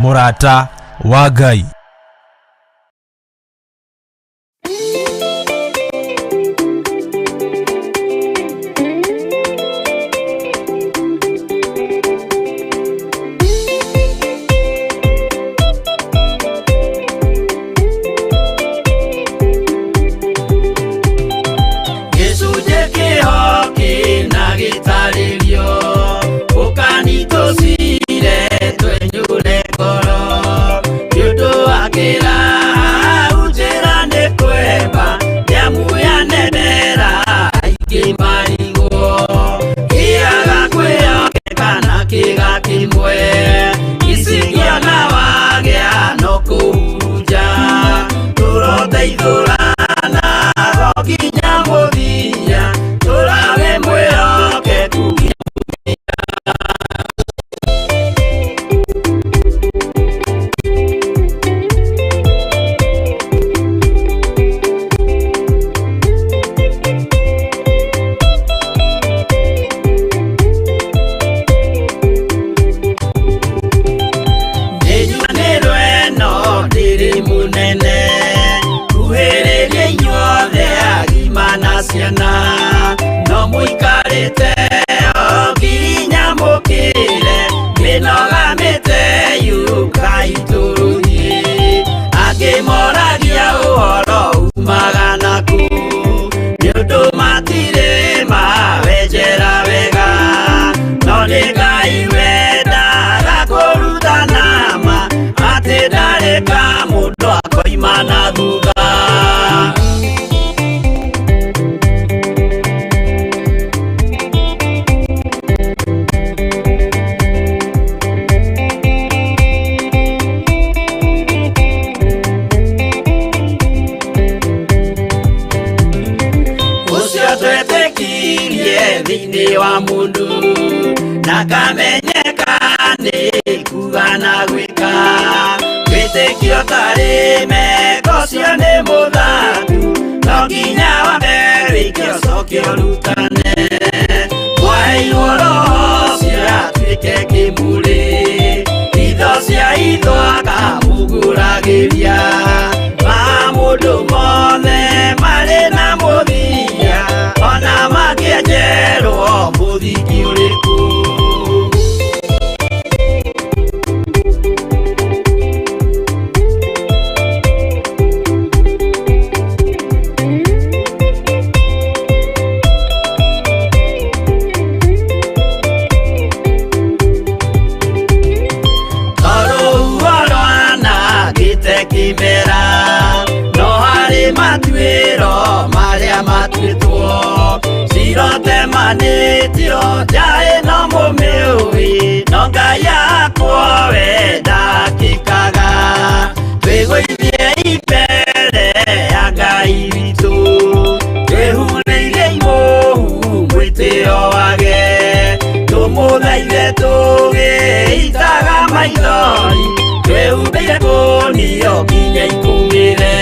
Mũrata wa Ngai. Gĩcunjĩ kĩho kĩna gĩtarĩrio ũkani tũcire twenyũre ngoro nĩ ũndũ wa kĩraha njĩra nĩ kwemba nĩamu yanenera aingĩ marigwo kĩaga kwĩyokeka na kĩga kĩmwe icingĩona wagĩa no kũhurunja tũroteithũrana nginya mũthia tũrawe mwĩhokeku. Nĩnjuganĩrwo ĩno ndĩrĩ mũnene kuhĩrĩria inyuothe agima na ciana no mũikarĩte o nginya mũkĩre mĩnoga mĩte yũkai tũrũthiĩ angĩ moragia ũhoro umaga naku nĩ ũndũ matirĩ mawenjera wega no nĩ Ngai wendaga kũrutana ma atĩ ndarĩ ka mũndũ akoima na thutha. Ũcio twetĩkirie thĩinĩ wa mũndũ na kamenyeka nĩ kuga na gwĩka wĩtĩkio tarĩ meko ũcio nĩ mũthatu no nginya wambe wĩke ũcoke ũrutane mwaheirwo roho ũcio atuĩke kĩmũrĩ itho cia itho akamũgũragĩria ma mũndũ mothe marĩ na mũthia ona mangĩenjerwo mũthingi ũrĩkũ. Tondũ rwanangĩte kĩmera no harĩ matuĩro marĩa matuĩtwo cirotemanĩtio njaĩ no mũmĩũĩ no Ngai akwo we ndakĩkaga twĩgũithie mbere ya Ngai witũ twĩhurĩirie imũhu mwĩtĩo wage tũmũthaithe tũgĩitaga maithori twĩhumbĩire kũnio nginya ikũmĩre.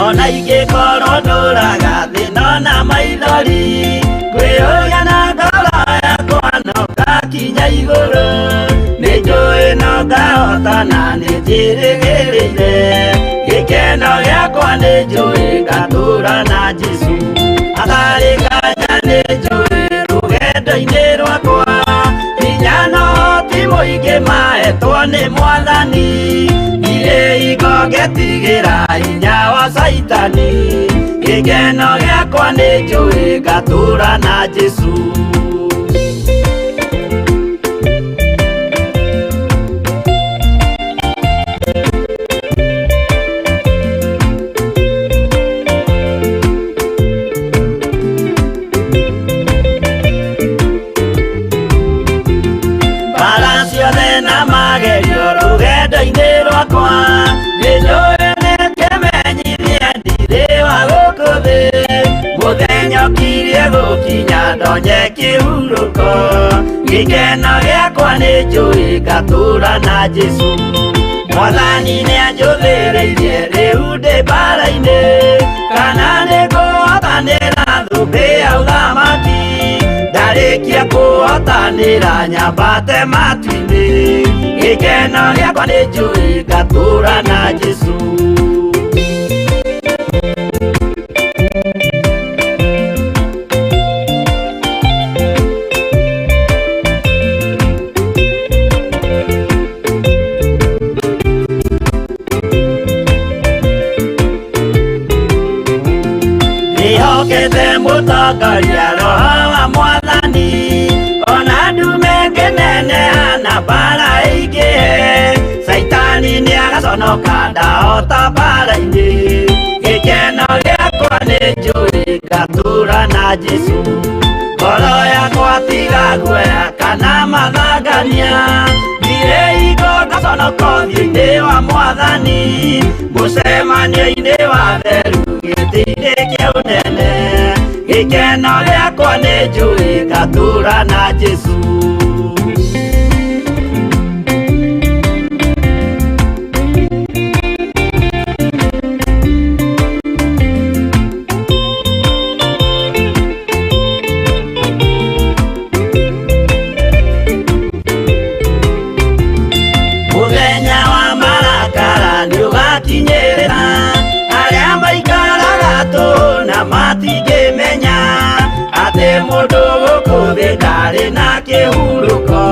Ona ingĩkorwo ndũraga thĩna na maithori ngwĩyũria na ngoro yakwa no ngakinya igũrũ nĩ njũĩ no ngahota na nĩ njĩrĩgĩrĩire. Gĩkeno gĩakwa nĩ njũĩ ngatũũra na Jesũ. Hatarĩ nganja nĩ njũĩ rũgendo-inĩ rwakwa, hinya na ũhoti mũingĩ mahetwo nĩ Mwathani. Ndirĩ hingo ngetigĩra hinya wa Caitani. Gĩkeno gĩakwa nĩ njũĩ ngatũũra na Jesũ. Mbara ciothe na magerio rũgendo-inĩ rwakwa, nĩ njũĩ nĩ kĩmenyithia ndirĩ wa gũkũ thĩ. Mũthenya ũkirie gũkinya ndonye kĩhurũko, gĩkeno gĩakwa nĩ njũĩ ngatũũra na Jesũ. Mwathani nĩanjũthĩrĩirie rĩu ndĩ mbara-inĩ, kana nĩngũhotanĩra thũmbĩ ya ũthamaki. Ndarĩkia kũhotanĩra nyambate matu-inĩ, gĩkeno gĩakwa nĩ njũĩ ngatũũra na Jesũ. Ndĩhokete mũtongoria Roho wa Mwathani, ona ndume ngĩneneha na mbara ĩingĩhe. Caitani nĩagaconoka ndahota mbara-inĩ, gĩkeno gĩakwa nĩ njũĩ ngatũũra na Jesũ. Ngoro yakwa tiga guoya kana mathangania, ndirĩ hingo ngaconoka ũthiũ-inĩ wa Mwathani. Mũcemanio-inĩ wa theru gĩtĩ-inĩ kĩa ũnene, gĩkeno gĩakwa nĩ njũĩ ngatũũra na Jesũ. Mũthenya wa marakara nĩũgakinyĩrĩra, arĩa maikaraga tũhũ na matingĩmenya atĩ mũndũ gũkũ thĩ ndarĩ na kĩhurũko.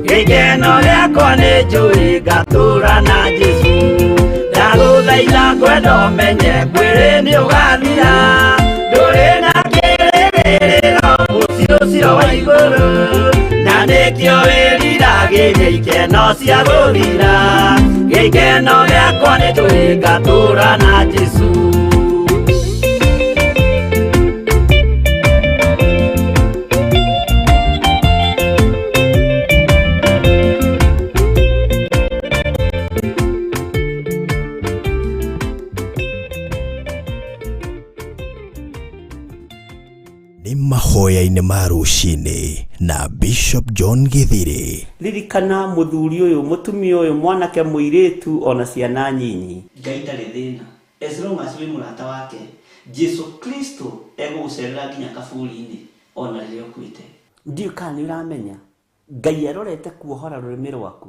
Gĩkeno gĩakwa nĩ njũĩ ngatũũra na Jesũ. Ndagũthaitha ngwenda ũmenye mwĩrĩ nĩũgathira, ndũrĩ na kĩrĩgĩrĩro mũciĩ ũcio wa igũrũ, na nĩkĩo wĩriragĩria ikeno cia gũthira. Gĩkeno gĩakwa nĩ njũĩ ngatũũra na Jesũ. Nĩ mahoya-inĩ ma rũcinĩ na Bishop John Githiri. Ririkana muthuri uyu mutumia uyu mwanake muiritu ona ciana nyinyi. Ngai ndarĩ thĩna as long as wĩ mũrata wake. Jesu Kristo egũgũcerera nginya kaburi-inĩ ona rĩrĩa ũkuĩte. Ndiũ kana nĩ ũramenya Ngai arorete kuohora rũrĩmĩ rwaku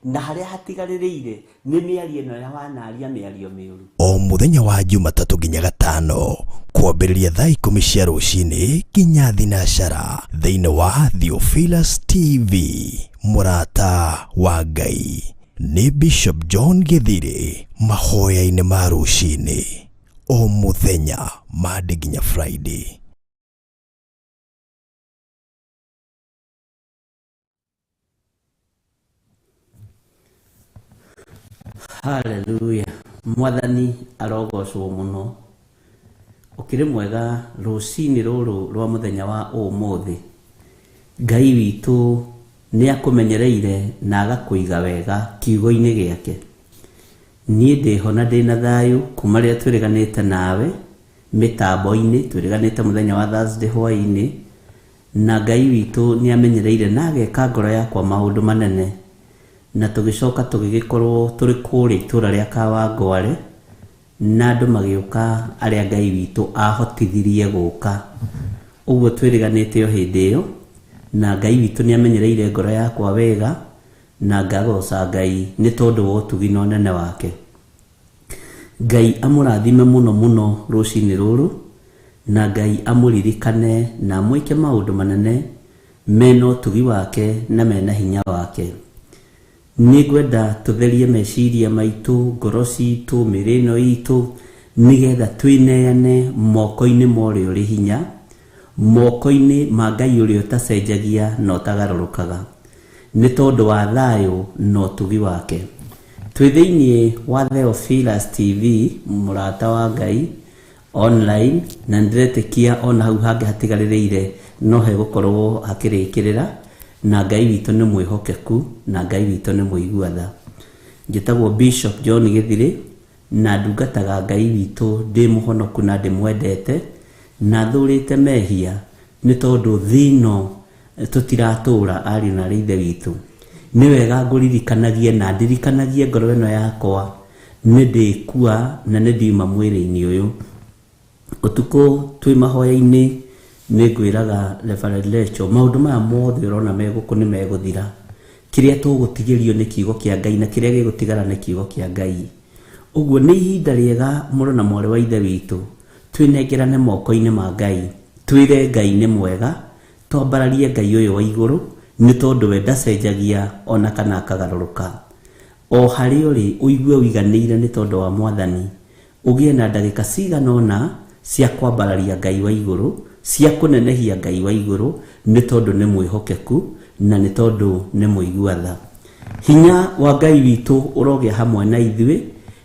na harĩa hatigarĩrĩire nĩ mĩario ĩno ya wanaria mĩario mĩũru. O mũthenya wa Jumatatũ nginya Gatano kwambĩrĩria thaa 10 cia rũcinĩ nginya thinacara thĩinĩ wa Theophilus TV. Mũrata wa Ngai nĩ Bishop John Githiri mahoya-inĩ ma rũcinĩ o mũthenya Monday nginya Friday. Hallelujah. Mwathani arogocwo muno. Ukiri mwega rucini ruru rwa muthenya wa umuthi. Ngai witu ni akumenyereire na agakuiga wega kiugo-inĩ gĩake. Niĩ ndĩho na ndĩna thayũ kuma rĩrĩa twĩrĩganĩte nawe mĩtambo-inĩ, twĩrĩganĩte mũthenya wa Thursday hwaĩ-inĩ, na Ngai witũ nĩ amenyereire na ageka ngoro yakwa maũndũ manene, na tũgĩcoka tũgĩgĩkorwo tũrĩ kũrĩa itũra rĩa Kawangware, na andũ magĩũka arĩa Ngai witũ ahotithirie gũka. Ũguo twĩrĩganĩte o hĩndĩ ĩyo, na Ngai witũ nĩ amenyereire ngoro yakwa wega, na ngagoca Ngai nĩ tondũ wa ũtugi na ũnene wake. Ngai amũrathime mũno mũno rũcinĩ rũrũ, na Ngai amũririkane na amwĩke maũndũ manene mena ũtugi wake na mena hinya wake. Nĩngwenda tũtherie meciria maitũ, ngoro citũ, mĩĩrĩ ĩno itũ, nĩgetha twĩneane moko-inĩ ma ũrĩa ũrĩ hinya, moko-inĩ ma Ngai ũrĩa ũtacenjagia na ũtagarũrũkaga, nĩ tondũ wa thayũ na ũtugi wake. Twĩ thĩinĩ wa Theophilus TV, mũrata wa Ngai online, na nĩndĩretĩkia ona hau hangĩ hatigarĩrĩire no hegũkorwo hakĩrĩkĩrĩra, na Ngai witũ nĩ mwĩhokeku na Ngai witũ nĩ mũigua tha. Njĩtagwo Bishop John Gĩthirĩ, na ndungataga Ngai witũ ndĩ mũhonoku na ndĩmwendete, na thũrĩte mehia nĩ tondũ thĩ ĩno tũtiratũra ariũ na arĩ ithe witũ. Nĩ wega ngũririkanagie na ndirikanagie ngoro ĩno yakwa nĩ ndĩkua na nĩ ndiuma mwĩrĩ-inĩ ũyũ. Ũtukũ twĩ mahoya-inĩ nĩ ngwĩraga Reverend Rachel, maũndũ maya mothe ũrona me gũkũ nĩ megũthira. Kĩrĩa tũgũtigĩrio nĩ kiugo kĩa Ngai na kĩrĩa gĩgũtigara nĩ kiugo kĩa Ngai. Ũguo nĩ ihinda rĩega mũrũ na mwarĩ wa ithe witũ twĩnengerane moko-inĩ ma Ngai, twĩre Ngai nĩ mwega, twambararie Ngai ũyũ wa igũrũ nĩ tondũ we ndacenjagia ona kana akagarũrũka. O harĩa ũrĩ ũigue ũiganĩire nĩ tondũ wa Mwathani, ũgĩe na ndagĩka cigana ũna cia kwambararia Ngai wa igũrũ, cia kũnenehia Ngai wa igũrũ nĩ tondũ nĩ mwĩhokeku na nĩ tondũ nĩ mũigua tha. Hinya wa Ngai witũ ũrogĩa hamwe na ithuĩ,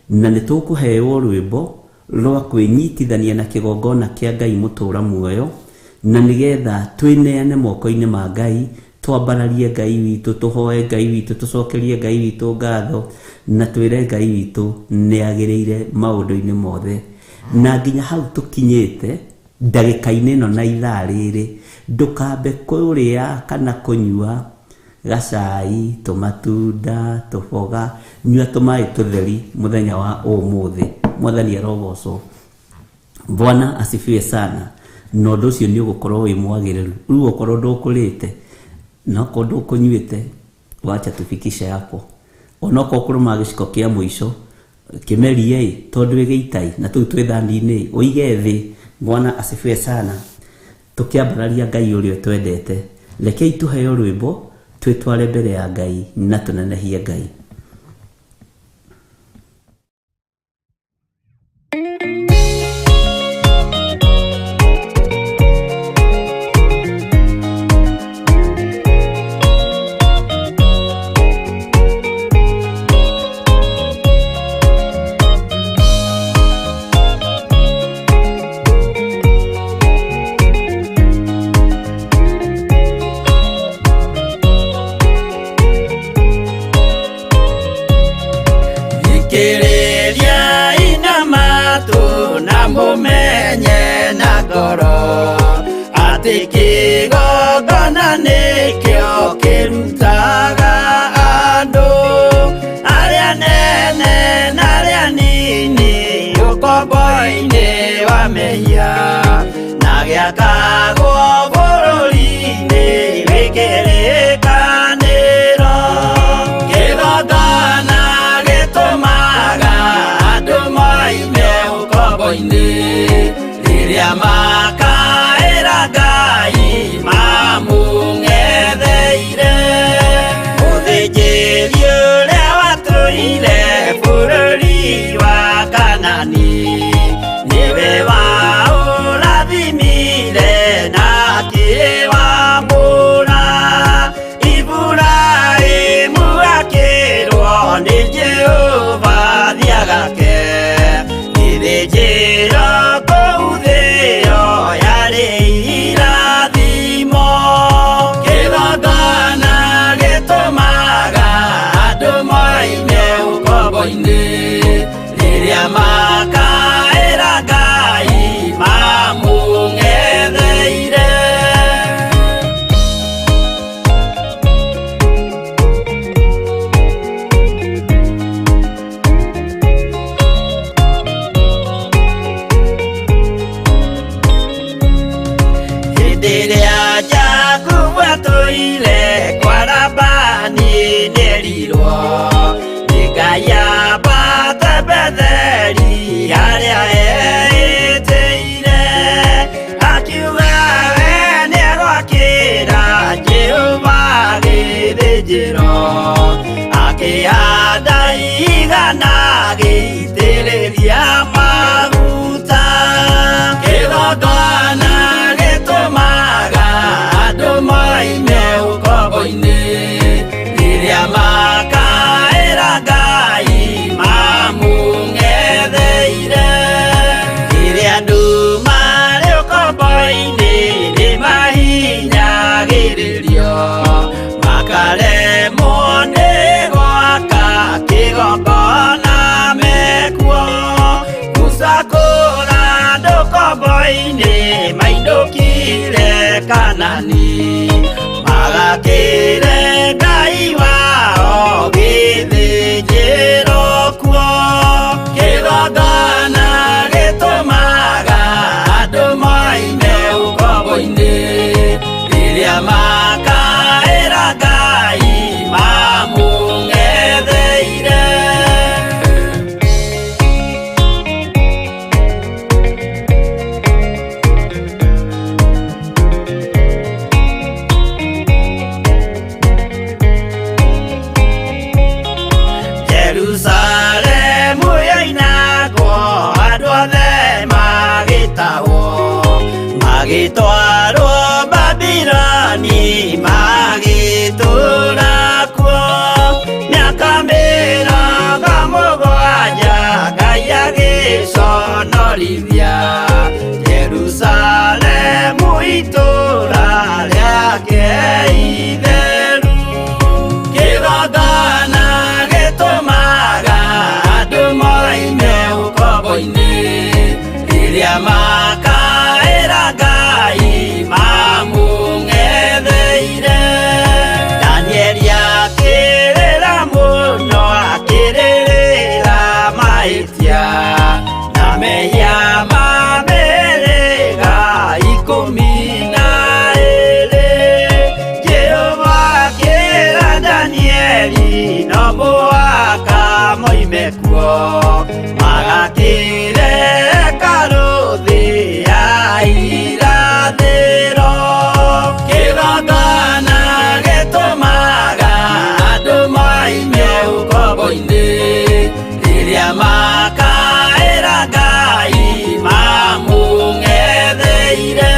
na nĩ tũkũheo rwĩmbo rwa kwĩnyitithania na kĩgongona kĩa Ngai mũtũra muoyo, na nĩgetha twĩneane moko-inĩ ma Ngai, twambararie Ngai witũ, tũhoe Ngai witũ, tũcokerie Ngai witũ ngatho, na twĩre Ngai witũ nĩ agĩrĩire maũndũ-inĩ mothe. Na nginya hau tũkinyĩte ndagĩka-inĩ ĩno na ithaa rĩrĩ, ndũkambe kũrĩa kana kũnyua gacai, tũmatunda, tũboga, nyua tũmaĩ tũtheri mũthenya wa ũmũthĩ. Mwathani arogocwo. Bwana asifiwe sana. Na ũndũ ũcio nĩ ũgũkorwo wĩ mwagĩrĩru. Rĩu okorwo ndũkũrĩte na okorwo ndũkũnyuĩte, wacha tufikishe hapo. Onokorwo kũrũma gĩciko kĩa mũico kĩmerie ĩ, tondũ wĩ gĩitai na tũu twĩ thani-inĩ, ũige thĩ. Bwana asifiwe sana. Tũkĩambararia Ngai ũrĩa twendete, rekei tũheo rwĩmbo twĩtware mbere ya Ngai na tũnenehie Ngai. Thikĩrĩria ina matũ na mũmenye na ngoro atĩ kĩgongona nĩkĩo kĩrutaga andũ arĩa nene na arĩa nini ũkombo-inĩ wa mehia, na gĩakagwo bũrũri-inĩ wĩ kĩrĩkanĩro. Kĩgongona gĩtũmaga andũ moime ũkombo-inĩ rĩrĩa makaĩra Ngai mamũng'etheire. Mũthĩnjĩri ũrĩa watũire bũrũri wa Kanani nĩwe waũrathimire na akĩwamũra. Iburahĩmu akĩrwo nĩ Jehova thiagake gĩthĩnjĩro kũu thĩo yarĩ irathimo. Kĩgongona gĩtũmaga andũ moime ũkombo-inĩ rĩrĩa makaĩra Ngai mamũng'etheire. Hĩndĩ ĩrĩa Jakubu atũire kwa Labani nĩerirwo nĩ Ngai ambate Betheli Magagĩitĩrĩria maguta. Kĩgongona gĩtũmaga andũ moime ũkombo-inĩ, rĩrĩa makaĩra Ngai mamũng'etheire. Rĩrĩa andũ marĩ ũkombo-inĩ nĩmahinyagĩrĩrio, makaremwo nĩ gwaka kĩgongona mekuo. Musa kũra andũ ũkombo-inĩ mainũkire Kanani, magakĩre Ngai wao gĩthĩnjĩro kuo. Kĩgongona gĩtũmaga andũ moime ũkombo-inĩ, rĩrĩa makaĩra Ngai mamũng'etheire. Jerusalemu yoinagwo, andũ othe magĩtahwo, magĩtwarwo Babiloni, magĩtũũra kuo. Mĩaka 70 Ngai agĩconorithia Jerusalemu itũũra rĩake itheru. Kĩgongona gĩtũmaga andũ moime ũkombo-inĩ, rĩrĩa makaĩra Ngai mamũng'etheire. Danieli akĩrĩra mũno, akĩrĩrĩra mahĩtia na mehia ma mĩhĩrĩga 12. Jehova akĩra Danieli no mũhaka moime kuo, magakĩre hekarũ thĩ ya irathĩro. Kĩgongona gĩtũmaga andũ moime ũkombo-inĩ, rĩrĩa makaĩra Ngai mamũng'etheire.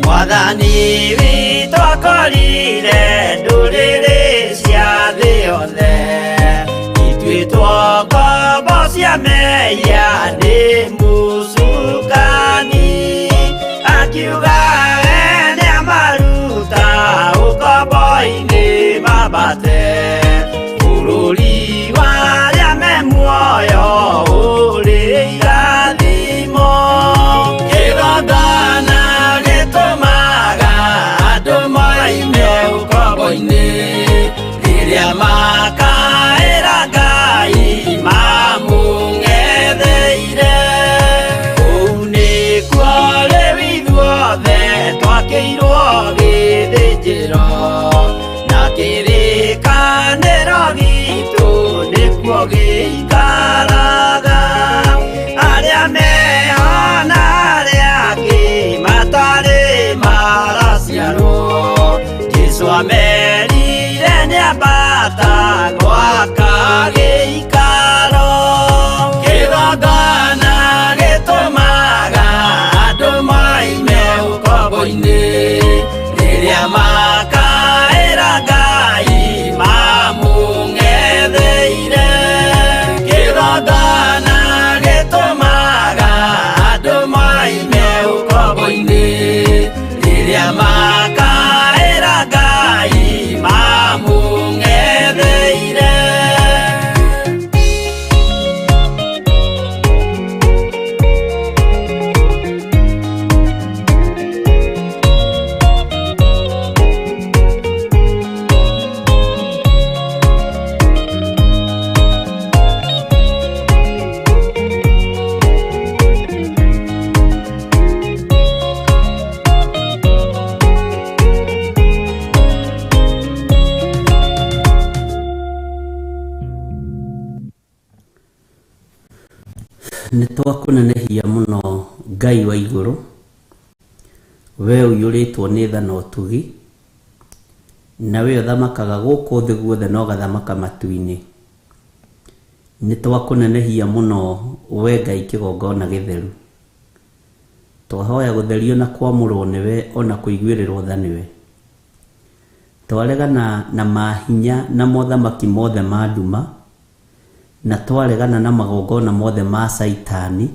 Mwathani witũ akorire ndũrĩrĩ cia thĩ yothe, ituĩtwo ngombo cia mehia nĩ mũcukani. Akiuga we nĩamaruta ũkombo-inĩ mambate, bũrũri wa arĩa me muoyo ũrĩ irathimo. Kĩgongona gĩtũmaga andũ moime ũkombo-inĩ, rĩrĩa makaĩra Ngai mamũng'etheire. Kũu nĩkuo rĩu ithuothe twakĩirwo gĩthĩnjĩro, na kĩrĩkanĩro gitũ nĩkuo gĩikaraga. Arĩa meho na arĩa angĩ matarĩ maraciarwo, Jesũ amerire nĩambata gwaka gĩikaro. Kĩgongona gĩtũmaga andũ moime ũkombo-inĩ, rĩrĩa makaĩra Ngai mamũng'etheire. Kĩgongona gĩtũmaga andũ moime ũkombo-inĩ, rĩrĩa makaĩra Ngai mamũng'etheire. Nĩ twakũnenehia mũno Ngai wa igũrũ, we ũiyũrĩtwo nĩ tha na ũtugi, na we ũthamakaga gũkũ thĩ guothe na ũgathamaka matu-inĩ. Nĩ twakũnenehia mũno we Ngai kĩgongona gĩtheru. Twahoya gũtherio na kwamũrwo nĩwe ona kũiguĩrĩrwo tha nĩwe. Twaregana na mahinya na mothamaki mothe ma nduma, na twaregana na magongona mothe ma Caitani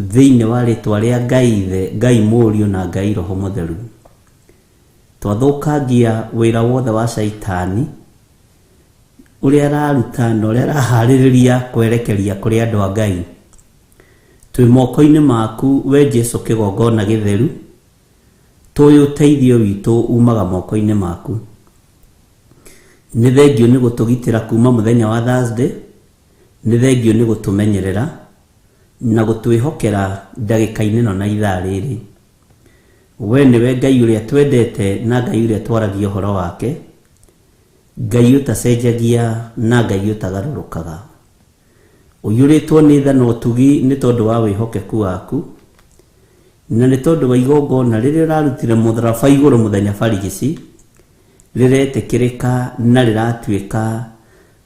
thĩinĩ wa rĩtwa rĩa Ngai Ithe, Ngai Mũriũ na Ngai Roho Mũtheru. Twathũkangia wĩra wothe wa Caitani ũrĩa araruta na ũrĩa araharĩrĩria kwerekeria kũrĩ andũ a Ngai. Twĩ moko-inĩ maku we Jesu kĩgongona gĩtheru, tũĩ ũteithio witũ umaga moko-inĩ maku. Nĩ thengiũ nĩ gũtũgitĩra kuma mũthenya wa Thursday, nĩ thengiũ nĩ gũtũmenyerera na gũtwĩhokera ndagĩka-inĩ ĩno na ithaa rĩrĩ. We nĩwe Ngai ũrĩa twendete na Ngai ũrĩa twaragia ũhoro wake, Ngai ũtacenjagia na Ngai ũtagarũrũkaga. Ũiyũrĩtwo nĩ tha na ũtugi nĩ tondũ wa wĩhokeku waku, na nĩ tondũ wa igongona rĩrĩa ũrarutire mũtharaba igũrũ mũthenya barigici, rĩretĩkĩrĩka na rĩratuĩka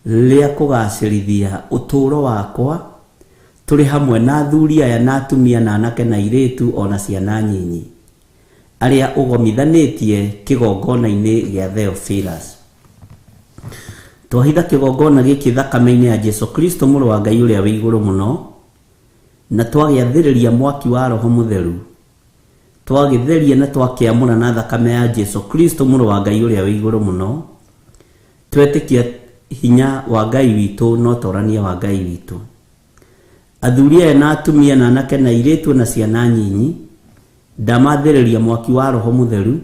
rĩa kũgacĩrithia ũtũũro wakwa tũrĩ hamwe na athuri aya na atumia na anake na airĩtu ona ciana nyinyi arĩa ũgomithanĩtie kĩgongona-inĩ gĩa Theophilus. Twahitha kĩgongona gĩkĩ thakame-inĩ ya Jesu Kristo mũrũ wa Ngai ũrĩa wĩ igũrũ mũno, na twagĩathĩrĩria mwaki wa Roho Mũtheru, twagĩtheria na twakĩamũra na thakame ya Jesu Kristo mũrũ wa Ngai ũrĩa wĩ igũrũ mũno, twetĩkia hinya wa Ngai witũ na ũtorania wa Ngai witũ. Athuri aya na atumia na anake na airĩtu na ciana nyinyi, ndamathĩrĩria mwaki wa Roho Mũtheru,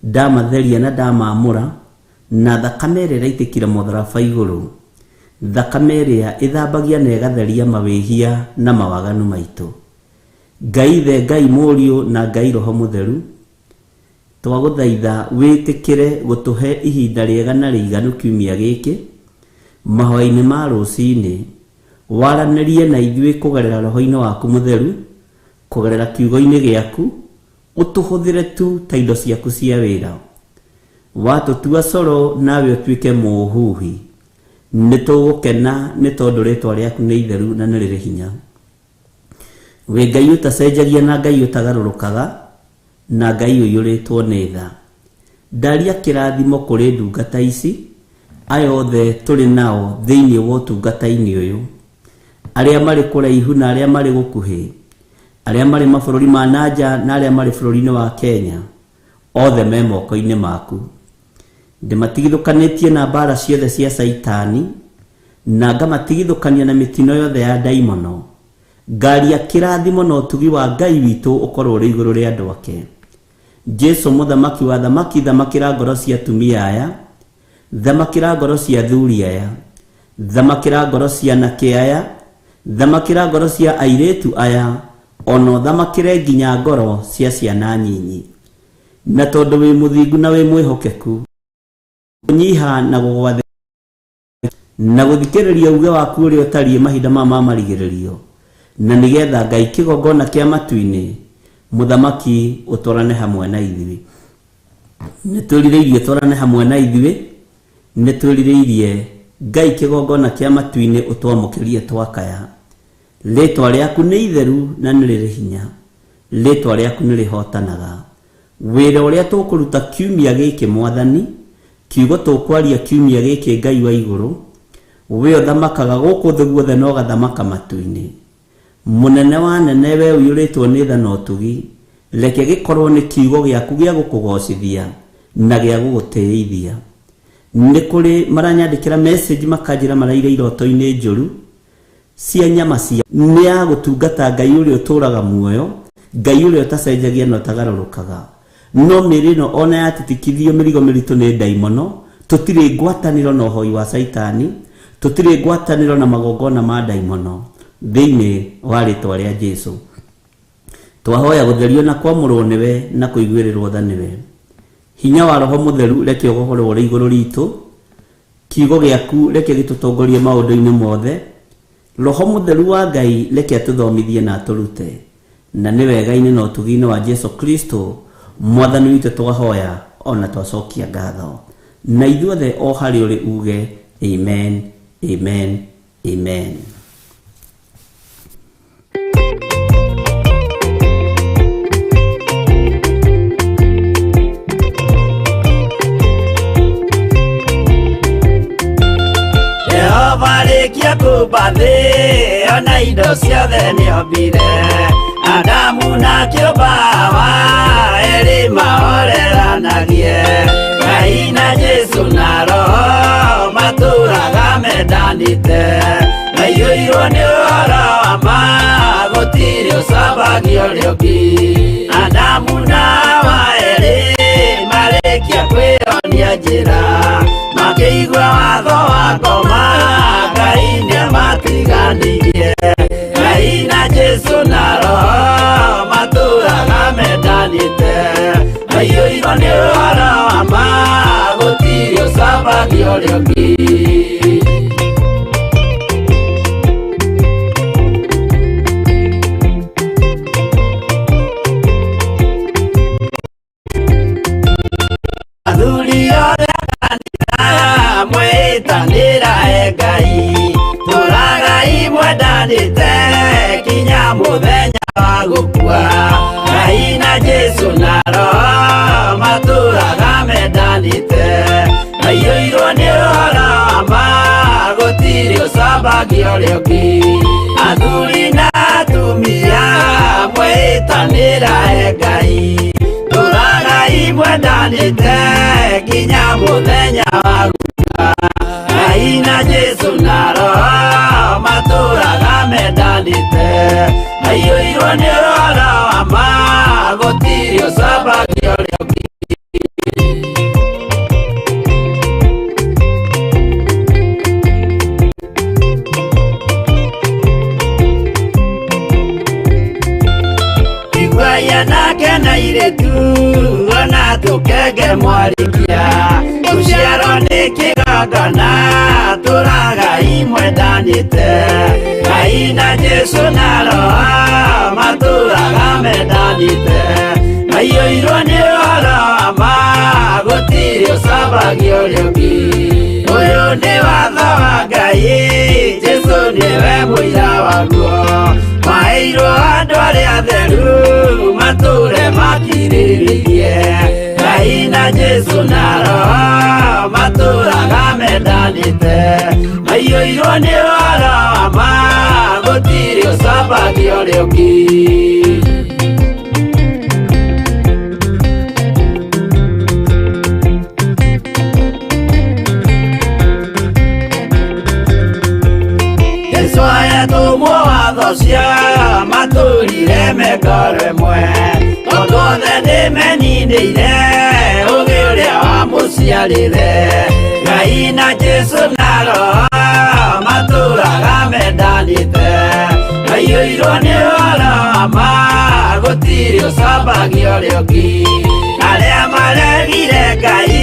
ndamatheria na ndamamũra na thakame ĩrĩa ĩraitĩkire mũtharaba igũrũ, thakame ĩrĩa ĩthambagia na ĩgatheria mawĩhia na mawaganu maitũ. Ngai Ithe, Ngai Mũriũ na Ngai Roho Mũtheru, twagũthaitha wĩtĩkĩre gũtũhe ihinda rĩega na rĩiganu kiumia gĩkĩ, mahoya-inĩ ma rũcinĩ, waranĩrie na ithuĩ kũgerera roho-inĩ waku mũtheru, kũgerera kiugo-inĩ gĩaku, ũtũhũthĩre tu ta indo ciaku cia wĩra. Watũtua coro nawe ũtuĩke mũhuhi, nĩ tũgũkena nĩ tondũ rĩtwa rĩaku nĩ itheru na nĩ rĩrĩ hinya. Wĩ Ngai ũtacenjagia na Ngai ũtagarũrũkaga, na Ngai ũiyũrĩtwo nĩ tha. Ndaria kĩrathimo kũrĩ ndungata ici, aya othe tũrĩ nao thĩinĩ wa ũtungata-inĩ ũyũ, arĩa marĩ kũraihu na arĩa marĩ gũkuhĩ, arĩa marĩ mabũrũri ma nanja na arĩa marĩ bũrũri-inĩ wa Kenya, othe me moko-inĩ maku. Ndĩmatigithũkanĩtie na mbara ciothe cia Caitani, na ngamatigithũkania na mĩtino yothe ya ndaimono. Ngaria kĩrathimo na ũtugi wa Ngai witũ ũkorwo ũrĩ igũrũ rĩa andũ ake. Jesu mũthamaki wa thamaki, thamakĩra ngoro cia atumia aya, thamakĩra ngoro cia athuri aya, thamakĩra ngoro cia anake aya, thamakĩra ngoro cia airĩtu aya, ona ũthamakĩre nginya ngoro cia ciana nyinyi. Na tondũ wĩ mũthingu na wĩ mwĩhokeku, kũnyiha na gũgwathĩkĩra na gũthikĩrĩria uge waku ũrĩa ũtariĩ mahinda maya ma marigĩrĩrio, na nĩgetha Ngai kĩgongona kĩa matu-inĩ mũthamaki ũtwarane hamwe na ithuĩ. Nĩ twĩrirĩirie ũtwarane hamwe na ithuĩ, nĩ twĩrirĩirie Ngai kĩgongona kĩa matu-inĩ ũtwamũkĩrie twakaya. Rĩtwa rĩaku nĩ itheru na nĩ rĩrĩ hinya, rĩtwa rĩaku nĩ rĩhotanaga. Wĩra ũrĩa tũkũruta kiumia gĩkĩ Mwathani, kiugo tũkwaria kiumia gĩkĩ Ngai wa igũrũ, we ũthamakaga gũkũ thĩ guothe na ũgathamaka matu-inĩ. Mũnene wa nene we ũiyũrĩtwo nĩ tha na ũtugi, reke gĩkorwo nĩ kiugo gĩaku gĩa gũkũgocithia na gĩa gũgũtĩithia. Nĩ kũrĩ maranyandĩkĩra message makanjĩra maraire iroto-inĩ njũru cia nyama cia nĩ ya gũtungata Ngai ũrĩa ũtũũraga muoyo, Ngai ũrĩa ũtacenjagia na ũtagarũrũkaga. No mĩĩrĩ ĩno ona yatitikithio mĩrigo mĩritũ nĩ ndaimono, tũtirĩ ngwatanĩro na ũhoi wa Caitani, tũtirĩ ngwatanĩro na magongona ma ndaimono thĩinĩ wa rĩtwa rĩa Jesu. Twahoya gũtherio na kwamũrwo nĩwe na kũiguĩrĩrwo tha nĩwe. Hinya wa Roho Mũtheru reke ũkorwo ũrĩ igũrũ ritũ, kiugo gĩaku reke gĩtũtongorie maũndũ-inĩ mothe, Roho Mũtheru wa Ngai reke atũthomithie na atũrute, na nĩ wega-inĩ na ũtugi-inĩ wa Jesu Kristo Mwathani witũ twahoya ona twacokia ngatho, na ithuothe o harĩ ũrĩ uge amen, amen, amen. Jehova rĩkia kũmba thĩ ona indo ciothe nĩombire, Adamu na kĩũmba Hawa erĩ mahoreranagie, Ngai na Jesu na Roho matũraga mendanĩte, maiyũirwo nĩ ũhoro wa ma gũtirĩ ũcambagio ũrĩa ũngĩ. Adamu na Hawa erĩ marĩkia kwĩyonia njĩra, makĩigua watho wa ngoma Ngai nĩamatiganĩirie. Ngai na Jesu na Roho matũraga mendanĩte, maiyũirwo nĩ ũhoro wa ma gũtirĩ ũcambagio ũrĩa ũngĩ. Athuri othe a kanitha mwĩtanĩra e Ngai, tũragai mwendanĩte kinya mũthenya wa gũkua. Ngai na Jesu na Roho matũraga mendanĩte, maiyũirwo nĩ ũhoro wa ma gũtirĩ ũcambagio ũrĩa ũngĩ. Athuri na atumia mwĩtanĩra e Ngai, tũragai mwendanĩte kinya mũthenya wa gũkua. Ngai na Jesu na Roho matũraga mendanĩte, maiyũirwo nĩ ũhoro wa ma gũtirĩ ũcambagio ũrĩa ũngĩ. Iguai anake na airĩtu ona tũkenge mwarĩkia, gũciarwo nĩ kĩgongona tũragai mwendanĩte, Ngai na Jesu na Roho matũraga mendanĩte, maiyũirwo nĩ ũhoro wa ma gũtirĩ ũcambagio ũrĩa ũngĩ. Ũyũ nĩ watho wa Ngai, Jesu nĩwe mũira waguo, maheirwo andũ arĩa atheru matũre makirĩrĩirie. Ngai na Jesu na Roho matũraga mendanĩte, maiyũirwo nĩ ũhoro wa ma gũtirĩ ũcambagio ũrĩa ũngĩ. Jesu ayatũmwo watho cia matũrire mengoro ĩmwe, tondũ othe nĩmeninĩire ũgĩ ũrĩa wamũciarire. Ngai na Jesu na Roho matũraga mendanĩte, maiyũirwo nĩ ũhoro wa ma gũtirĩ ũcambagio ũrĩa ũngĩ. Arĩa maregire Ngai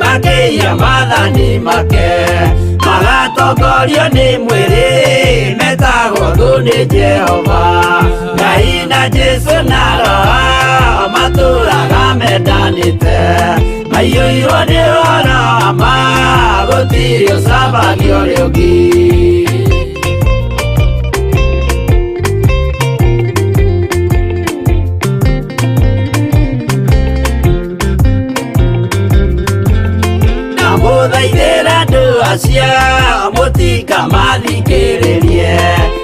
makĩiya maathani make, magatongorio nĩ mwĩrĩ metagwo thũ nĩ Jehova. Ngai na Jesu na Roho matũraga mendanĩte, maiyũirwo nĩ ũhoro wa ma gũtirĩ ũcambagio ũrĩa ũngĩ. Ndamũthaithĩra andũ acio mũtikamathikĩrĩrie,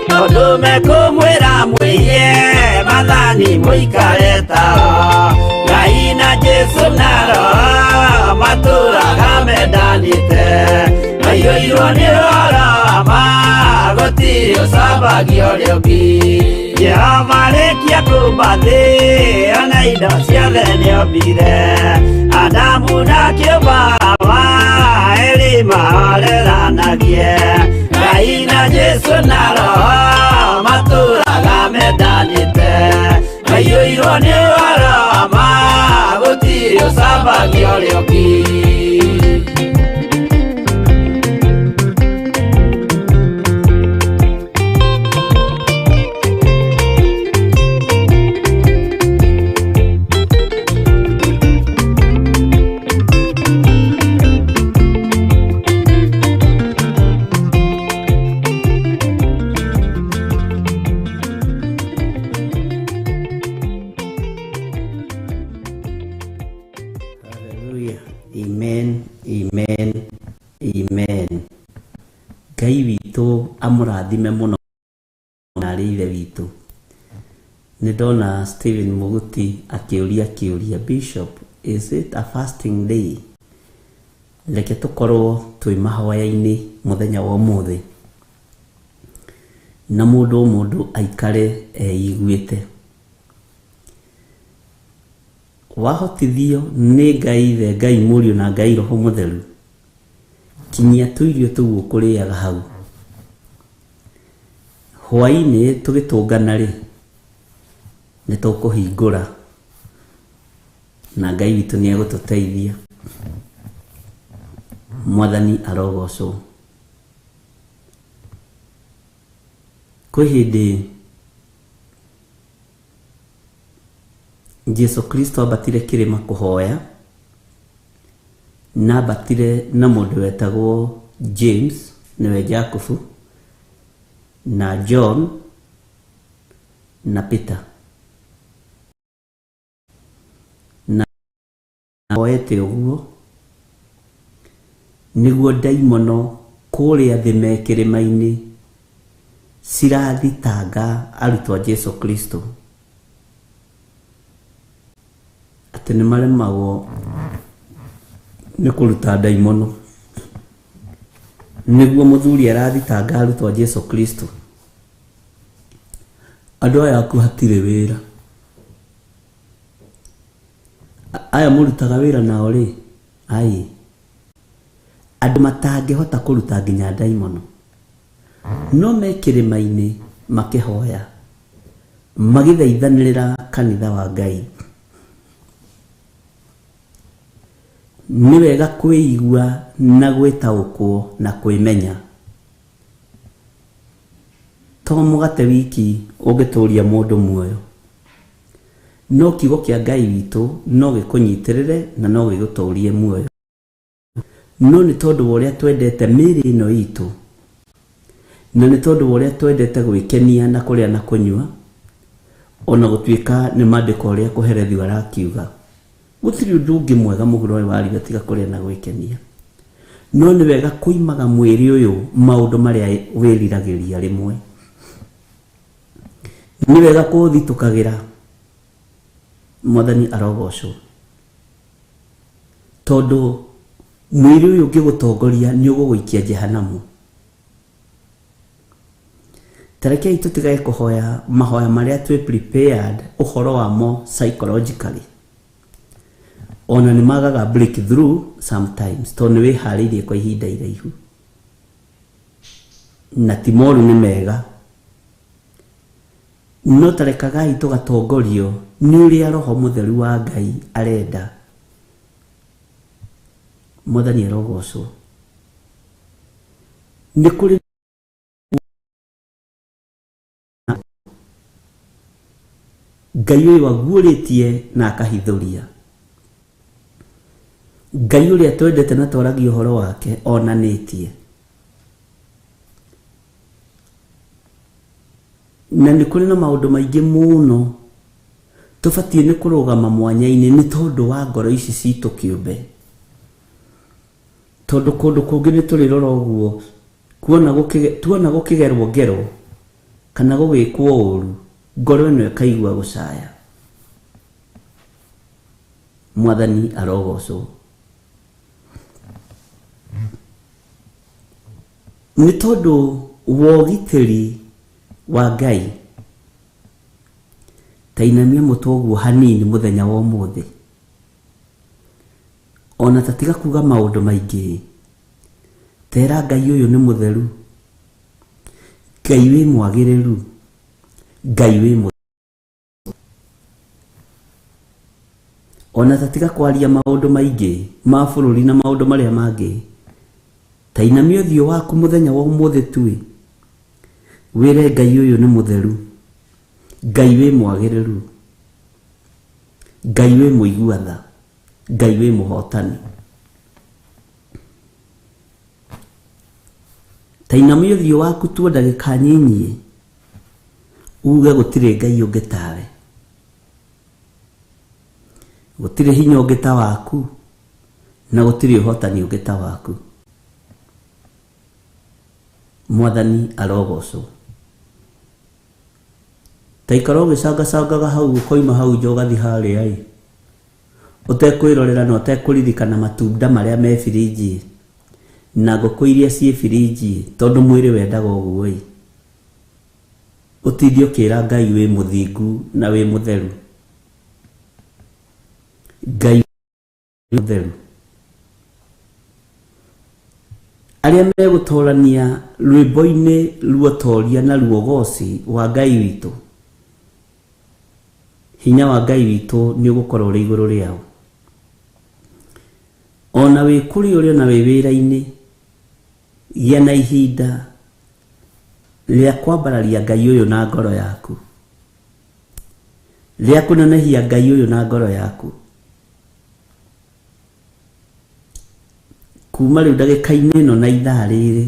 tondũ mekũmwĩra mwĩhie maathani mũikare tao. Ngai na Jesu na Roho matũraga mendanĩte, maiyũirwo nĩ ũhoro wa ma gũtirĩ ũcambagio ũrĩa ũngĩ. Jehova rĩkia kũmba thĩ ona indo ciothe nĩombire, Adamu na kĩũmba Hawa erĩ mahoreranagie, Ngai na Jesu na Roho matũraga mendanĩte, maiyũirwo nĩ ũhoro wa ma gũtirĩ ũcambagio ũrĩa ũngĩ. Amen, amen, amen. Ngai witũ amũrathime mũno narĩ ithe witũ. Nĩ ndona Stephen Muguti akĩũria kĩũria, Bishop, is it a fasting day? Reke tũkorwo twĩ mahoya-inĩ mũthenya wa ũmũthĩ, na mũndũ o mũndũ aikare eiguĩte. Wahotithio nĩ Ngai Ithe, Ngai Mũriũ na Ngai Roho Mũtheru, kinyia tũirio tũu ũkũrĩaga hau. Hwaĩ-inĩ tũgĩtũngana rĩ, nĩ tũkũhingũra na Ngai witũ nĩ egũtũteithia. Mwathani arogocwo. Kwĩ hĩndĩ Jesu Kristo ambatire kĩrĩma kũhoya, na ambatire na mũndũ wetagwo James, nĩwe Jakubu, na John na Peter. Na ahoete ũguo nĩguo ndaimono kũrĩa thĩ me kĩrĩma-inĩ cirathitanga arutwo a Jesu Kristo atĩ nĩ maremagwo nĩ kũruta ndaimono. Nĩguo mũthuri arathitanga arutwo a Jesu Kristo, andũ aya aku hatirĩ wĩra, aya mũrutaga wĩra nao rĩ, ai andũ matangĩhota kũruta nginya ndaimono, no me kĩrĩma-inĩ makĩhoya magĩthaithanĩrĩra kanitha wa Ngai. Nĩ wega kwĩigua na gwĩtaũkwo na kwĩmenya. To mũgate wiki ũngĩtũria mũndũ muoyo, no kiugo kĩa Ngai witũ no gĩkũnyitĩrĩre na no gĩgũtũrie muoyo. No nĩ tondũ wa ũrĩa twendete mĩĩrĩ ĩno itũ, na nĩ tondũ wa ũrĩa twendete gwĩkenia na kũrĩa na kũnyua, ona gũtuĩka nĩ maandĩko ũrĩa kũherethio arakiuga, gũtirĩ ũndũ ũngĩ mwega mũhuro ũyũ wa riũa tiga kũrĩa na gwĩkenia. No nĩ wega kũimaga mwĩrĩ ũyũ maũndũ marĩa wĩriragĩria rĩmwe. Nĩ wega kũũthitũkagĩra. Mwathani arogocwo. Tondũ mwĩrĩ ũyũ ũngĩgũtongoria nĩ ũgũgũikia jehanamu. Tarekei tũtigage kũhoya mahoya marĩa twĩ prepared ũhoro wamo psychologically. Ona nĩ magaga breakthrough sometimes tondũ nĩ wĩharĩirie kwa ihinda iraihu. Na ti moru nĩ mega. No tarekagai tũgatongorio nĩ ũrĩa Roho Mũtheru wa Ngai arenda. Mwathani arogocwo. Nĩ kũrĩ Ngai ũyũ aguũrĩtie na akahithũria. Ngai ũrĩa twendete na twaragia ũhoro wake onanĩtie. Na nĩ kũrĩ na maũndũ maingĩ mũno tũbatiĩ nĩ kũrũgama mwanya-inĩ nĩ tondũ wa ngoro ici citũ kĩũmbe. Tondũ kũndũ kũngĩ nĩ tũrĩrora ũguo, tuona gũkĩgerwo ngero kana gũgĩkwo ũru, ngoro ĩno ĩkaigua gũcaya. Mwathani arogocwo. Nĩ tondũ wa ũgitĩri wa Ngai, ta inamia mũtwe ũguo hanini mũthenya wa ũmũthĩ. Ona ta tiga kuga maũndũ maingĩ, tera Ngai ũyũ nĩ mũtheru, Ngai wĩ mwagĩrĩru, Ngai wĩ mũtheru. Ona ta tiga kwaria maũndũ maingĩ ma bũrũri na maũndũ marĩa mangĩ, ta inamia ũthiũ waku mũthenya wa ũmũthĩ tuĩ, wĩre Ngai ũyũ nĩ mũtheru, Ngai wĩ mwagĩrĩru, Ngai wĩ mũigua tha, Ngai wĩ mũhotani. Ta inamia ũthiũ waku tuo ndagĩka nyinyi, uge gũtirĩ Ngai ũngĩ tawe, gũtirĩ hinya ũngĩ ta waku, Na gũtirĩ ũhotani ũngĩ ta waku. Mwathani arogocwo. Ta ikara ũgĩcangacangaga hau ũkoima hau nja ũgathiĩ harĩa ĩ, ũtekwĩrorera na ũtekũririkana matunda marĩa me birinji na ngũkũ iria ciĩ birinji, tondũ mwĩrĩ wendaga ũguo ĩ. Ũtinde ũkĩra Ngai wĩ mũthingu na wĩ mũtheru. Ngai mũtheru. Arĩa megũtorania rwĩmbo-inĩ ruotoria na ruogoci wa Ngai witũ, hinya wa Ngai witũ nĩ ũgũkorwo ũrĩ igũrũ rĩao. Ona wĩ kũrĩa ũrĩ ona wĩ wĩra-inĩ, gĩa na ihinda rĩa kwambararia Ngai ũyũ na ngoro yaku, rĩa kũnenehia Ngai ũyũ na ngoro yaku. Kuma rĩu ndagĩka-inĩ ĩno na ithaa rĩrĩ,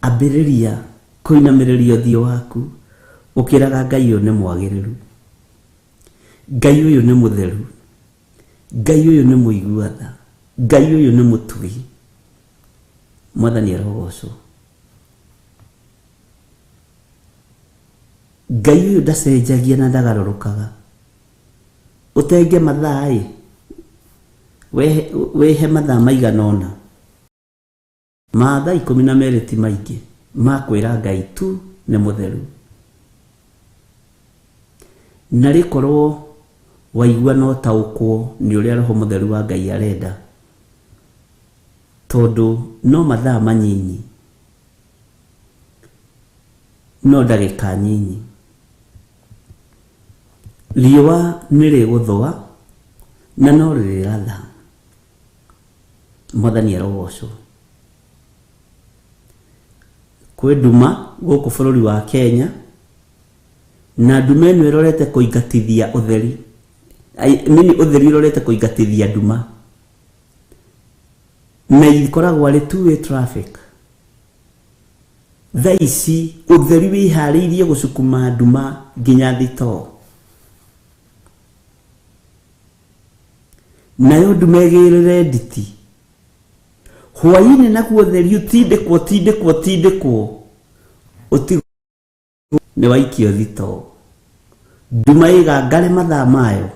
ambĩrĩria kũinamĩrĩria ũthiũ waku ũkĩraga Ngai ũyũ nĩ mwagĩrĩru, Ngai ũyũ nĩ mũtheru, Ngai ũyũ nĩ mũigua tha, Ngai ũyũ nĩ mũtugi. Mwathani arogocwo. Ngai ũyũ ndacenjagia na ndagarũrũkaga. Ũtenge mathaa ĩ, wĩhe mathaa maigana ũna, ma thaa 12 ti maingĩ, ma kwĩra Ngai tu nĩ mũtheru. Na rĩkorwo waigua no taũkwo nĩ ũrĩa Roho Mũtheru wa Ngai arenda, tondũ no mathaa manyinyi, no ndagĩka nyinyi. Riũa nĩ rĩgũthũa na no rĩrĩratha. Mwathani arogocwo. Kwĩ nduma gũkũ bũrũri wa Kenya, na nduma ĩno ĩrorete kũingatithia ũtheri. Nini ũtheri ũrorete kũingatithia nduma. Na ikoragwo arĩ two-way traffic. Thaa ici ũtheri wĩharĩirie gũcukuma nduma nginya thitoo. Nayo nduma ĩgĩrĩre nditi. Hwaĩ-inĩ naguo ũtheri ũtindĩkwo, ũtindĩkwo, ũtindĩkwo, ũtigwo nĩ waikio thitoo. Nduma ĩgangare mathaa mayo,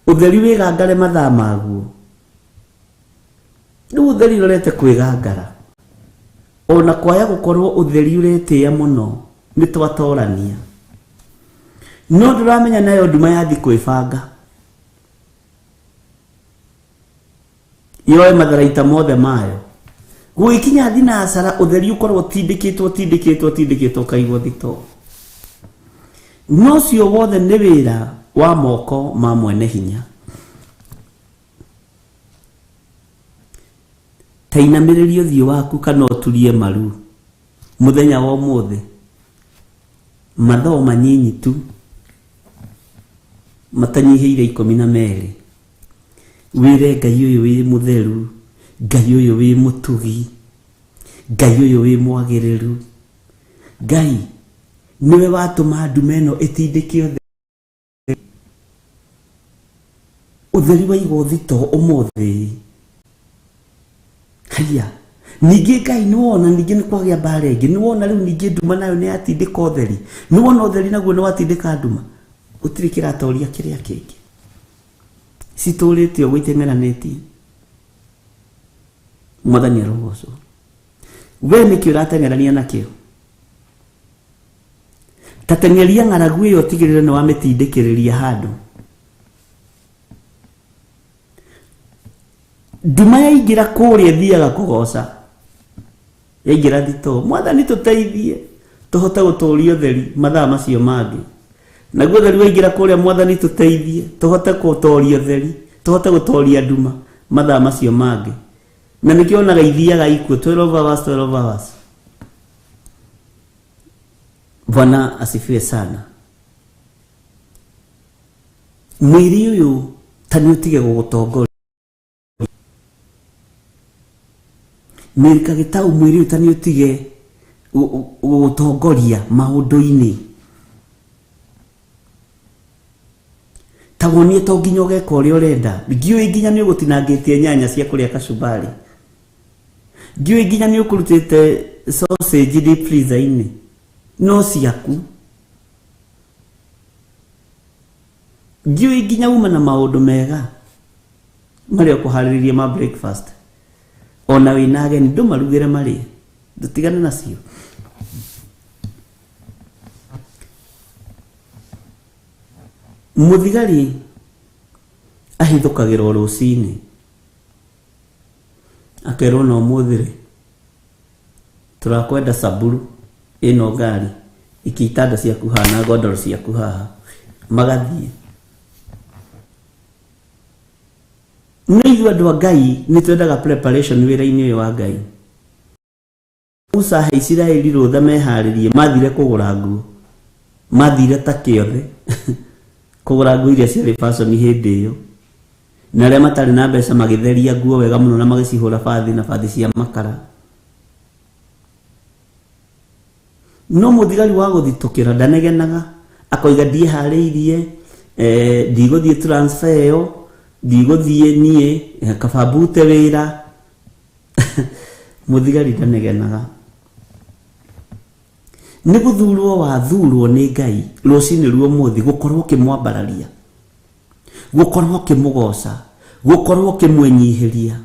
ũtheri wĩgangare mathaa maguo. Rĩu ũtheri ũrorete kwĩgangara, ona kwaya gũkorwo ũtheri ũretĩĩa mũno nĩ twatorania, no ndũramenya nayo nduma yathi kwĩbanga yoe matharaita mothe mayo. Gũgĩkinya thinacara ũtheri ũkorwo ũtindĩkĩtwo, ũtindĩkĩtwo, ũtindĩkĩtwo ũkaigwo thitoo. No ũcio wothe nĩ wĩra wa moko ma mwene hinya. Ta inamĩrĩria ũthiũ waku kana ũturie maru mũthenya wa ũmũthĩ, mathaa manyinyi tu matanyihĩire 12, wĩre Ngai ũyũ wĩ mũtheru, Ngai ũyũ wĩ mũtugi, Ngai ũyũ wĩ mwagĩrĩru. Ngai nĩwe watũma ndume ĩno ĩtindĩke ũtheri. Ũtheri waigwo thitoo ũmũthĩ. Haiya, ningĩ Ngai nĩwona ningĩ nĩ kwagĩa mbara ĩngĩ, nĩwona rĩu ningĩ nduma nayo nĩ yatindĩka ũtheri, nĩwona ũtheri naguo nĩ watindĩka nduma. Gũtirĩ kĩratoria kĩrĩa kĩngĩ. Citũrĩte ũguo iteng'eranĩtie. Mwathani arogocwo. We nĩkĩ ũrateng'erania nakĩo? Ta teng'eria ng'aragu ĩyo ũtigĩrĩre nĩ wamĩtindĩkĩrĩria handũ. Nduma yaingĩra kũrĩa ĩthiaga kũgoca, yaingĩra thitoo, Mwathani tũteithie tũhote gũtũria ũtheri mathaa macio mangĩ. Naguo ũtheri waingĩra kũrĩa, Mwathani tũteithie tũhote gũtoria ũtheri, tũhote gũtoria nduma mathaa macio mangĩ. Na nĩkĩo onaga ithiaga ikuo 12 hours, 12 hours. Bwana asifiwe sana. Mwĩrĩ ũyũ ta nĩ ũtige gũgũtongoria. Mĩrĩ kagĩtau mwĩrĩ ũyũ ta nĩ ũtige gũgũtongoria maũndũ-inĩ. Ta wonie to nginya ũgeka ũrĩa ũrenda. Ndiũĩ nginya nĩ ũgũtinangĩtie nyanya cia kũrĩa kachumbari. Ndiũĩ nginya nĩ ũkũrutĩte sausage deep freezer-inĩ. No ciaku. Ndiũĩ nginya uma na maũndũ mega marĩa ũkũharĩrĩria ma breakfast. Ona wĩna ageni ndũmarugĩre marĩe. Ndũtigane nacio. Mũthigari ahithũkagĩrwo rũcinĩ akerwo na ũmũthĩ rĩ tũrakwenda Samburu ĩno ngari ikia itanda ciaku haha na gondoro ciaku haha magathiĩ. No ithuĩ andũ a Ngai nĩ twendaga preparation wĩra-inĩ ũyũ wa Ngai. Musa ahe Isiraeli rũtha meharĩrie mathire kũgũra nguo, mathire ta kĩothe kũgũra nguo iria ciarĩ fashion hĩndĩ ĩyo, na arĩa matarĩ na mbeca magĩtheria nguo wega mũno na magĩcihũra bathi na bathi cia makara. No mũthigari wa gũthitũkĩra ndanegenaga, akoiga ndiĩharĩirie, ndigũthiĩ transfer ĩyo, ndigũthiĩ niĩ, kaba mbute wĩra. Mũthigari ndanegenaga. Nĩ gũthurwo wathurwo nĩ Ngai rũcinĩ rwa ũmũthĩ gũkorwo ũkĩmwambararia, gũkorwo ũkĩmũgoca, gũkorwo ũkĩmwĩnyihĩria,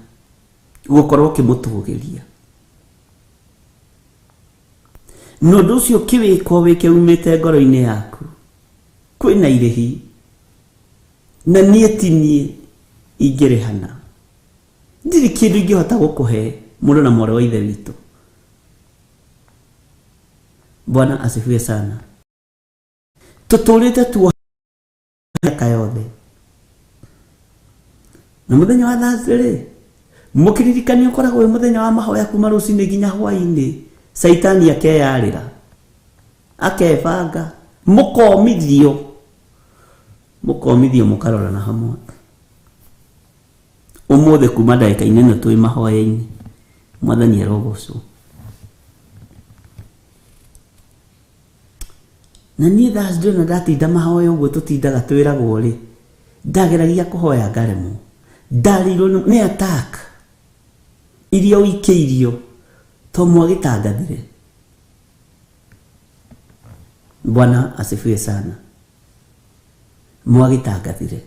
gũkorwo ũkĩmũtũgĩria. Na ũndũ ũcio ũkĩwĩka wĩke umĩte ngoro-inĩ yaku, kwĩna irĩhi, na niĩ ti niĩ ingĩrĩhana. Ndirĩ kĩndũ ingĩhota gũkũhe mũndũ na mwarĩ wa ithe witũ. Bwana asifiwe sana. Tũtũrĩte tuo mĩaka yothe. Na mũthenya wa Thursday rĩ, mũkĩririkania ũkoragwo wĩ mũthenya wa mahoya kuma rũcinĩ nginya hwaĩ-inĩ. Caitani akeyarĩra, akebanga, mũkomithio, mũkomithio mũkarorana hamwe. Ũmũthĩ kuma ndagĩka-inĩ ĩno twĩ mahoya-inĩ, Mwathani arogocwo. Na niĩ Thursday ona ndatinda mahoya ũguo tũtindaga twĩragwo rĩ, ndageragia kũhoya ngaremwo. Ndarĩirwo nĩ attack iria ũikĩirio to mwagĩtangathire. Bwana asifiwe sana. Mwagĩtangathire.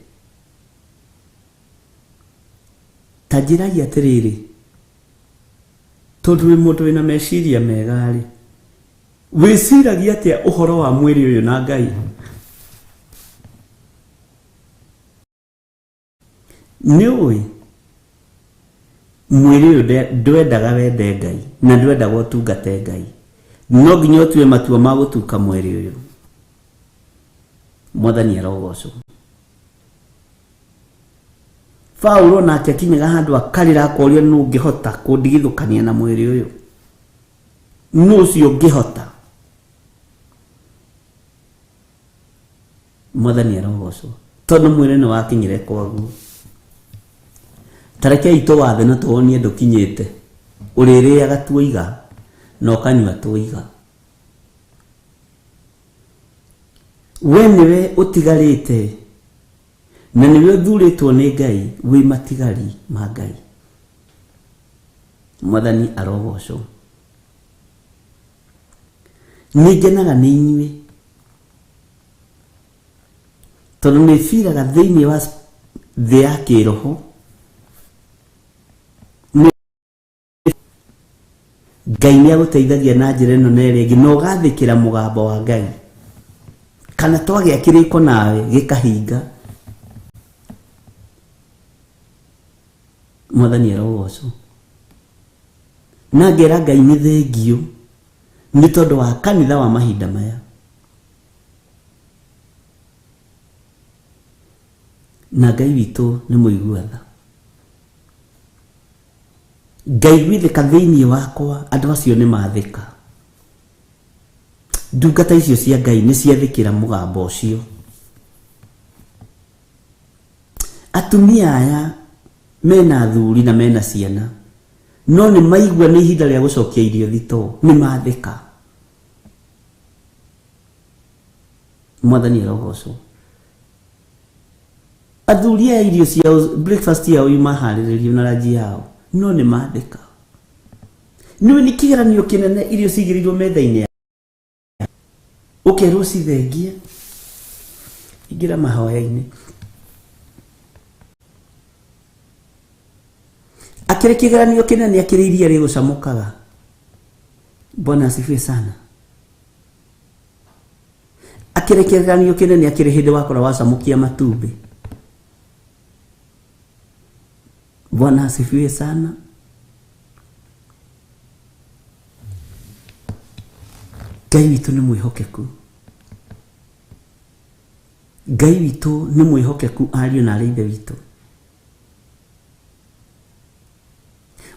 Ta njĩragia atĩrĩrĩ, tondũ wĩ mũndũ wĩna meciria mega rĩ, wĩciragia atĩa ũhoro wa mwĩrĩ ũyũ na Ngai? Nĩ ũĩ mwĩrĩ ũyũ ndwendaga wende Ngai na ndwendaga ũtungate Ngai. No nginya ũtue matua ma gũtuka mwĩrĩ ũyũ. Mwathani arogocwo. Paulo nake akinyaga handũ akarĩra akoria nũ ũngĩhota kũndigithũkania na mwĩrĩ ũyũ, nũ ũcio ũngĩhota. Mwathani arogocwo tondũ mwĩrĩ nĩ wakinyire kwaguo. Ta rekei tũwathe na tuonie ndũkinyĩte. Ũrĩrĩaga tuoiga na ũkanyua tuoiga. We nĩwe ũtigarĩte na nĩwe ũthurĩtwo nĩ Ngai, wĩ matigari ma Ngai. Mwathani arogocwo. Nĩ ngenaga nĩ inyuĩ tondũ nĩ biraga thĩinĩ wa thĩ ya kĩroho Ngai nĩ agũteithagia na njĩra ĩno na ĩrĩa ĩngĩ na ũgathĩkĩra mũgambo wa Ngai, kana twagĩa kĩrĩko nawe gĩkahinga. Mwathani arogocwo. Na ngera Ngai nĩ thengio nĩ tondũ wa kanitha wa mahinda maya. Na Ngai witũ nĩ mũigua tha. Ngaiguithĩka thĩinĩ wakwa andũ acio nĩ mathĩka. Ndungata icio cia Ngai nĩ ciathĩkĩra mũgambo ũcio. Atumia aya mena athuri na mena ciana, no nĩ maigua nĩ ihinda rĩa gũcokia irio thitoo, nĩ mathĩka. Mwathani arogocwo. Athuri aya irio ciao breakfast yao imaharĩrĩrio na ranji yao no nĩ mathĩka. Nĩwe nĩ kĩgeranio kĩnene irio cigĩrĩirwo metha-inĩ ũkerwo cithengie. Ingĩra mahoya-inĩ. Akĩrĩ kĩgeranio kĩnene akĩrĩ iria rĩgũcamũkaga. Bwana asifiwe sana. Akĩrĩ kĩgeranio kĩnene akĩrĩ hĩndĩ wakora wacamũkia matumbĩ. Bwana asifiwe sana. Ngai witũ nĩ mwĩhokeku. Ngai witũ nĩ mwĩhokeku ariũ na arĩ ithe witũ.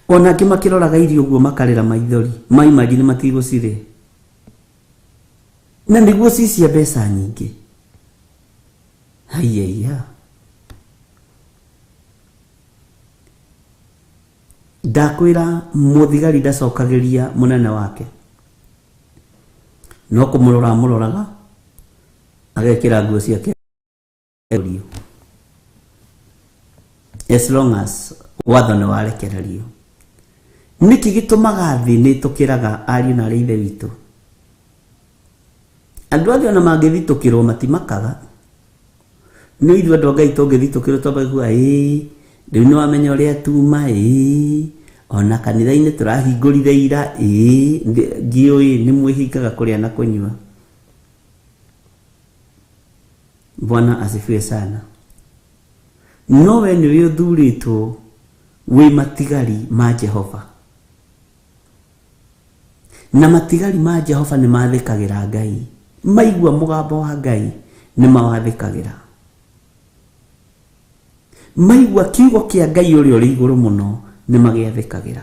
Ona angĩ makĩroraga irio ũguo makarĩra maithori, mai mangĩ nĩ matigũcirĩa. Na nĩguo ci cia mbeca nyingĩ. Haiya. Ndakwĩra mũthigari ndacokagĩria mũnene wake. No kũmũrora amũroraga agekĩra nguo ciake rio. As long as watho nĩ warekererio. Nĩkĩ gĩtũmaga thĩ nĩ tũkĩraga ariũ na arĩ ithe witũ? Andũ othe ona mangĩthitũkĩrwo matimakaga. No ithuĩ andũ a Ngai tũngĩthitũkĩrwo twambagia kuga ĩĩ rĩu nĩ wamenya ũrĩa tuma ĩĩ ona kanitha-inĩ tũrahingũrire ira ĩĩ ndiũĩ nĩ mwĩhingaga kũrĩa na kũnyua. Bwana asifiwe sana. No we nĩwe ũthurĩtwo wĩ matigari ma Jehova. Na matigari ma Jehova nĩ mathĩkagĩra Ngai. Maigua mũgambo wa Ngai nĩ mawathĩkagĩra. Maigua kiugo kĩa Ngai ũrĩa ũrĩ igũrũ mũno nĩ magĩathĩkagĩra.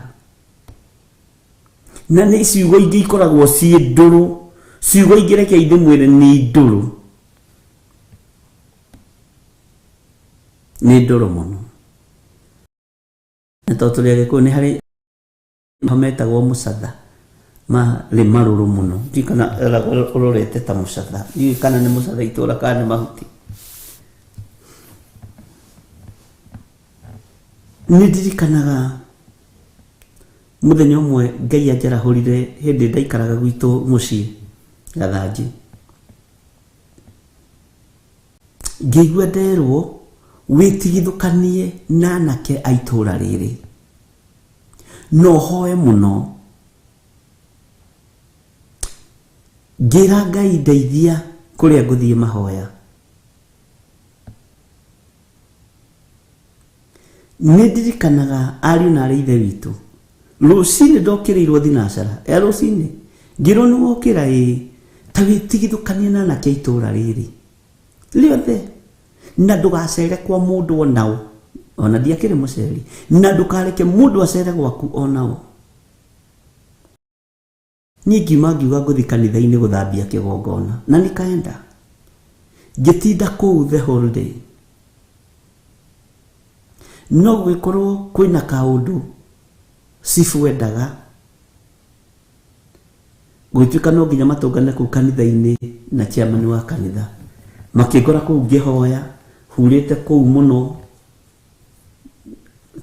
Na nĩ ciugo ingĩ ikoragwo ciĩ ndũrũ. Ciugo ingĩ reke ndĩmwĩre nĩ ndũrũ. Nĩ ndũrũ mũno. Na tondũ tũrĩ Agĩkũyũ nĩ harĩ metagwo mũcatha marĩ marũrũ mũno. Ndiũĩ kana ũrorete ta mũcatha. Ndiũĩ kana nĩ mũcatha itũra kana nĩ mahuti. Nĩ ndirikanaga mũthenya ũmwe Ngai anjarahũrire hĩndĩ ndaikaraga gwitũ mũciĩ Gathanji. Ngĩigua nderwo wĩtigithũkanie na anake a itũra rĩrĩ. No hoe mũno. Ngĩra Ngai ndeithia kũrĩa ngũthiĩ mahoya. Nĩ ndirikanaga ariũ na arĩ ithe witũ. Rũcinĩ ndokĩrĩirwo thinacara ya rũcinĩ. Ngĩrwo nĩ wokĩra ĩĩ ta wĩtigithũkanie na anake a itũra rĩrĩ. Rĩothe. Na ndũgacere kwa mũndũ onao. Ona ndiakĩrĩ mũceri. Na ndũkareke mũndũ acere gwaku onao. Niĩ ngiuma ngiuga ngũthiĩ kanitha-inĩ gũthambia kĩgongona. Na nikaenda. Ngĩtinda kũu the whole day. No gũgĩkorwo kwĩna kaũndũ cibu endaga. Gũgĩtuĩka no nginya matũngane kũu kanitha-inĩ na chairman wa kanitha. Makĩngora kũu ngĩhoya, hurĩte kũu mũno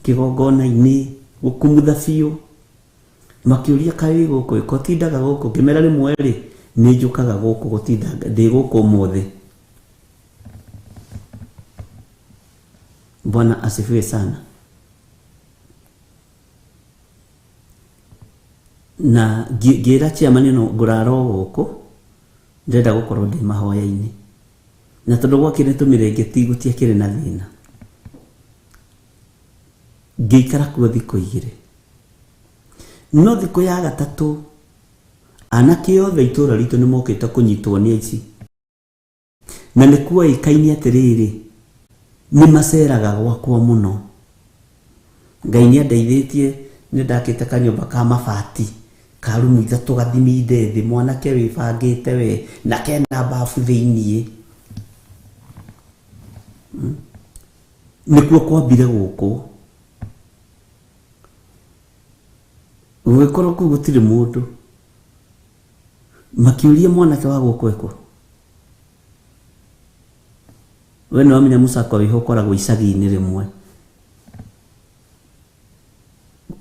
kĩgongona-inĩ, gũkumutha biũ. Makĩũria kaĩ wĩ gũkũ, ko tindaga gũkũ? Ngĩmera rĩmwe rĩ, nĩ njũkaga gũkũ gũtinda ndĩ gũkũ ũmũthĩ. Bwana asifiwe sana. Na ngĩra chairman ĩno ngũrara o gũkũ, ndĩrenda gũkorwo ndĩ mahoya-inĩ. Na tondũ gwakĩrĩ tũmĩrĩngĩti gũtiakĩrĩ na thĩna. Ngĩikara kuo thikũ igĩrĩ. No thikũ ya gatatũ, anake othe itũra ritũ nĩ mokĩte kũnyitwo nĩ aici. Na nĩ kuoĩkaine atĩrĩrĩ, nĩ maceraga gwakwa mũno. Ngai nĩ andeithĩtie nĩ ndakĩte kanyũmba ka mabati ka rumu ithatũ gathiminde thĩ, mwanake wĩbangĩte we na kena bafu thĩiniĩ. Nĩkuo kwambire gũkũ. Gũgĩkorwo kũu gũtirĩ mũndũ. Makĩũria mwanake wa gũkũ ekũ. We nĩwamenya mũcakwa wĩho ũkoragwo icagi-inĩ rĩmwe.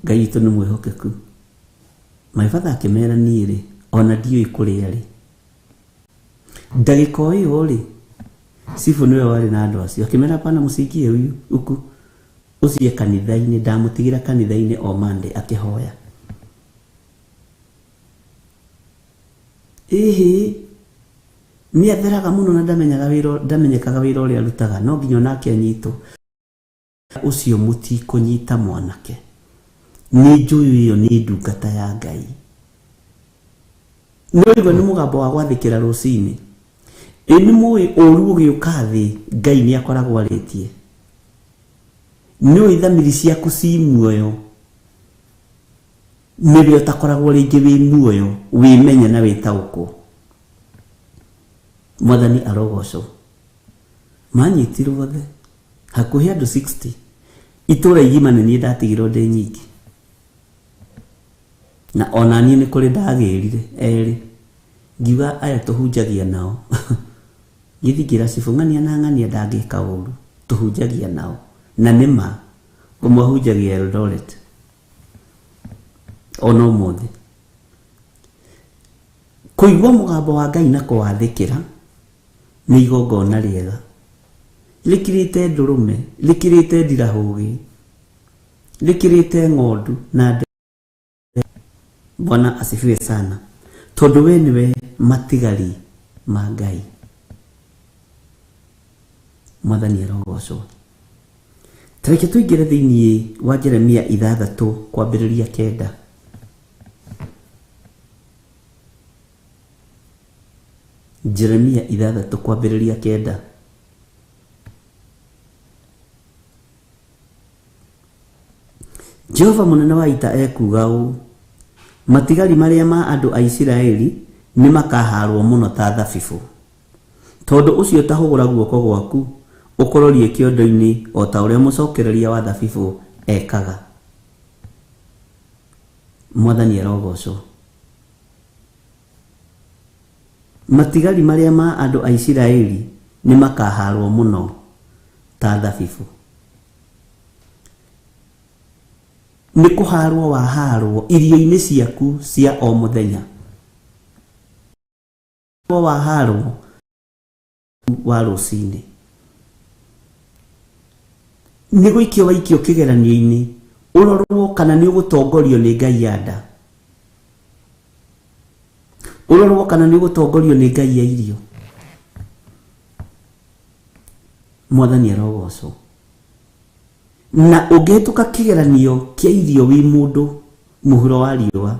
Ngai witũ nĩ mwĩhokeku. My father akĩmera niĩ rĩ, ona ndiũĩ kũrĩa rĩ. Ndagĩka o ĩyo rĩ, cibũ nĩwe warĩ na andũ acio, akĩmera hapana mũcikie huyu huku, ũcio kanitha-inĩ, ndamũtigĩra kanitha-inĩ o Monday akĩhoya. Ĩhĩ, nĩ atheraga mũno na ndamenyaga wĩra, ndamenyekaga wĩra ũrĩa arutaga, no nginya onake anyitwo. Ũcio mũtikũnyita mwanake, nĩ njũĩ ĩyo nĩ ndungata ya Ngai. Nĩ waigua nĩ mũgambo wa gwathĩkĩra rũcinĩ. Ĩ nĩ mũĩ ũru ũgĩũka thĩ, Ngai nĩ akoragwo arĩtie. Nĩ ũĩ thamiri ciaku ci muoyo, nĩwe ũtakoragwo rĩngĩ wĩ muoyo, wĩmenye na wĩtaũkwo. Mwathani arogocwo. Manyitirwo othe, hakuhĩ andũ 60. Itũra igima nĩ niĩ ndatigirwo ndĩ nyingĩ. Na ona niĩ nĩ kũrĩ ndagĩrire erĩ. Ngiuga aya tũhunjagia nao. Ngĩthiĩ ngĩra cibũ ng'ania na ng'ania ndangĩka ũru, tũhunjagia nao. Na nĩ ma, ũmwe ahunjagia Eldoret. Ona ũmũthĩ. Kũigua mũgambo wa Ngai na kũwathĩkĩra nĩ igongona rĩega. Rĩkĩrĩte ndũrũme, rĩkĩrĩte ndirahũgĩ, rĩkĩrĩte ng'ondu na ndegwa. Bwana asifiwe sana. Tondũ we nĩwe matigari ma Ngai. Mwathani arogocwo. Tareke tũingĩre thĩinĩ wa Jeremia 6 kwambĩrĩria 9. Jeremia 6 kwambĩrĩria 9. Jehova mũnene wa ita ekuuga ũũ, matigari marĩa ma andũ a Isiraeli nĩ makahaarwo mũno ta thabibũ. Tondũ ũcio ta hũgũra guoko gwaku ũkororie kĩondo-inĩ o ta ũrĩa mũcokereria wa thabibũ ekaga. Mwathani arogocwo. Matigari marĩa ma andũ a Isiraeli nĩ makahaarwo mũno ta thabibũ. Nĩ kũhaarwo wahaarwo irio-inĩ ciaku cia o mũthenya. Wahaarwo wa rũcinĩ. Nĩ gũikio waikio kĩgeranio-inĩ, ũrorwo kana nĩ ũgũtongorio nĩ Ngai ya nda. Ũrorwo kana nĩ ũgũtongorio nĩ Ngai ya irio. Mwathani arogocwo. Na ũngĩhĩtũka kĩgeranio kĩa irio wĩ mũndũ mũhuro wa riũa,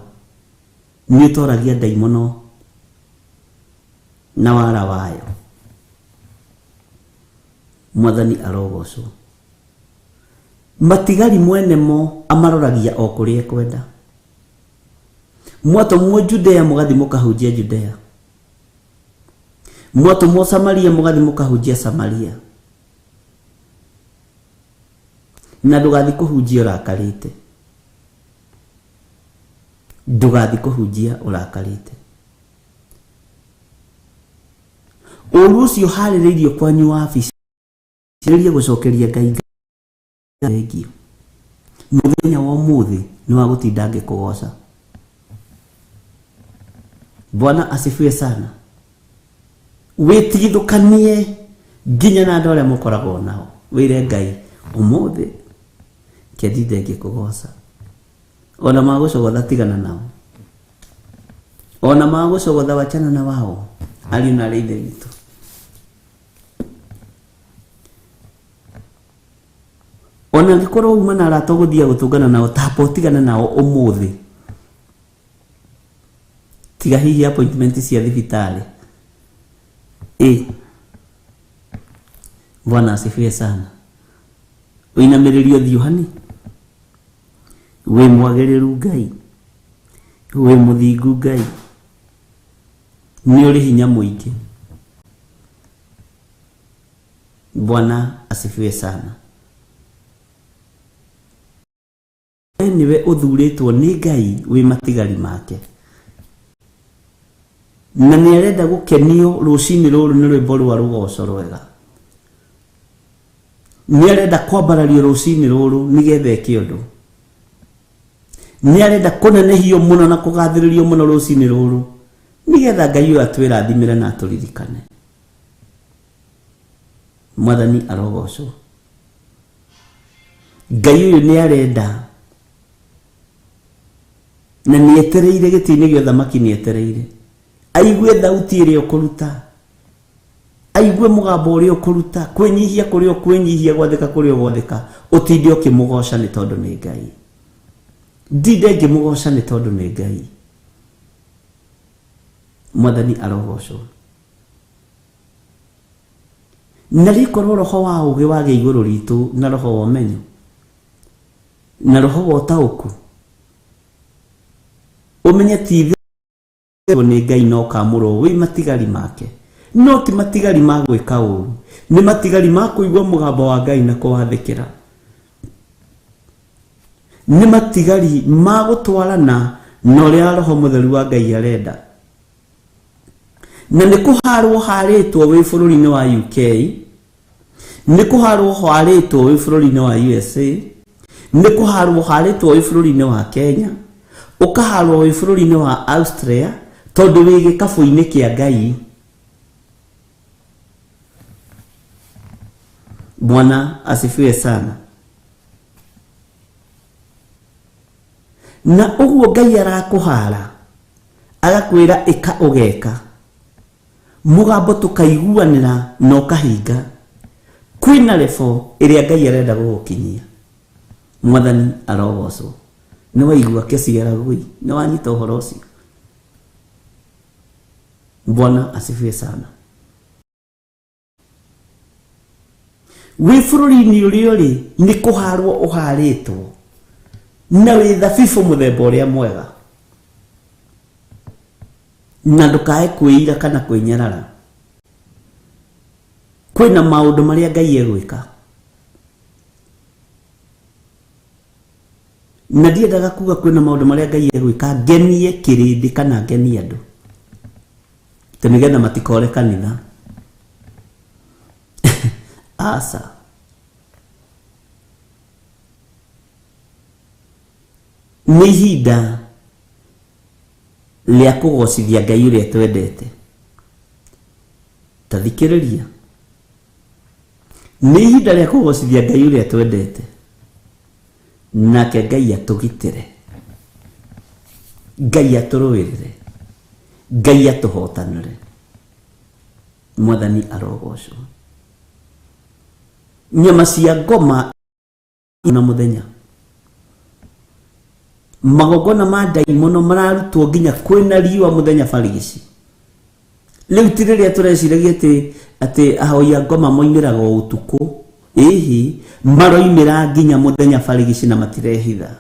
nĩ ũtoragia ndaimono na wara wayo. Mwathani arogocwo. Matigari mwene mo amaroragia o kũrĩa ekwenda. Mwatũmwo Judea mũgathiĩ mũkahunjia Judea. Mwatũmwo Samaria mũgathiĩ mũkahunjia Samaria. Na ndũgathiĩ kũhunjia ũrakarĩte. Ndũgathiĩ kũhunjia ũrakarĩte. Ũru ũcio ũharĩrĩirio kwanyu wabici, rĩria gũcokeria Ngai thengio. Mũthenya wa ũmũthĩ nĩ wa gũtinda ngĩkũgoca. Bwana asifiwe sana. Wĩtigithũkanie nginya na andũ arĩa mũkoragwo nao. Wĩre Ngai ũmũthĩ kĩndinde ngĩkũgoca. Ona magũcogotha tigana nao. Ona magũcogotha wachana na wao. Ariũ na arĩ ithe witũ. Ona angĩkorwo uma na arata ũgũthiĩ gũtũngana nao, tamba ũtigane nao ũmũthĩ. Tiga hihi appointment cia thibitarĩ. Ĩ. Bwana asifiwe sana. Ũinamĩrĩrie ũthiũ hani. Wĩ mwagĩrĩru Ngai. Wĩ mũthingu Ngai. Nĩ ũrĩ hinya mũingĩ. Bwana asifiwe sana. We nĩwe ũthurĩtwo nĩ Ngai wĩ matigari make. Na nĩ arenda gũkenio rũcinĩ rũrũ nĩ rwĩmbo rwa rũgoco rwega. Nĩ arenda kwambarario rũcinĩ rũrũ nĩgetha eke ũndũ. Nĩ arenda kũnenehio mũno na kũgathĩrĩrio mũno rũcinĩ rũrũ nĩgetha Ngai ũyũ atwĩrathimĩre na atũririkane. Mwathani arogocwo. Ngai ũyũ nĩ arenda na nĩ etereire gĩtĩ-inĩ gĩa ũthamaki, nĩ etereire aigue thauti ĩrĩa ũkũruta, aigue mũgambo ũrĩa ũkũruta, kwĩnyihia kũrĩa ũkwĩnyihia, gwathĩka kũrĩa ũgwathĩka, ũtinde ũkĩmũgoca nĩ tondũ nĩ Ngai. Ndinde ngĩmũgoca nĩ tondũ nĩ Ngai. Mwathani arogocwo. Na rĩkorwo roho wa ũgĩ wagĩa igũrũ ritũ, na roho wa ũmenyo, na roho wa ũtaũku, ũmenye ti itherũ nĩ Ngai na ũkamũrwo wĩ matigari make. No ti matigari ma gwĩka ũru, nĩ matigari ma kũigua mũgambo wa Ngai na kũwathĩkĩra. Nĩ matigari ma gũtwarana na ũrĩa roho mũtheru wa Ngai arenda. Na nĩ kũharwo harĩtwo wĩ bũrũri-inĩ wa UK, nĩ kũharwo harĩtwo wĩ bũrũri-inĩ wa USA, nĩ kũharwo harĩtwo wĩ bũrũri-inĩ wa Kenya, ũkaharwo wĩ bũrũri-inĩ wa Austria, tondũ wĩ gĩkabũ-inĩ kĩa Ngai. Bwana asifiwe sana. Na ũguo Ngai arakũhara agakwĩra ĩka ũgeka, mũgambo tũkaiguanĩra na ũkahinga. Kwĩna rebo ĩrĩa Ngai arenda gũgũkinyia. Mwathani arogocwo. Nĩ waigua kĩciaragũi, nĩ wanyita ũhoro ũcio. Bwana asifiwe sana. Wĩ bũrũri-inĩ ũrĩa ũrĩ nĩ kũharwo ũharĩtwo na wĩ thabibũ mũthemba ũrĩa mwega, na ndũkae kwĩira kana kwĩnyarara. Kwĩna maũndũ marĩa Ngai egwĩka, na ndiendaga kuga kwĩna maũndũ marĩa Ngai egwĩka ngenie kĩrĩndĩ kana ngenie andũ, tondũ nĩgetha matikore kanitha. Aca. Nĩ ihinda rĩa kũgocithia Ngai ũrĩa twendete. Ta thikĩrĩria. Nĩ ihinda rĩa kũgocithia Ngai ũrĩa twendete, nake Ngai atũgitĩre, Ngai atũrũĩrĩre, Ngai atũhotanĩre. Mwathani arogocwo. Nyama cia ngoma na mũthenya, magongona ma ndaimono mararutwo nginya kwĩna riũa mũthenya barigici. Rĩu ti rĩrĩa tũreciragia atĩ ahoi a ngoma moimĩraga o ũtukũ, ĩhĩ maroimĩra nginya mũthenya barigici na matirehitha.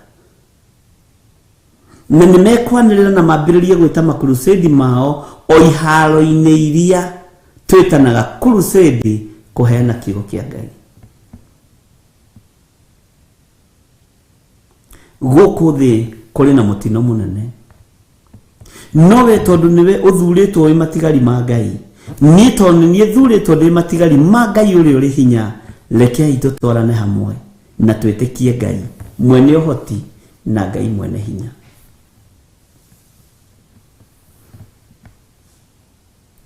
Na nĩ mekwanĩrĩra na mambĩrĩrie gwĩta makrusedi mao o iharo-inĩ iria twĩtanaga krusedi kũheana kiugo kĩa Ngai. Gũkũ thĩ kũrĩ na mũtino mũnene, no we tondũ nĩwe ũthurĩtwo wĩ matigari ma Ngai, niĩ tondũ nĩ niĩ thurĩtwo ndĩ matigari ma Ngai ũrĩa ũrĩ hinya, rekei tũtwarane hamwe na twĩtĩkie Ngai mwene ũhoti na Ngai mwene hinya.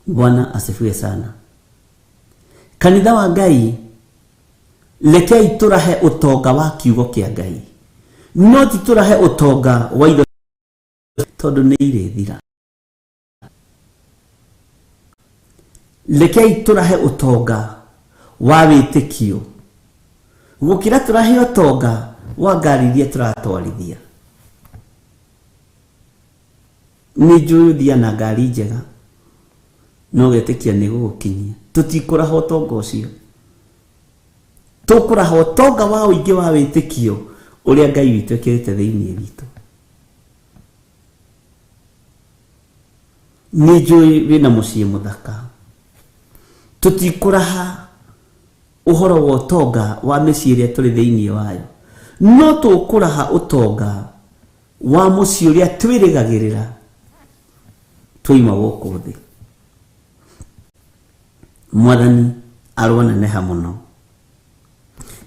Bwana asifiwe sana. Kanitha wa Ngai, rekei tũrahe ũtonga wa kiugo kĩa Ngai, no ti tũrahe ũtonga wa indo tondũ nĩ irĩthira. Rekei tũrahe ũtonga wa wĩtĩkio gũkĩra tũrahe ũtonga wa ngari iria tũratwarithia. Nĩ njũĩ ũthiaga na ngari njega, no ũgetĩkia nĩ gũgũkinyia. Tũtikũraha ũtonga ũcio, tũkũraha ũtonga wa ũingĩ wa wĩtĩkio ũrĩa Ngai witũ ekĩrĩte thĩinĩ witũ. Nĩ njũĩ wĩna mũciĩ mũthaka, tũtikũraha ũhoro wa ũtonga wa mĩciĩ ĩrĩa tũrĩ thĩinĩ wayo, no tũkũraha ũtonga wa mũciĩ ũrĩa twĩrĩgagĩrĩra twaima gũkũ thĩ. Mwathani aroneneha mũno.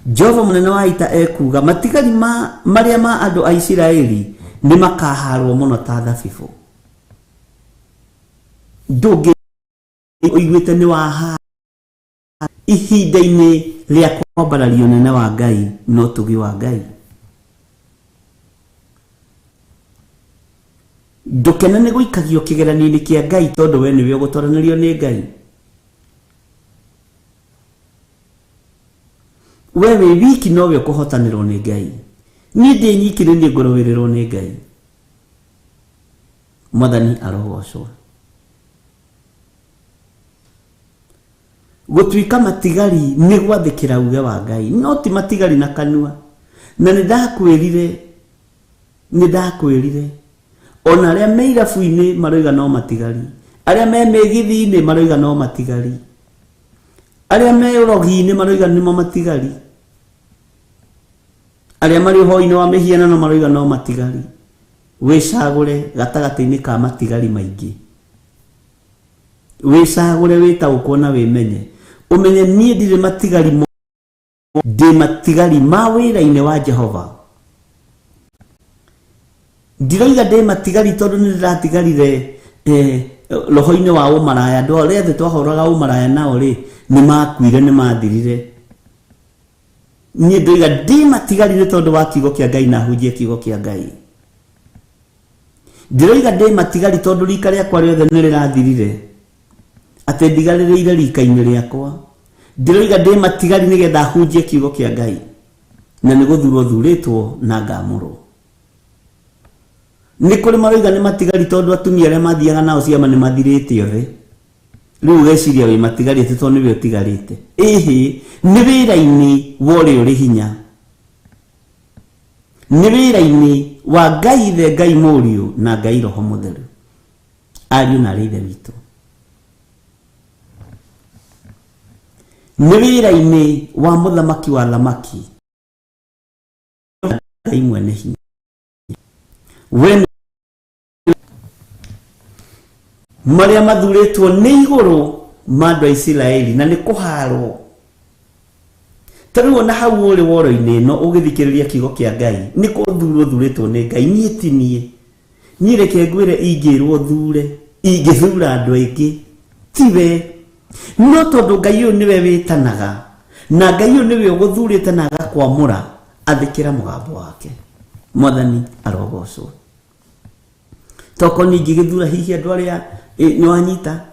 Jehova mũnene wa ita ekuga matigari ma marĩa ma andũ a Isiraeli nĩ makaharwo mũno ta thabibũ. Ndũngĩ ũiguĩte nĩ waha ihinda-inĩ rĩa kwambararia ũnene wa Ngai na ũtugi wa Ngai. Ndũkene nĩ gũikagio kĩgeranio-inĩ kĩa Ngai tondũ we nĩwe ũgũtoranĩrio nĩ Ngai. We wĩ wiki nowe ũkũhotanĩrwo nĩ Ngai. Niĩ ndĩ nyiki nĩ niĩ ngũrũĩrĩrwo nĩ Ngai. Mwathani arogocwo. Gũtuĩka matigari nĩ gwathĩkĩra uge wa Ngai, no ti matigari na kanua. Na nĩ ndakwĩrire ona arĩa me irabu-inĩ maroiga no matigari, arĩa me mĩgithi-inĩ maroiga no matigari, arĩa me ũrogi-inĩ maroiga nĩmo matigari, arĩa marĩ ũhoi-inĩ wa mĩhianano maroiga no matigari. Wĩcagũre gatagatĩ-inĩ ka matigari maingĩ. Wĩcagũre wĩtaũkwo na wĩmenye. Ũmenye niĩ ndirĩ matigari, ndĩ matigari ma wĩra-inĩ wa Jehova. Ndiroiga ndĩ matigari tondũ nĩ ndĩratigarire roho-inĩ wa ũmaraya. Andũ arĩa othe twahũraga ũmaraya nao rĩ, nĩ makuire, nĩ mathirire. Niĩ ndoiga ndĩ matigari nĩ tondũ wa kiugo kĩa Ngai na hunjie kiugo kĩa Ngai. Ndiroiga ndĩ matigari tondũ rika rĩakwa rĩothe nĩ rĩrathirire, atĩ ndigarĩrĩire rika-inĩ rĩakwa. Ndiroiga ndĩ matigari nĩgetha hunjie kiugo kĩa Ngai, na nĩ gũthurwo thurĩtwo na ngamũrwo. Nĩ kũrĩ maroiga nĩ matigari tondũ atumia arĩa mathiaga nao ciama nĩ mathirĩte othe. Rĩu ũgeciria wĩ matigari atĩ tondũ nĩwe ũtigarĩte. Ĩhĩ, nĩ wĩra-inĩ wa ũrĩa ũrĩ hinya. Nĩ wĩra-inĩ wa Ngai Ithe, Ngai Mũriũ na Ngai Roho Mũtheru, ariũ na arĩ Ithe witũ. Nĩ wĩra-inĩ wa mũthamaki wa thamaki, Ngai mwene hinya. We marĩa mathurĩtwo nĩ igũrũ ma andũ a Isiraeli na nĩ kũharwo. Ta rĩu ona hau ũrĩ woro-inĩ ĩno ũgĩthikĩrĩria kiugo kĩa Ngai, nĩ kũthurwo thurĩtwo nĩ Ngai. Niĩ ti niĩ. Niĩ reke ngwĩre, ingĩrwo thure, ingĩthura andũ aingĩ, tiwe. No tondũ Ngai ũyũ nĩwe wĩtanaga, na Ngai ũyũ nĩwe ũgũthurĩte na agakwamũra, athĩkĩra mũgambo wake. Mwathani arogocwo. Toko ningĩgĩthura hihi andũ arĩa nĩ wanyita.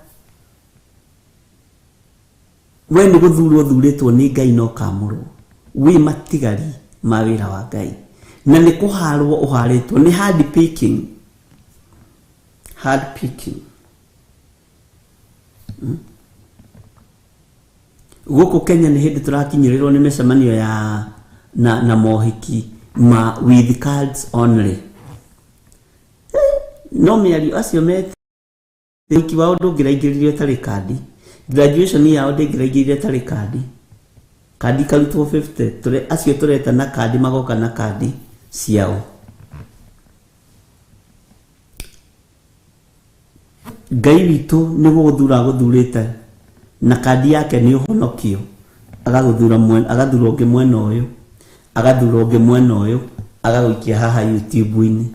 We nĩ gũthurwo thurĩtwo nĩ Ngai na ũkamũrwo. Wĩ matigari ma wĩra wa Ngai. Na nĩ kũharwo ũharĩtwo, nĩ hard picking. Hard picking. Gũkũ Kenya nĩ hĩndĩ tũrakinyĩrĩrwo nĩ mĩcemanio ya na mohiki ma with cards only. No mĩario acio mete ũhiki wao ndũngĩraingĩrire ũtarĩ kandi, graduation yao ndĩngĩraingĩrire ĩtarĩ kandi, kandi ikarutwo 50, acio tũreta na kandi magoka na kandi ciao. Ngai witũ nĩ gũgũthura agũthurĩte na kandi yake nĩ ũhonokio, agagũthura mwena, agathura ũngĩ mwena ũyũ, agathura ũngĩ mwena ũyũ, agagũikia haha YouTube-inĩ.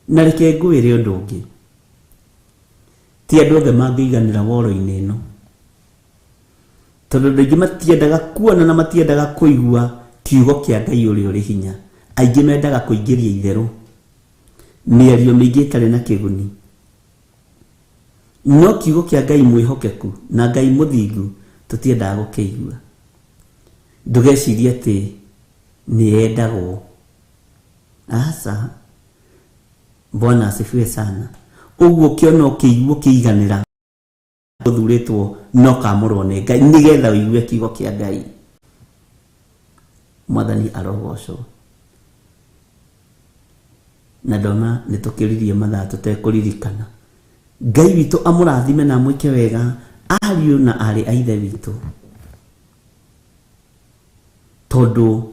Na reke ngwĩre ũndũ ũngĩ, ti andũ othe mangĩiganĩra woro-inĩ ĩno, tondũ andũ aingĩ matiendaga kuona na matiendaga kũigua kiugo kĩa Ngai ũrĩa ũrĩ hinya. Aingĩ mendaga kũingĩria itherũ, mĩario mĩingĩ ĩtarĩ na kĩguni. No kiugo kĩa Ngai mwĩhokeku na Ngai mũthingu tũtiendaga gũkĩigua. Ndũgecirie atĩ nĩ yendagwo. Aca. Bwana asifiwe sana. Ũguo ũkĩona ũkĩigua ũkĩiganĩra ũthurĩtwo no kamũrwo nĩ Ngai nĩgetha ũigue kiugo kĩa Ngai. Mwathani arogocwo. Na ndona nĩ tũkĩririe mathaa tũtekũririkana. Ngai witũ amũrathime na amwĩke wega ariũ na aarĩ a Ithe witũ, tondũ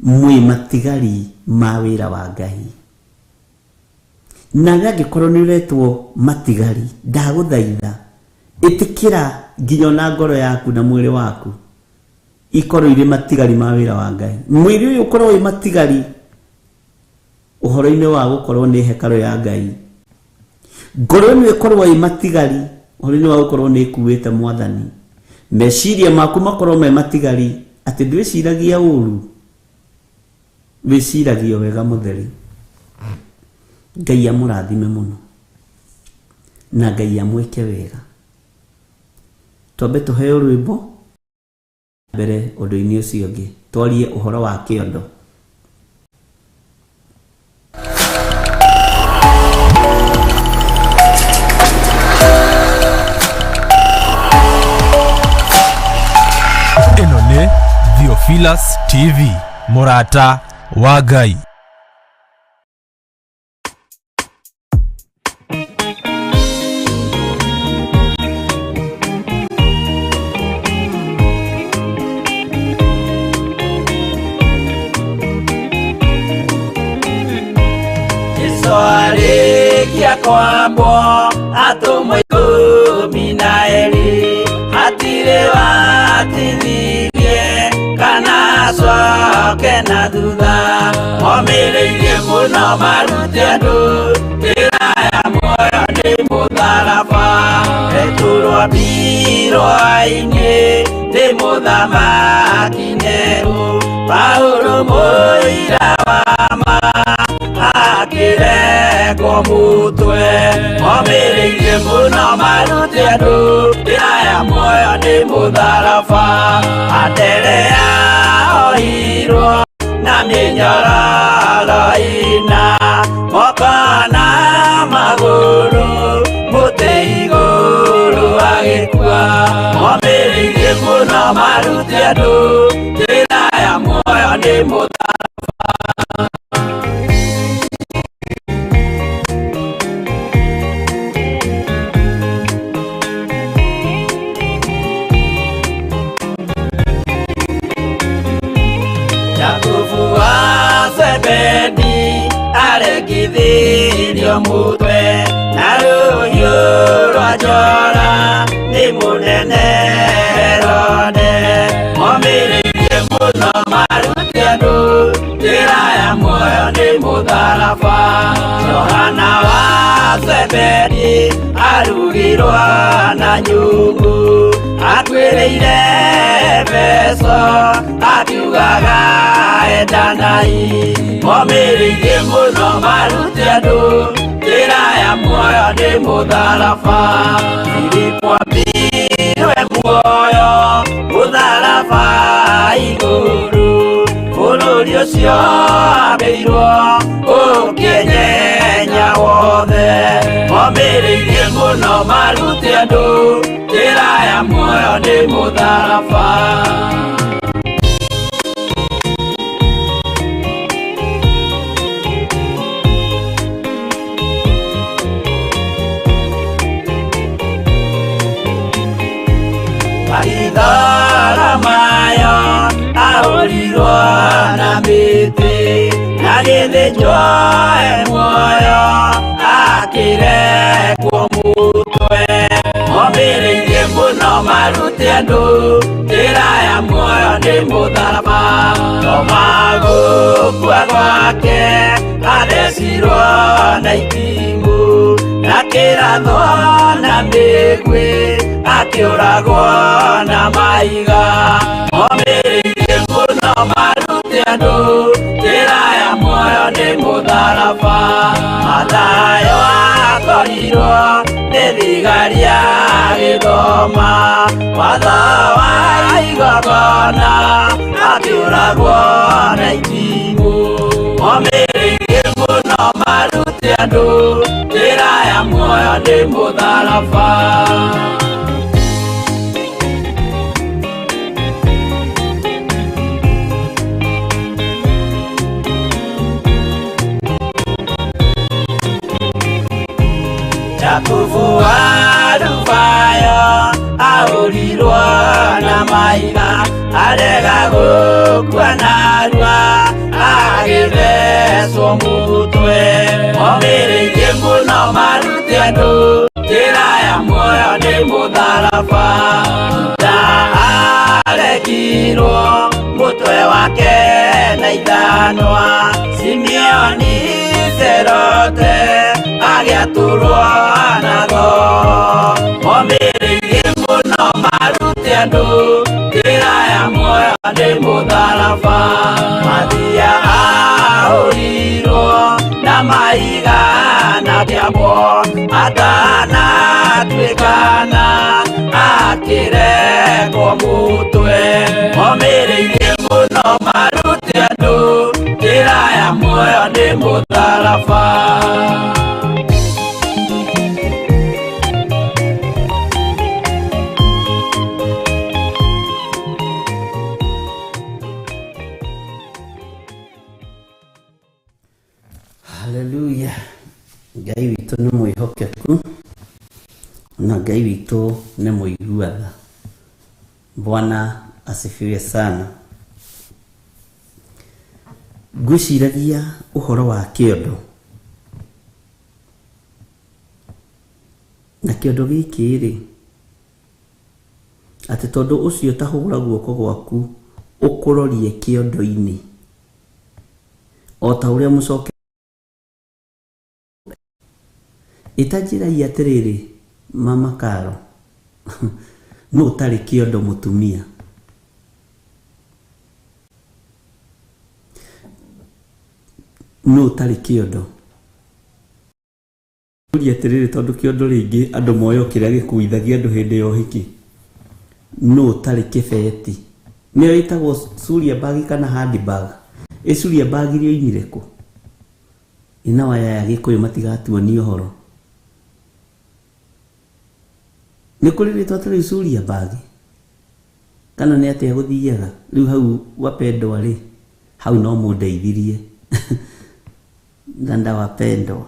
mwĩ matigari ma wĩra wa Ngai. Nawe angĩkorwo nĩ ũretwo matigari, ndagũthaitha ĩtĩkĩra Nginya ona ngoro yaku na mwĩrĩ waku ikorwo irĩ matigari ma wĩra wa Ngai. Mwĩrĩ ũyũ ũkorwo wĩ matigari ũhoro-inĩ wa gũkorwo nĩ hekarũ ya Ngai. Ngoro ĩno ĩkorwo ĩ matigari ũhoro-inĩ wa gũkorwo nĩ ĩkuĩte Mwathani. Meciria maku makorwo me matigari atĩ ndwĩciragia ũru, wĩciragia wega mũtheri. Ngai amũrathime mũno na Ngai amwĩke wega. Twambe tũheo rwĩmbo mbere ũndũ-inĩ ũcio ũngĩ twarie ũhoro wa kĩondo. Ĩno nĩ Theophilus TV, mũrata wa Ngai. Jesu arĩkia kwambwo atũmwo 12, hatirĩ watithirie kana acoke na thutha. Omĩrĩirie mũno marute andũ njĩra ya muoyo nĩ mũtharaba. Petero ambirwo-inĩ nĩ mũthamaki Nero, Paulo mũira wa ma akĩrekwo mũtwe. Omĩrĩirie mũno marute andũ njĩra ya muoyo nĩ mũtharaba. Anderea ohirwo na mĩnyororo ĩna, moko na magũrũ mũtĩ igũrũ agĩkua. Omĩrĩirie mũno marute andũ njĩra ya muoyo nĩ mũtharaba. Jakubu wa Zebedi arekithirio mutwe na rũhiũ rwa njora nĩ mũnene Herode. Momĩrĩirie mũno marute andũ njĩra ya muoyo nĩ mũtharaba. Johana wa Zebedi arugirwo na nyungu, akuĩrĩire Efeso akiugaga endanai. Momĩrĩirie mũno marute andũ njĩra ya muoyo nĩ mũtharaba. Filipo ambirwe muoyo mũtharaba igũrũ, bũrũri ũcio ambĩirwo ũkĩnyenya wothe. Momĩrĩirie mũno marute andũ njĩra ya muoyo nĩ mũtharaba. Maithara mayo ahũrirwo na mĩtĩ, na gĩthĩnjwo e muoyo akĩrekwo mũtwe. Momĩrĩirie mũno marute andũ njĩra ya muoyo nĩ mũtharaba. Toma gũkua gwake athecirwo na itimũ, na kĩrathwo na mĩguĩ akĩũragwo na mahiga. Momĩrĩirie mũno marute andũ njĩra ya muoyo nĩ mũtharaba. Mathayo akorirwo nĩ thigari agĩthoma watho wa igongona, akĩũragwo na itimũ. Momĩrĩirie mũno marute andũ njĩra ya muoyo nĩ mũtharaba. Jakubu wa Alufayo ahũrirwo na mahiga, arega gũkua narua agĩthecwo mũtwe. Momĩrĩirie mũno marute andũ njĩra ya muoyo nĩ mũtharaba. Ithanwa Simeoni Serote agĩatũrwo natho Omĩrĩirie mũno marute andũ njĩra ya muoyo nĩ mũtharaba Mathia ahũrirwo na mahiga na kĩambo atanatuĩkana akĩrekwo mũtwe Omĩrĩirie mũno marute andũ njĩra ya muoyo nĩ mũtharaba. Haleluya. Ngai witũ nĩ mwĩhokeku na Ngai witũ nĩ mũigua tha. Bwana asifiwe sana. Ngwĩciragia ũhoro wa kĩondo na kĩondo gĩkĩ rĩ, atĩ tondũ ũcio ta hũra guoko gwaku ũkũrorie kĩondo-inĩ o ta ũrĩa mũcoke ĩtanjĩragia atĩrĩrĩ, mama Karo nũ ũtarĩ kĩondo mũtumia? Nũ ũtarĩ kĩondo? Ũria atĩrĩrĩ, tondũ kĩondo rĩngĩ andũ moyo kĩrĩa gĩkuithagia andũ hĩndĩ ya ũhiki. Nũ ũtarĩ kĩbeti? Nĩyo ĩtagwo suria bag kana handbag. Ĩ suria bag rĩoimire kũ? Ĩ nao aya Gĩkũyũ matigatuonia ũhoro. Nĩ kũrĩ rĩtwa ta rĩu suria bag? Kana nĩ atĩa gũthiaga? Rĩu hau wapendwa rĩ, hau no mũndeithirie. Dada wapendwa.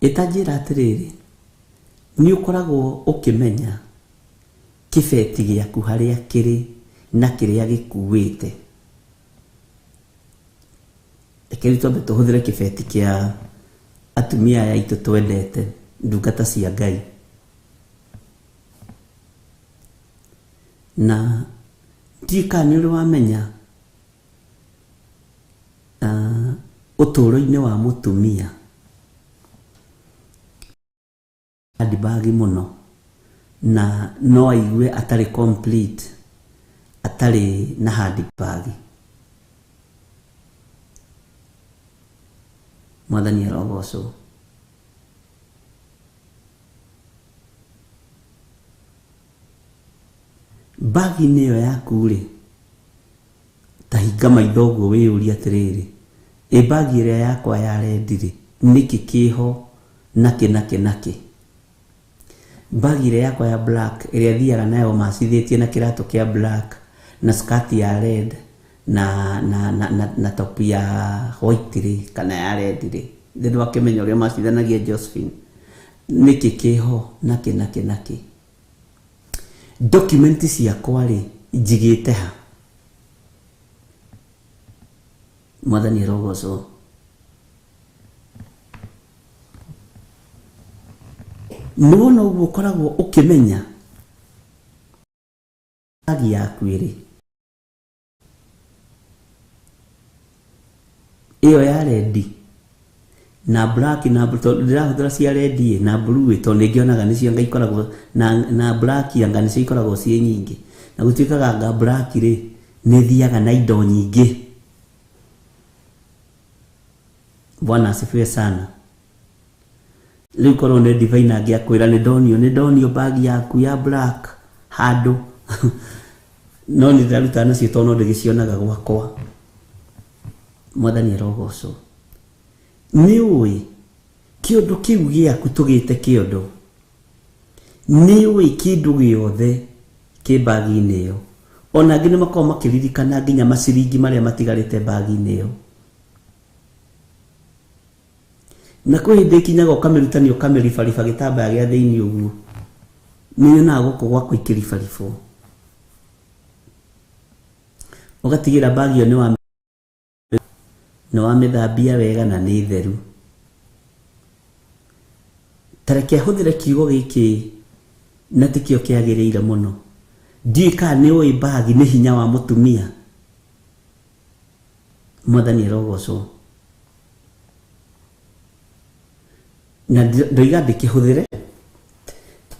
Ĩtanjĩra atĩrĩrĩ, nĩ ũkoragwo ũkĩmenya kĩbeti gĩaku harĩa kĩrĩ na kĩrĩa gĩkuĩte. Reke rĩu twambe tũhũthĩre kĩbeti kĩa atumia aya aitũ twendete, ndungata cia Ngai. Na ndiũĩ kana nĩ ũrĩ wamenya ũtũũro-inĩ wa mũtumia handbag mũno na no aigue atarĩ complete atarĩ na handbag. Mwathani arogocwo. Bagi-inĩ ĩyo yaku rĩ, ta hinga maitho ũguo wĩyũrie atĩrĩrĩ, ĩ bagi ĩrĩa yakwa ya red rĩ, nĩkĩ kĩho nakĩ nakĩ nakĩ? Bagi ĩrĩa yakwa ya black ĩrĩa thiaga nayo macithĩtie na kĩratũ kĩa black na skirt ya red na na na na, na top ya white rĩ kana ya red rĩ, thĩ ndwakĩmenya ũrĩa macithanagia Josephine, nĩkĩ kĩho nakĩ nakĩ nakĩ? Document ciakwa rĩ njigĩte ha? Mwathani arogocwo. Nĩwona ũguo ũkoragwo ũkĩmenya bagi yaku ĩrĩ ĩyo ya red na black na tondũ ndĩrahũthĩra cia red na blue tondũ nĩngĩonaga nĩcio anga ikoragwo na black anga nĩcio ikoragwo ciĩ nyingĩ, na gũtuĩkaga anga black rĩ nĩ thiaga na indo nyingĩ. Bwana asifiwe sana. Rĩu korwo nĩ divine angĩakwĩra nĩ ndonio bag yaku ya black handũ no nĩ ndĩraruta nacio tondũ no ndĩgĩcionaga gwakwa. Mwathani arogocwo. Nĩ ũĩ kĩondo kĩu gĩaku tũgĩte kĩondo, nĩ ũĩ kĩndũ gĩothe kĩ bagi-inĩ ĩyo. Ona angĩ nĩ makoragwo makĩririkana nginya maciringi marĩa matigarĩte bagi-inĩ ĩyo. Na kwĩ hĩndĩ ĩkinyaga ũkamĩrutania ũkamĩribariba gĩtambaya gĩa thĩinĩ ũguo, nĩ nyonaga gũkũ gwakwa ikĩribaribwo, ũgatigĩra bagi ĩyo nĩ wamĩthambia wega na nĩ theru. Ta reke hũthĩre kiugo gĩkĩ na tikĩo kĩagĩrĩire mũno. Ndiũĩ kana nĩ ũĩ mbagi nĩ hinya wa mũtumia. Mwathani arogocwo. Na ndoiga ndĩkĩhũthĩre,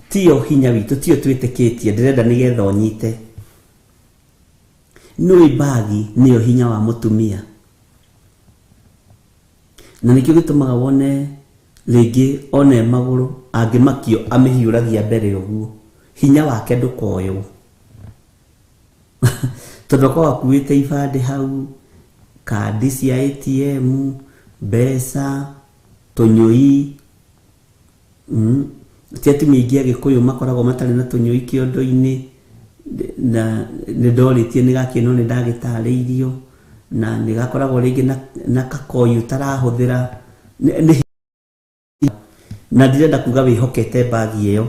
tiyo hinya witũ, tiyo twĩtĩkĩtie, ndĩrenda nĩgetha ũnyite. Nĩũĩ mbagi nĩyo hinya wa mũtumia. Na nĩkĩo gĩtũmaga wone rĩngĩ one magũrũ angĩmakio amĩhiũragia mbere ũguo, hinya wake ndũkoywo. Tondũ akoragwo akuĩte ibandĩ hau, kandi cia ATM, mbeca, tũnyũi. Ti atumia aingĩ a Gĩkũyũ makoragwo matarĩ na tũnyũi kĩondo-inĩ, na nĩ ndorĩtie nĩ gakĩ no nĩ ndagĩtarĩirio, na nĩ gakoragwo rĩngĩ na kakoi ũtarahũthĩra. Na ndirenda kuga wĩhokete mbagi ĩyo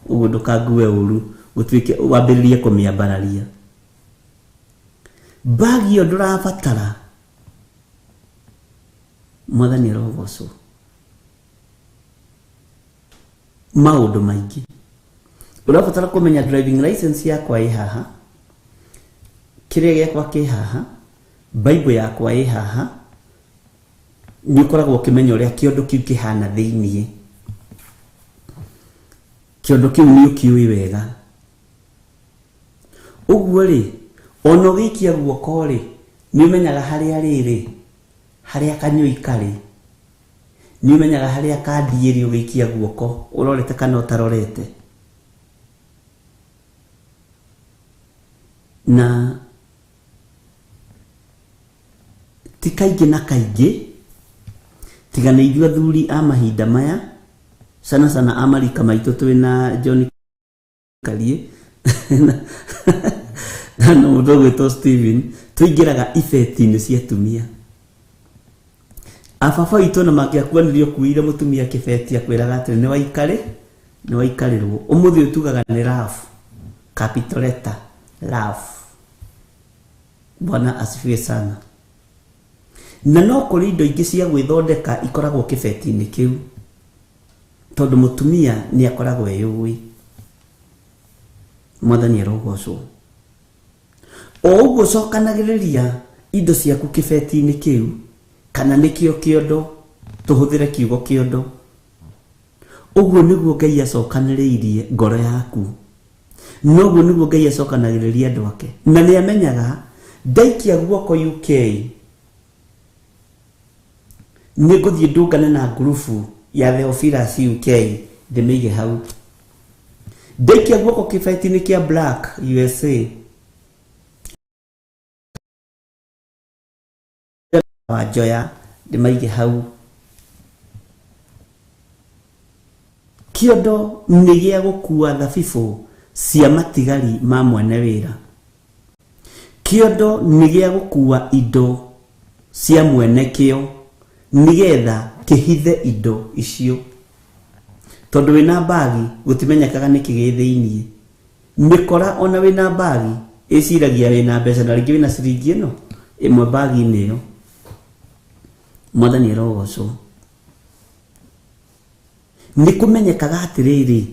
ũguo ndũkangue ũru gũtuĩke wambĩrĩrie kũmĩambararia. Mbagi ĩyo ndũrabatara. Mwathani arogocwo. Maũndũ maingĩ ũrabatara kũmenya. Driving license yakwa ĩ haha, kĩrĩa gĩakwa kĩ haha, Bible yakwa ĩ haha. Nĩ ũkoragwo ũkĩmenya ũrĩa kĩondo kĩu kĩhana thĩiniĩ. Kĩondo kĩu nĩ ũkĩũĩ wega. Ũguo rĩ, ona ũgĩikia guoko rĩ, nĩ ũmenyaga harĩa rĩrĩ, harĩa kanyũi karĩ, nĩ ũmenyaga harĩa kandi ĩrĩ ũgĩikia guoko, ũrorete kana ũtarorete. Na ti kaingĩ na kaingĩ, tiga nĩ ithuĩ athuri a mahinda maya, sana sana a marika maitũ twĩna John Karie na mũndũ ũgwĩtwo Steven, tũingĩraga ibeti-inĩ cia atumia. Ababa witũ ona mangĩakuanirie ũkuĩire mũtumia kĩbeti, akwĩraga atĩrĩ, nĩ waikare, nĩ waikarĩrwo. Ũmũthĩ ũtugaga nĩ love, capital letter, love. Bwana asifiwe sana. Na no kũrĩ indo ingĩ cia gwĩthondeka ikoragwo kĩbeti-inĩ kĩu, tondũ mũtumia nĩ akoragwo eyũĩ. Mwathani arogocwo. O ũguo cokanagĩrĩria indo ciaku kĩbeti-inĩ kĩu, kana nĩkĩo kĩondo, tũhũthĩre kiugo kĩondo. Ũguo nĩguo Ngai acokanĩrĩirie ngoro yaku. Noguo nĩguo Ngai acokanagĩrĩria andũ ake. Na nĩ amenyaga ndaikia guoko UK nĩ ngũthiĩ ndũngane na ngurubu ya Theophilus UK ndĩmĩige hau. Ndaikia guoko kĩbeti-inĩ kĩa Black USA Wanjoya ndĩmaige hau. Kĩondo nĩ gĩa gũkua thabibũ cia matigari ma mwene wĩra. Kĩondo nĩ gĩa gũkua indo cia mwene kĩo nĩgetha kĩhithe indo icio. Tondũ wĩna mbagi gũtimenyekaga nĩkĩ gĩ thĩiniĩ. Mĩkora ona wĩna mbagi ĩciragia wĩna mbeca, na rĩngĩ wĩna ciringi ĩno ĩmwe mbagi-inĩ ĩyo. Mwathani arogocwo. Nĩ kũmenyekaga atĩrĩrĩ,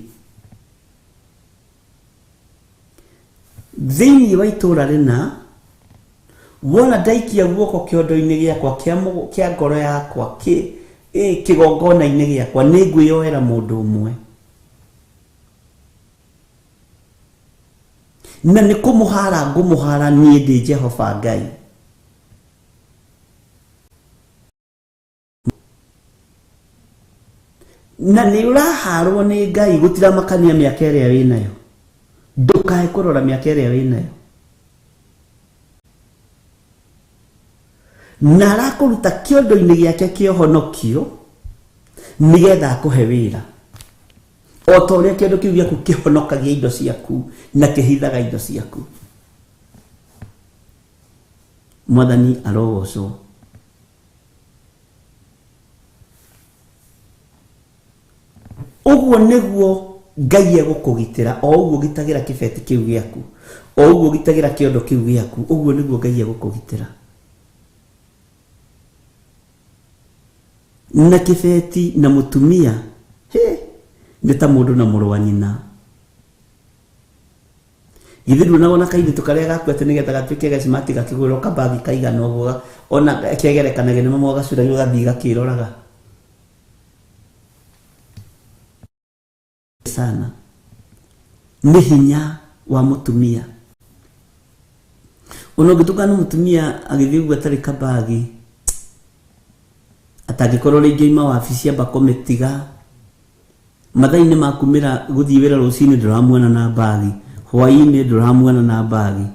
thĩiniĩ wa itũra rĩna, wona ndaikia guoko kĩondo-inĩ gĩakwa kĩa ngoro yakwa, kĩgongona-inĩ gĩakwa, nĩ ngwĩyoera mũndũ ũmwe. Na nĩ kũmũhara ngũmũhara niĩ ndĩ Jehova Ngai. Na nĩ ũraharwo nĩ Ngai gũtiramakania mĩaka ĩrĩa wĩnayo. Ndũkae kũrora mĩaka ĩrĩa wĩnayo. Na arakũruta kĩondo-inĩ gĩake kĩa ũhonokio nĩgetha akũhe wĩra. O ta ũrĩa kĩondo kĩu gĩaku kĩhonokagia indo ciaku na kĩhithaga indo ciaku. Mwathani arogocwo. Ũguo nĩguo Ngai egũkũgitĩra, o ũguo ũgitagĩra kĩbeti kĩu gĩaku, o ũguo ũgitagĩra kĩondo kĩu gĩaku, ũguo nĩguo Ngai egũkũgitĩra. Na kĩbeti na mũtumia, he, nĩ ta mũndũ na mũrũ wa nyina. Githĩ nduonaga ona kairĩtu karĩa gakuĩte nĩgetha gatuĩke gacimati gakĩgũrĩrwo kabagi kaigana ũguo ona kegerekanagia nĩ mama gacuragio gathiĩ gakĩroraga sana. Nĩ hinya wa mũtumia. Ona ũngĩtũngana na mũtumia agĩthiĩ ũguo atarĩ kabagi, atangĩkorwo rĩngĩ oima wabici amba kũmĩtiga mathaa-inĩ ma kumĩra gũthiĩ wĩra rũcinĩ ndũramuona na mbagi, hwaĩ-inĩ ndũramuona na mbagi,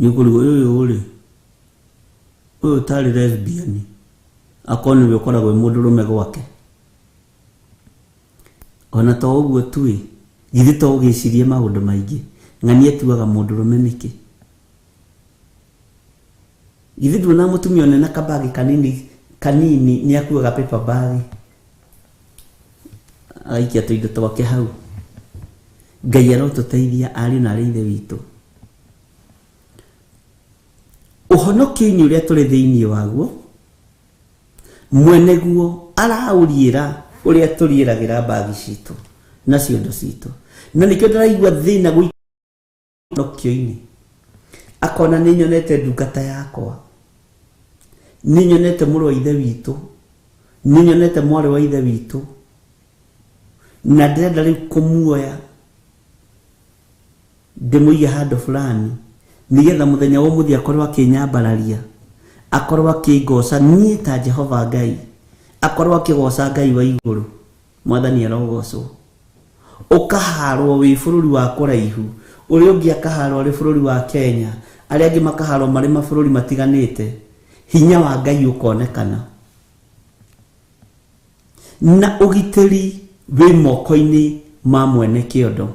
nĩ ũkũrigwo ũyũ rĩ, ũyũ tarĩ lesbian, akorwo nĩwe ũkoragwo wĩ mũndũrũme gwake. Ona to ũguo tu ĩ, githĩ to ũgĩcirie maũndũ maingĩ, ng'ania atuaga mũndũrũme nĩkĩ? Githĩ nduona mũtumia one na kabagi kanini kanini nĩ akuaga paper bag agaikia tũindo twake hau. Ngai arotũteithia ariũ na arĩ ithe witũ. Ũhonokio-inĩ ũrĩa tũrĩ thĩinĩ waguo, mwene guo araũriĩra ũrĩa tũriĩragĩra mbagi citũ na ciondo citũ. Na nĩkĩo ndĩraigua thĩna ũhonokio-inĩ. Akona nĩ nyonete ndungata yakwa, nĩ nyonete mũrũ wa ithe witũ, nĩ nyonete mwarĩ wa ithe witũ, na ndĩrenda rĩu kũmuoya ndĩmũige handũ fulani nĩgetha mũthenya wa ũmũthĩ akorwo akĩnyambararia, akorwo akĩngoca niĩ ta Jehova Ngai, akorwo akĩgoca Ngai wa igũrũ. Mwathani arogocwo. Ũkaharwo wĩ bũrũri wa kũraihu, ũrĩa ũngĩ akaharwo arĩ bũrũri wa Kenya, arĩa angĩ makaharwo marĩ mabũrũri matiganĩte, hinya wa Ngai ũkonekana na ũgitĩri wĩ moko-inĩ ma mwene kĩondo.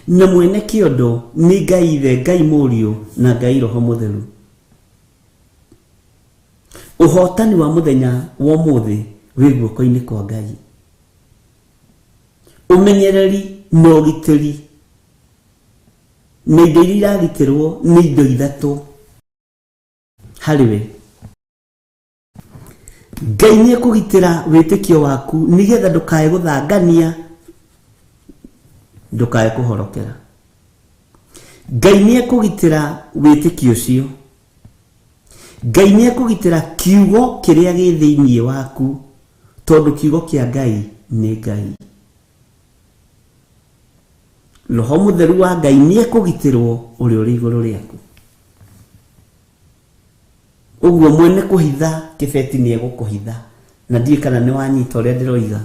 Na mwene kĩondo nĩ Ngai Ithe, Ngai Mũriũ na Ngai Roho Mũtheru. Ũhotani wa mũthenya wa ũmũthĩ wĩ guoko-inĩ kwa Ngai. Ũmenyereri na ũgitĩri na indo iria iragitĩrwo nĩ indo ithatũ harĩ we. Ngai nĩ ekũgitĩra wĩtĩkio waku nĩgetha ndũkae gũthangania, ndũkae kũhorokera. Ngai nĩ ekũgitĩra wĩtĩkio ũcio. Ngai nĩ ekũgitĩra kiugo kĩrĩa gĩ thĩinĩ waku, tondũ kiugo kĩa Ngai nĩ Ngai. Roho Mũtheru wa Ngai nĩ ekũgitĩrwo ũrĩa ũrĩ igũrũ rĩaku. Ũguo mwene kũhitha kĩbeti nĩ egũkũhitha, na ndiũĩ kana nĩ wanyita ũrĩa ndĩroiga.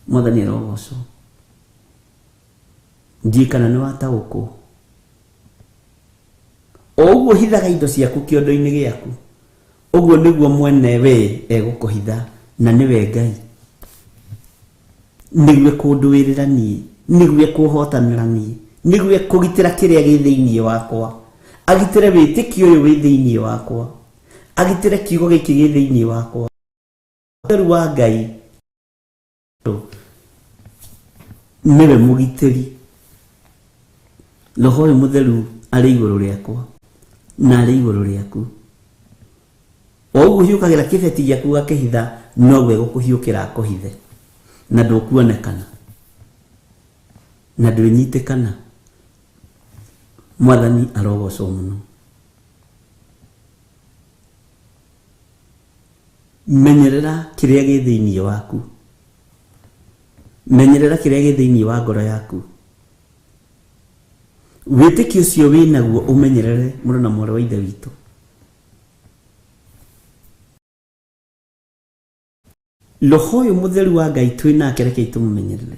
Mwathani arogocwo. Ndiũĩ kana nĩ wataũkwo. O ũguo hithaga indo ciaku kĩondo-inĩ gĩaku, ũguo nĩguo mwene we egũkũhitha, na nĩwe Ngai. Nĩguo ekũndũĩrĩra niĩ, nĩguo ekũhotanĩra niĩ, nĩguo ekũgitĩra kĩrĩa gĩ thĩinĩ wakwa, agitĩre wĩtĩkio ũyũ wĩ thĩinĩ wakwa, agitĩre kiugo gĩkĩ gĩ thĩinĩ wakwa. Ũtheru wa Ngai nĩwe mũgitĩri. Roho ũyũ Mũtheru arĩ igũrũ rĩakwa na arĩ igũrũ rĩaku. O ũguo ũhiũkagĩra kĩbeti gĩaku gakĩhitha, noguo egũkũhiũkĩra akũhithe, na ndũkuonekana na ndwĩnyitĩkana. Mwathani arogocwo mũno. Menyerera kĩrĩa gĩ thĩinĩ waku, menyerera kĩrĩa gĩ thĩinĩ wa ngoro yaku. Wĩtĩkio ũcio wĩnaguo ũmenyerere, mũrũ na mwarĩ wa ithe witũ. Roho ũyũ Mũtheru wa Ngai twĩ nake, rekei tũmũmenyerere.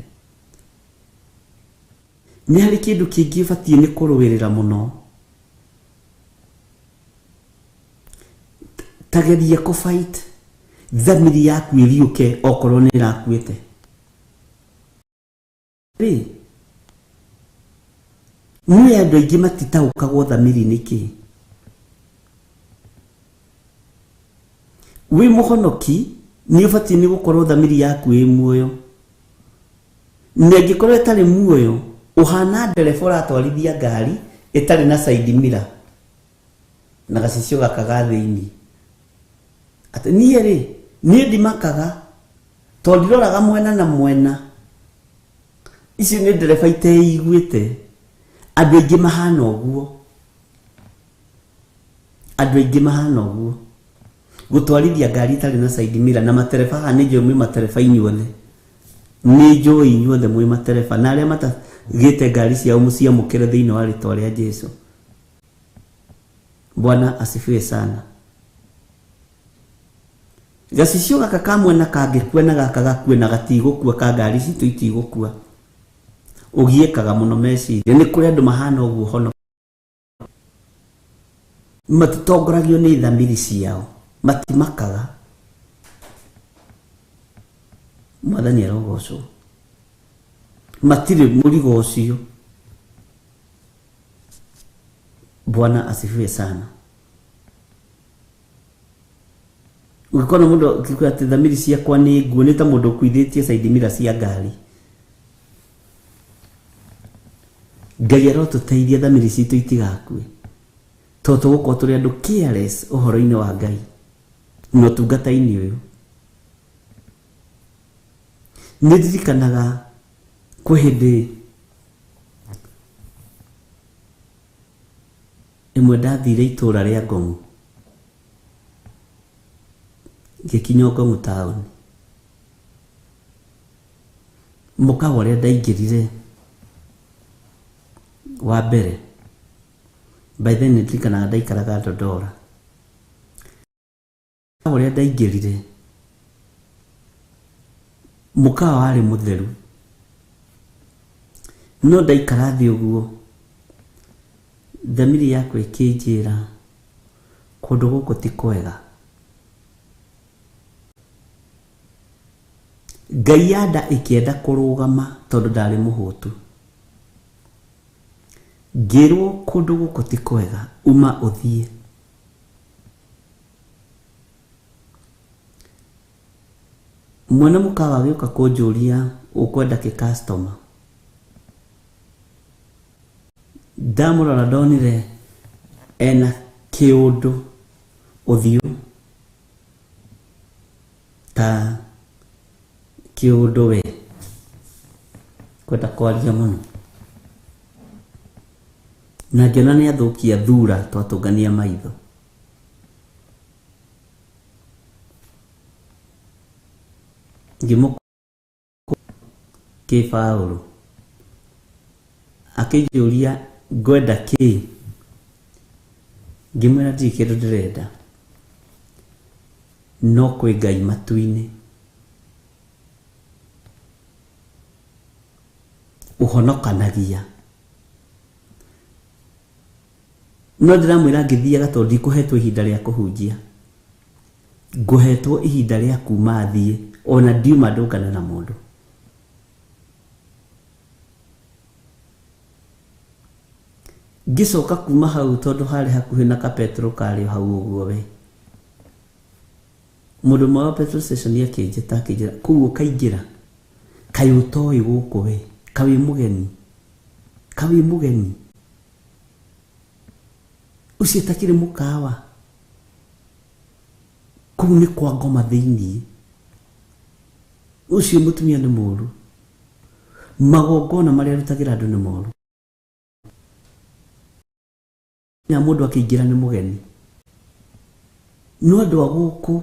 Nĩ harĩ kĩndũ kĩngĩ ũbatiĩ nĩ kũrũĩrĩra mũno. Tageria kũ fight thamiri yaku ĩriũke okorwo nĩ ĩrakuĩte. Rĩ, nĩ andũ aingĩ matitaũkagwo thamiri nĩkĩ. Wĩ mũhonoki nĩ ũbatiĩ nĩ gũkorwo thamiri yaku ĩ muoyo. Na ĩngĩkorwo ĩtarĩ muoyo, ũhana ndereba ũratwarithia ngari ĩtarĩ na side mirror na gacicio gaka ga thĩinĩ. Atĩ niĩ rĩ, niĩ ndimakaga tondũ ndiroraga mwena na mwena. Icio nĩ ndereba iteiguĩte. Andũ aingĩ mahana ũguo. Andũ aingĩ mahana ũguo. Gũtwarithia ngari itarĩ na side mirror na matereba haha nĩ njũĩ mwĩ matereba inyuothe. Nĩ njũĩ inyuothe mwĩ matereba na arĩa matagĩte ngari ciao mũciamũkĩre thĩinĩ wa rĩtwa rĩa Jesu. Bwana asifiwe sana. Gacicio gaka ka mwena kangĩkua na gaka gakue na gatigũkua ka ngari citũ itigũkua. Ũgiĩkaga mũno meciria. Nĩ kũrĩ andũ mahana ũguo hono. Matitongoragio nĩ thamiri ciao. Matimakaga. Mwathani arogocwo. Matirĩ mũrigo ũcio. Bwana asifiwe sana. Ũngĩkona mũndũ akĩkwĩra atĩ thamiri ciakwa nĩ nguo nĩ ta mũndũ ũkuithĩtie side mirror cia ngari. Ngai arotũteithia thamiri citũ itigakue. Tondũ tũgũkorwo tũrĩ andũ careless ũhoro-inĩ wa Ngai na ũtungata-inĩ ũyũ. Nĩ ndirikanaga kwĩ hĩndĩ ĩmwe ndathire itũra rĩa Ngong'u. Ngĩkinya Ngong'u taũni. Mũkawa ũrĩa ndaingĩrire wa mbere, by then nĩ ndirikanaga ndaikaraga Dodora. Mũkawa ũrĩa ndaingĩrire, mũkawa warĩ mũtheru. No ndaikara thĩ ũguo, thamiri yakwa ĩkĩnjĩra kũndũ gũkũ ti kwega. Ngai ya nda ĩkĩenda kũrũgama tondũ ndarĩ mũhũtu. Ngĩrwo kũndũ gũkũ ti kwega, uma ũthiĩ. Mwene mũkawa agĩũka kũnjũria ũkwenda kĩ customer. Ndamũrora ndonire ena kĩũndũ ũthiũ ta kĩũndũ we kwenda kwaria mũno. Na ngĩona nĩ athũkia thura twatũngania maitho. Ngĩmũkĩ Paũlũ akĩnjũria ngwenda kĩ. Ngĩmwĩra ndirĩ kĩndũ ndĩrenda, no kwĩ Ngai matu-inĩ ũhonokanagia. No ndĩramwĩra ngĩthiaga tondũ ndikũhetwo ihinda rĩa kũhunjia, ngũhetwo ihinda rĩa kuma thiĩ, ona ndiuma ndũngane na mũndũ. Ngĩcoka kuma hau tondũ harĩ hakuhĩ na kapetro karĩ hau ũguo we. Mũndũ ũmwe wa petrol station akĩnjĩta akĩnjĩra kũu ũkaingĩra kaĩ ũtoĩ gũkũ we, kaĩ wĩ mũgeni, kaĩ wĩ mũgeni ũcio takĩrĩ mũkawa kũu nĩ kwa ngoma thĩinĩ. Ũcio mũtumia nĩ mũru, magongona marĩa arutagĩra andũ nĩ moru. Na mũndũ akĩingĩra nĩ mũgeni. No andũ a gũkũ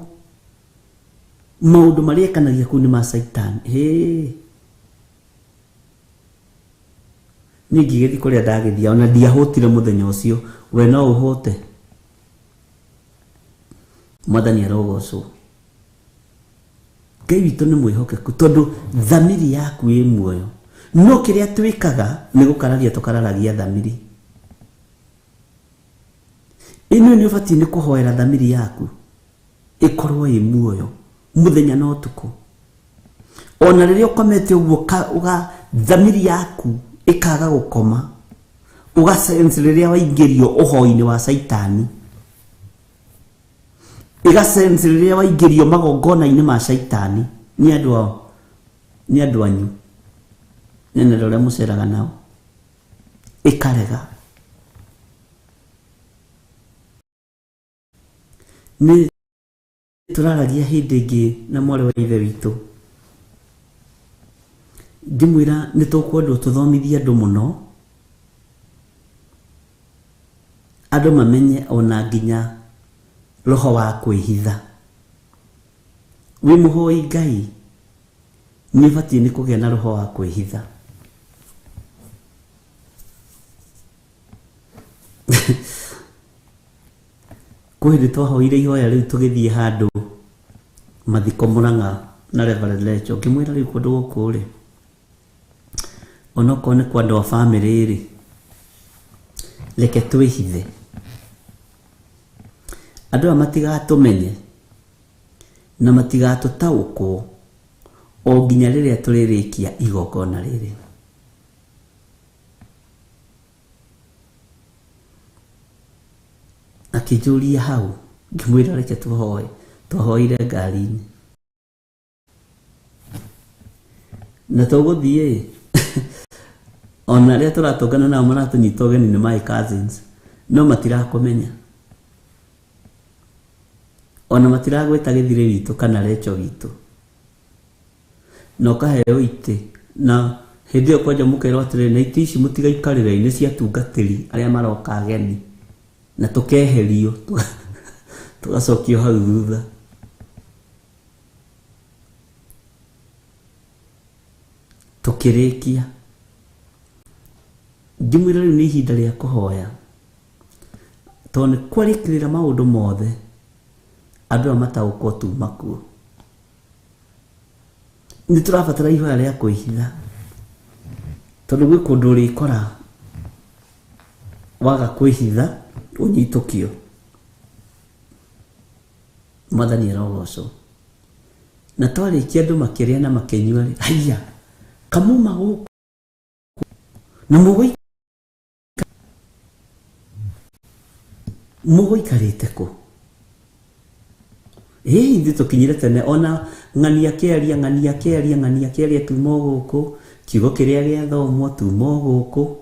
maũndũ marĩa ekanagia kũu nĩ ma Satan. Hĩ, niĩ ngĩgĩthiĩ kũrĩa ndagĩthiĩ ona ndiahũtire mũthenya ũcio. We no ũhũte. Mwathani arogocwo. Ngai witũ nĩ mwĩhokeku tondũ thamiri yaku ĩ muoyo. No kĩrĩa twĩkaga nĩ gũkararia tũkararagia thamiri. Ĩno nĩ ũbatiĩ nĩ kũhoera thamiri yaku ĩkorwo ĩ muoyo mũthenya na ũtukũ. Ona rĩrĩa ũkomete ũguo ũga thamiri yaku ĩkaga gũkoma, ũga sense rĩrĩa waingĩrio ũhoi-inĩ wa Caitani, ĩga sense rĩrĩa waingĩrio magongona-inĩ ma Caitani. Nĩ andũ ao, nĩ andũ anyu, nĩ andũ arĩa mũceraga nao, ĩkarega. Nĩ tũraragia hĩndĩ ĩngĩ na mwarĩ wa ithe witũ, Ngĩmwĩra nĩ tũkwendwo tũthomithie andũ mũno, andũ mamenye ona nginya roho wa kwĩhitha. Wĩ mũhoi Ngai nĩ ũbatiĩ nĩ kũgĩa na roho wa kwĩhitha. Kwĩ hĩndĩ twahoire ihoya rĩu tũgĩthiĩ handũ mathiko Murang'a na Reverend Lecho, ngĩmwĩra rĩu kũndũ gũkũ rĩ, onokorwo nĩ kwa andũ a bamĩrĩ rĩ, reke twĩhithe, andũ aya matigatũmenye na matigatũtaũkwo o nginya rĩrĩa tũrĩrĩkia igongona rĩrĩ. Akĩnjũria hau, ngĩmwĩra reke tũhoe, twahoire ngari-inĩ na tũgũthiĩ ona arĩa tũratũngana nao maratũnyita ũgeni nĩ my cousins, no matirakũmenya, ona matiragwĩta gĩthirĩ witũ kana recho witũ, na ũkaheo itĩ, na hĩndĩ ĩyo kwanja mũkerwo atĩrĩrĩ, na itĩ ici mũtigaikarĩre nĩ cia atungatĩri arĩa maroka ageni, na tũkeherio tũgacokio hau thutha. Tũkĩrĩkia ngĩmwĩra rĩu nĩ ihinda rĩa kũhoya, tondũ nĩ kwarĩkĩrĩra maũndũ mothe andũ aya mataũkwo tuma kuo. Nĩ tũrabatara ihoya rĩa kwĩhitha, tondũ gwĩ kũndũ ũrĩkora waga kwĩhitha ũnyitũkio. Mwathani arogocwo. Na twarĩkia andũ makĩrĩa na makĩnyua rĩ, haiya kamuma gũkũ na mũgũikarĩte kũ? Ĩĩ ithuĩ tũkinyire tene, ona ng'ania kĩaria, ng'ania kĩaria, ng'ania kĩaria, tuma o gũkũ, kiugo kĩrĩa gĩathomwo tuma o gũkũ.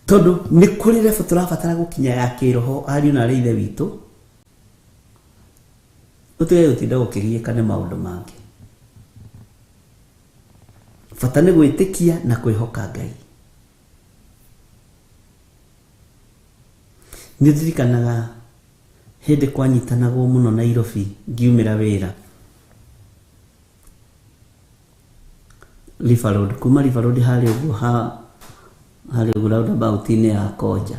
Tondũ nĩ kũrĩ level tũrabatara gũkinya ya kĩroho ariũ na arĩ ithe witũ, ũtige gũtinda gũkĩgiĩka nĩ maũndũ mangĩ. Bata nĩ gwĩtĩkia na kwĩhoka Ngai. Nĩ ndirikanaga hĩndĩ kwanyitanagwo mũno Nairobi ngiumĩra wĩra River Road, kuma River Road harĩa ũguo harĩa ũguo roundabout-inĩ ya Konja,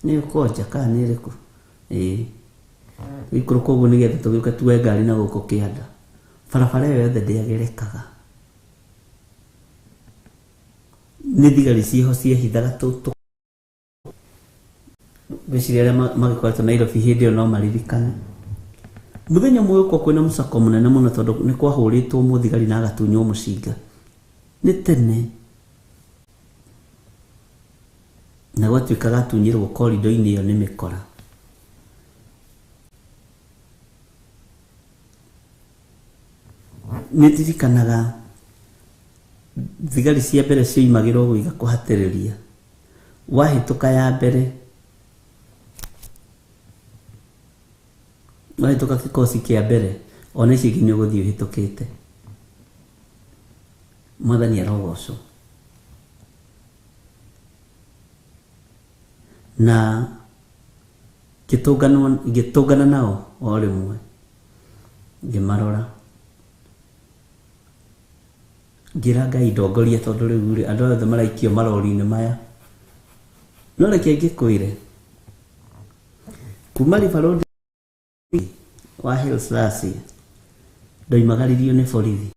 nĩ Konja kana nĩ ĩrĩkũ? Ĩĩ, tũikũrũka ũguo nĩgetha tũgĩũke tuoe ngari na gũkũ kĩanda. Barabara ĩyo yothe ndĩagerekaga, nĩ thigari ciĩho ciehithaga. Ngwĩciria arĩa magĩkoretwo Nairobi hĩndĩ ĩyo no maririkane. Mũthenya ũmwe gũkorwo kwĩna mũcako mũnene mũno, tondũ nĩ kwahũrĩtwo mũthigari na agatunywo mũcinga. Nĩ tene, na gwatuĩkaga atunyĩrwo korido-inĩ ĩyo nĩ mĩkora. Nĩ ndirikanaga thigari cia mbere cioimagĩrwo ũguo igakũhatĩrĩria, wahĩtũka ya mbere, wahĩtũka kĩkosi kĩa mbere, ona icio ingĩ nĩ ũgũthiĩ ũhĩtũkĩte. Mwathani arogocwo. Na ngĩtũngana nao o rĩmwe, ngĩmarora, ngĩra Ngai ndongoria, tondũ rĩu rĩ andũ othe maraikio marori-inĩ maya. No reke ngĩkwĩre, kuma River Road wa Hills Lasia ndoimagaririo nĩ borithi.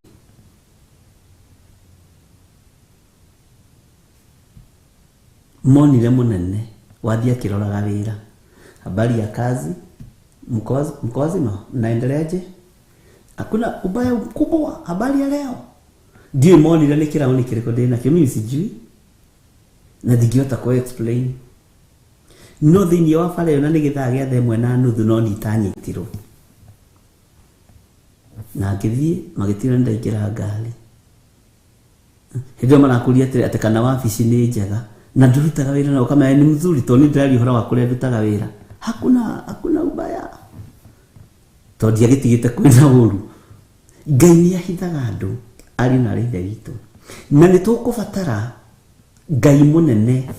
Monire mũnene wathiĩ akĩroraga wĩra, habari ya kazi, mko wazima, mnaendeleaje? Hakuna ubaya mkubwa, habari ya leo. Ndiũĩ monire nĩ kĩraũni kĩrĩkũ ndĩ nakĩo, mimi sijui na ndingĩhota kũ explain. No thĩinĩ wa bara ĩyo na nĩ gĩthaa gĩa thaa 1:30 no nitanyitirwo. Na ngĩthiĩ magĩtigĩrĩra nĩndaingĩra ngari. Hĩndĩ ĩyo marakũria atĩrĩ atĩ kana wabici nĩ njega na ndũrutaga wĩra, na ũkamenya nĩ mzuri tondũ nĩ ndĩraria ũhoro wa kũrĩa ndutaga wĩra. Hakuna ubaya, tondũ ndiagĩtigĩte kwĩna ũru. Ngai nĩ ahithaga andũ Ariũ na arĩ ithe witũ, na nĩ tũkũbatara Ngai mũnene.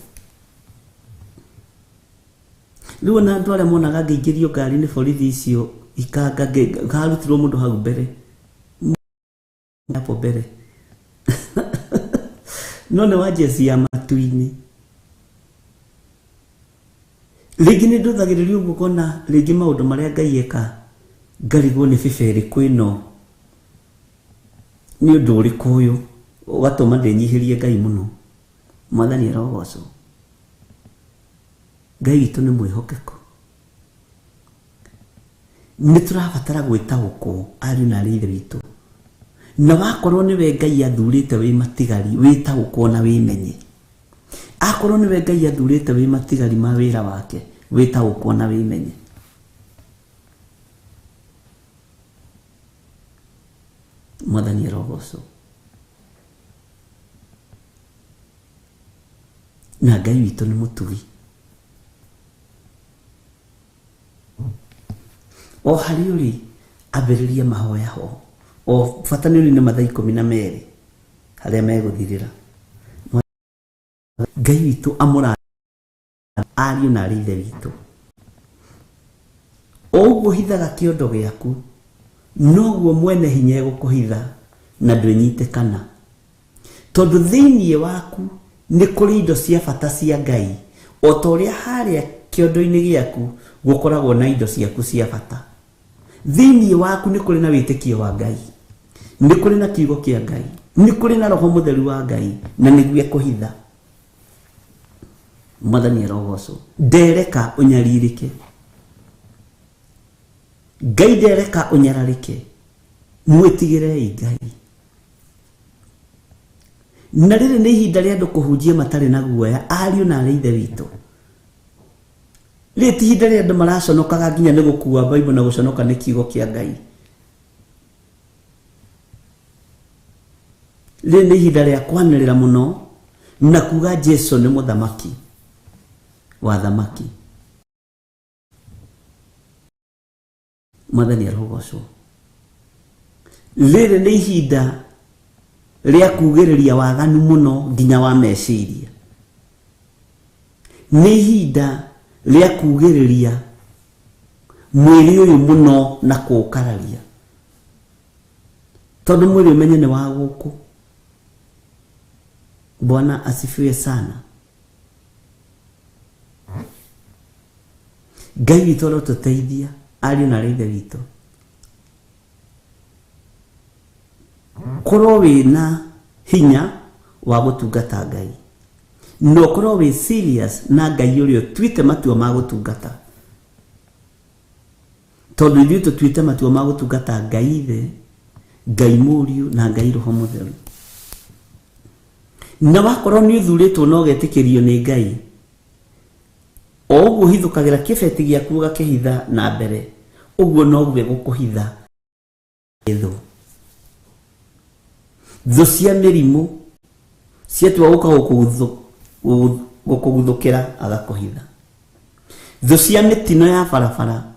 Rĩu ona andũ arĩa monaga ngĩingĩrio ngari nĩ borithi icio ikanga, karutirwo mũndũ hau mbere, hapo mbere, no nĩ wa njeci ya matu-inĩ. Rĩngĩ nĩ ndũthagĩrĩria ũguo ngona rĩngĩ maũndũ marĩa Ngai eka, ngarigwo nĩ biba ĩrĩkũ ĩno, nĩ ũndũ ũrĩkũ ũyũ ũgatũma ndĩnyihĩrie Ngai mũno. Mwathani arogocwo. Ngai witũ nĩ mwĩhokeku. Nĩ tũrabatara gwĩtaũkwo ariũ na arĩ ithe witũ, na wakorwo nĩwe Ngai athurĩte wĩ matigari, wĩtaũkwo na wĩmenye. Akorwo nĩwe Ngai athurĩte wĩ matigari ma wĩra wake, wĩtaũkwo na wĩmenye. Mwathani arogocwo. Na Ngai witũ nĩ mũtugi. O harĩa ũrĩ, ambĩrĩria mahoya ho. O bata nĩ ũrĩ nĩ mathaa 12 harĩa megũthirĩra. Ngai witũ amũra ariũ na arĩ ithe witũ. O ũguo hithaga kĩondo gĩaku, noguo mwene hinya egũkũhitha na ndwĩnyitĩkana. Tondũ thĩinĩ waku nĩ kũrĩ indo cia bata cia Ngai, o ta ũrĩa harĩa kĩondo-inĩ gĩaku gũkoragwo na indo ciaku cia bata. Thĩinĩ waku nĩ kũrĩ na wĩtĩkio wa Ngai, nĩ kũrĩ na kiugo kĩa Ngai, nĩ kũrĩ na Roho Mũtheru wa Ngai, na nĩguo ekũhitha. Mwathani arogocwo. Ndereka ũnyarirĩke, Ngai ndereka ũnyararĩke. Mwĩtigĩrei Ngai. Na rĩrĩ nĩ ihinda rĩa andũ kũhunjia matarĩ na guoya, ariũ na arĩ ithe witũ. Rĩrĩ ti ihinda rĩa andũ maraconokaga nginya nĩ gũkua Bible na gũconoka nĩ kiugo kĩa Ngai. Rĩrĩ nĩ ihinda rĩa kwanĩrĩra mũno na kuga Jesu nĩ mũthamaki wa thamaki. Mwathani arogocwo. Rĩrĩ nĩ ihinda rĩa kugĩrĩria waganu mũno nginya wa meciria. Nĩ ihinda rĩa kugĩrĩria mwĩrĩ ũyũ mũno na kũũkararia, tondũ mwĩrĩ ũmenye nĩ wa gũkũ. Bwana asifiwe sana. Ngai witũ arotũteithia ariũ na arĩ ithe witũ. Korwo wĩna hinya wa gũtungata Ngai, na ũkorwo wĩ serious na Ngai ũrĩa ũtuĩte matua ma gũtungata, tondũ ithuĩ tũtuĩte matua ma gũtungata Ngai Ithe, Ngai Mũriũ na Ngai Roho Mũtheru. Na wakorwo nĩ ũthurĩtwo na ũgetĩkĩrio nĩ Ngai, o ũguo ũhithũkagĩra kĩbeti gĩaku ũgakĩhitha na mbere, ũguo noguo egũkũhitha thũ. Thũ cia mĩrimũ ciatua gũka gũkũguthũkĩra agakũhitha. Thũ cia mĩtino ya barabara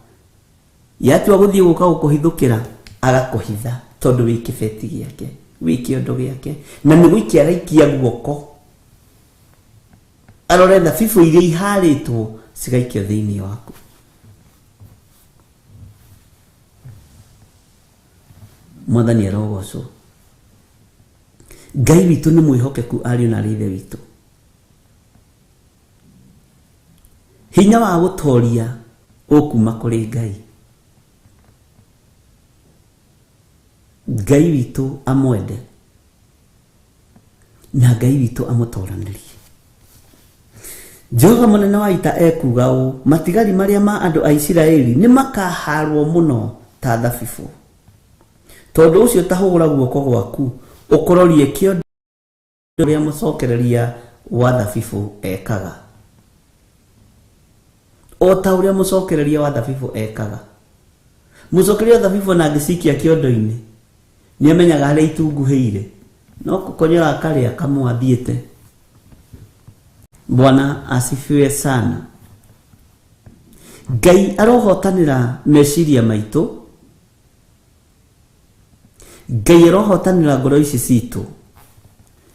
yatua gũthiĩ gũka gũkũhithũkĩra agakũhitha, tondũ wĩ kĩbeti gĩake, wĩ kĩondo gĩake, na nĩ gũikia araikia guoko arore thabibũ iria iharĩtwo cigaikio thĩinĩ waku. Mwathani arogocwo. Ngai witũ nĩ mwĩhokeku ariũ na arĩ ithe witũ. Hinya wa gũtoria ũkuma kũrĩ Ngai. Ngai witũ amwende na Ngai witũ amũtoranĩrie. Jehova mũnene wa ita ekuuga ũũ, matigari marĩa ma andũ a Isiraeli nĩ makahaarwo mũno ta thabibũ. Tondũ ũcio ta hũgũra guoko gwaku ũkũrorie kĩondo ũrĩa mũcokereria wa thabibũ ekaga. O ta ũrĩa mũcokereria wa thabibũ ekaga. Mũcokereria wa thabibũ na angĩcikia kĩondo-inĩ nĩ amenyaga harĩa itunguhĩire, no kũkonyora akarĩa kamwe athiĩte. Bwana asifiwe sana. Ngai arohotanĩra meciria maitũ Ngai arohotanĩra ngoro ici citũ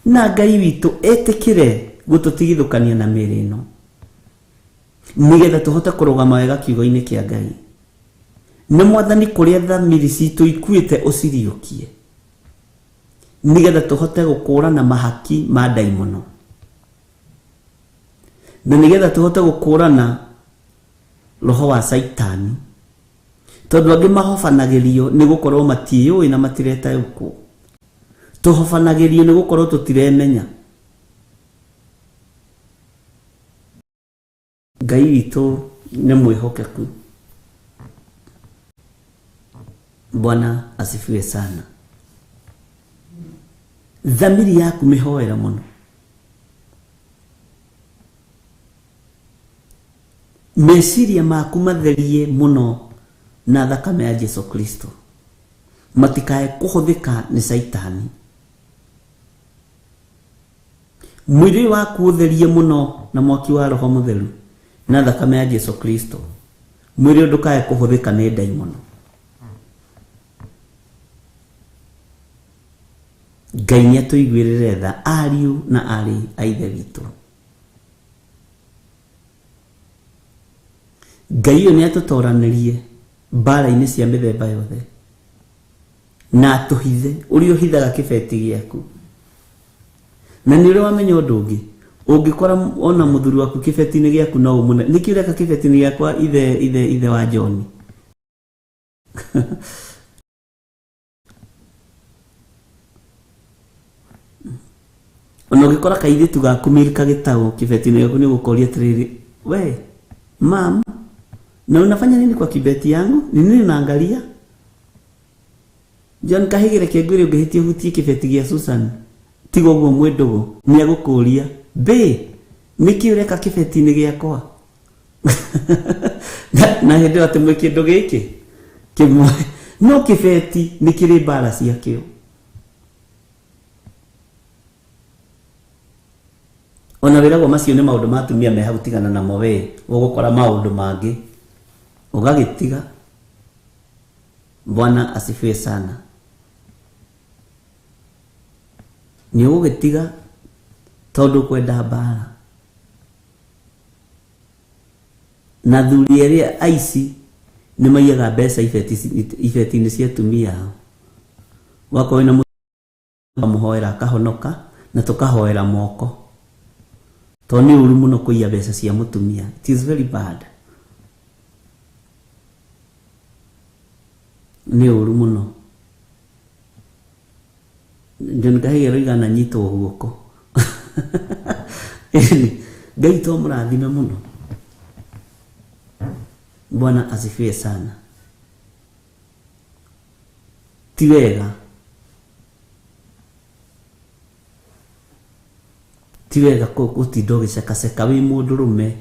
na Ngai witũ etĩkĩre gũtũtigithũkania na mĩĩrĩ ĩno nĩgetha tũhote kũrũgama wega kiugo-inĩ kĩa Ngai. Nĩ Mwathani kũrĩa thamiri citũ ikuĩte ũciriũkie nĩgetha tũhote gũkũũrana mahaki ma ndaimono na nĩgetha tũhote gũkũũrana roho wa Saitani, tondũ angĩ mahobanagĩrio nĩ gũkorwo matiĩyũĩ na matiretaũkwo. Tũhobanagĩrio nĩ gũkorwo tũtiremenya. Ngai witũ nĩ mwĩhokeku. Bwana asifiwe sana. Thamiri yaku mĩhoera mũno. Meciria maku matherie mũno na thakame ya Jesu Kristo, matikae kũhũthĩka nĩ Saitani. Mwĩrĩ waku ũtherie mũno na mwaki wa Roho Mũtheru na thakame ya Jesu Kristo, mwĩrĩ ndũkae kũhũthĩka nĩ ndaimono. Ngai nĩ atũiguĩrĩre tha ariũ na aarĩ a Ithe witũ. Ngai ũyũ nĩ atũtoranĩrie mbara-inĩ cia mĩthemba yothe na atũhithe ũrĩa ũhithaga kĩbeti gĩaku. Na nĩ ũrĩa wamenya ũndũ ũngĩ, ũngĩkora ona mũthuri waku kĩbeti-inĩ gĩaku no ũmũne, nĩkĩ ũreka kĩbeti-inĩ gĩakwa ithe wa John? Ona ũngĩkora kairĩtu gaku Milka gĩtaũ kĩbeti-inĩ gĩaku nĩ ũgũkoria atĩrĩrĩ, we mam, na unafanya nini kwa kibeti yangu? Ni nini unaangalia? John Kahigire kĩngwĩre ũngĩhĩtia ũhutie kĩbeti gĩa Susan tiga ũguo mwĩ ndũgũ nĩ agũkũria be nĩkĩ ũreka kĩbeti-inĩ gĩakwa? Na hĩndĩ ĩyo atĩ mwĩ kĩndũ gĩkĩ kĩmwe, no kĩbeti nĩ kĩrĩ mbara ciakĩo. Ona wĩragwo macio nĩ maũndũ ma atumia me hau, tigana namo we, ũgũkora maũndũ mangĩ ũgagĩtiga. Bwana asifiwe sana. Nĩ ũgũgĩtiga tondũ kwenda mbara. Na thuri arĩa aici nĩ maiyaga mbeca ibeti-inĩ cia atumia ao. Wakorwo wĩna mũhoera akahonoka na tũkahoera moko, tondũ nĩ ũru mũno kũiya mbeca cia mũtumia. It is very bad. Nĩ ũru mũno. John Kahigere oiga na nyitwo guoko. Ngai to mũrathime mũno. Bwana asifiwe sana. Ti wega, ti wega gũtinda ũgĩcekaceka wĩ mũndũrũme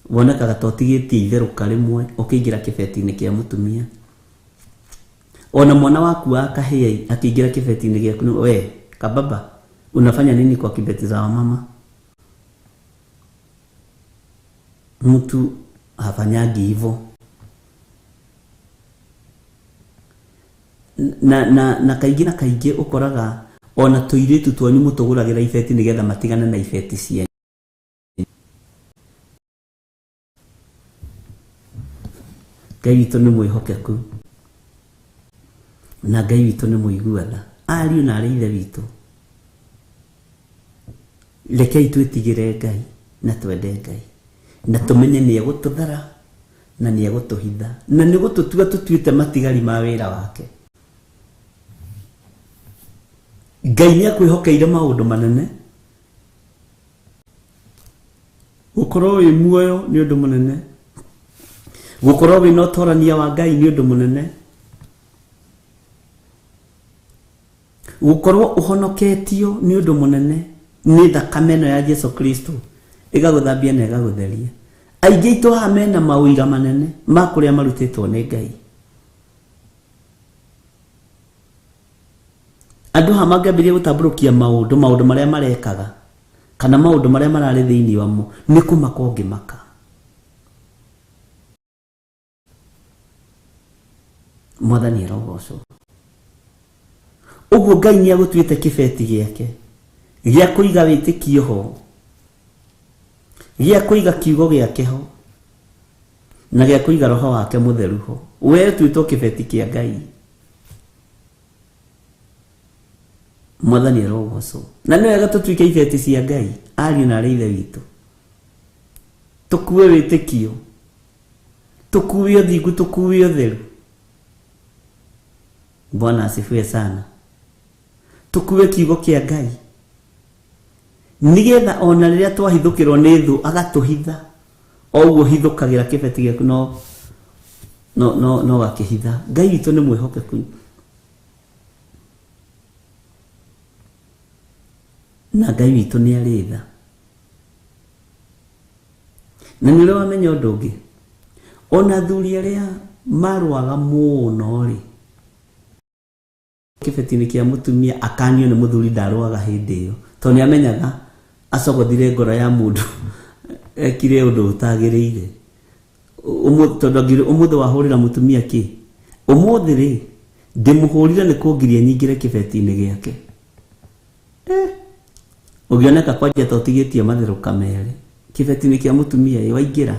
wonekaga ta ũtigĩtie itherũka rĩmwe ũkĩingĩra kĩbeti-inĩ kĩa mũtumia. Ona mwana waku wa kahĩĩ akĩingĩra kĩbeti-inĩ gĩaku, we kababa, unafanya nini kwa kibeti za wamama? Mtu hafanyagi hivyo. Na kaingĩ na kaingĩ ũkoraga ona tũirĩtu twanyu mũtũgũragĩra ibeti nĩgetha matigane na ibeti cianyu. Ngai witũ nĩ mwĩhokeku na Ngai witũ nĩ mũigua tha. Ariũ na aarĩ a Ithe witũ, rekei twĩtigĩre Ngai na twende Ngai na tũmenye nĩ egũtũthara na nĩ egũtũhitha na nĩ gũtũtua tũtuĩte matigari ma wĩra wake. Ngai nĩ akwĩhokeire maũndũ manene. Gũkorwo wĩ muoyo nĩ ũndũ mũnene, gũkorwo wĩna ũtorania wa Ngai nĩ ũndũ mũnene, gũkorwo ũhonoketio nĩ ũndũ mũnene nĩ thakame ĩno ya Jesu Kristo ĩgagũthambia na ĩgagũtheria. Aingĩ aitũ haha mena maũira manene ma kũrĩa marutĩtwo nĩ Ngai. Andũ haha mangĩambĩrĩria gũtambũrũkia maũndũ marĩa marekaga kana maũndũ marĩa mararĩ thĩinĩ wamo, nĩ kũmaka ũngĩmaka. Mwathani arogocwo. Ũguo Ngai nĩ agũtuĩte kĩbeti gĩake gĩa kũiga wĩtĩkio ho, gĩa kũiga kiugo gĩake ho, na gĩa kũiga roho wake mũtheru ho. We tuĩtwo kĩbeti kĩa Ngai. Mwathani arogocwo. Na nĩ wega tũtuĩke ibeti cia Ngai, ariũ na arĩ ithe witũ. Tũkue wĩtĩkio, tũkue ũthingu, tũkue ũtheru. Bwana asifiwe sana. Tũkue kiugo kĩa Ngai nigetha ona rĩrĩa twahithũkĩrwo nĩ thũ agatũhitha. O ũguo hithũkagĩra kĩbeti gĩaku no no no no gakĩhitha. Ngai witũ nĩ mwĩhokeku. Na Ngai witũ nĩ arĩ tha. Na nĩ ũrĩ wamenya ũndũ ũngĩ, ona athuri arĩa marũaga mũno rĩ, kĩbeti-inĩ kĩa mũtumia akanio nĩ mũthuri ndarũaga hĩndĩ ĩyo, tondũ nĩ amenyaga acogothire ngoro ya mũndũ ekire ũndũ ũtagĩrĩire. Tondũ ũmũthĩ wahũrĩra mũtumia kĩ, ũmũthĩ rĩ ndĩmũhũrire nĩ kũngiria nyingĩre kĩbeti-inĩ gĩake. Ũngĩoneka kwanja ta ũtigĩtie matherũka merĩ kĩbeti-inĩ kĩa mũtumia ĩ waingĩra,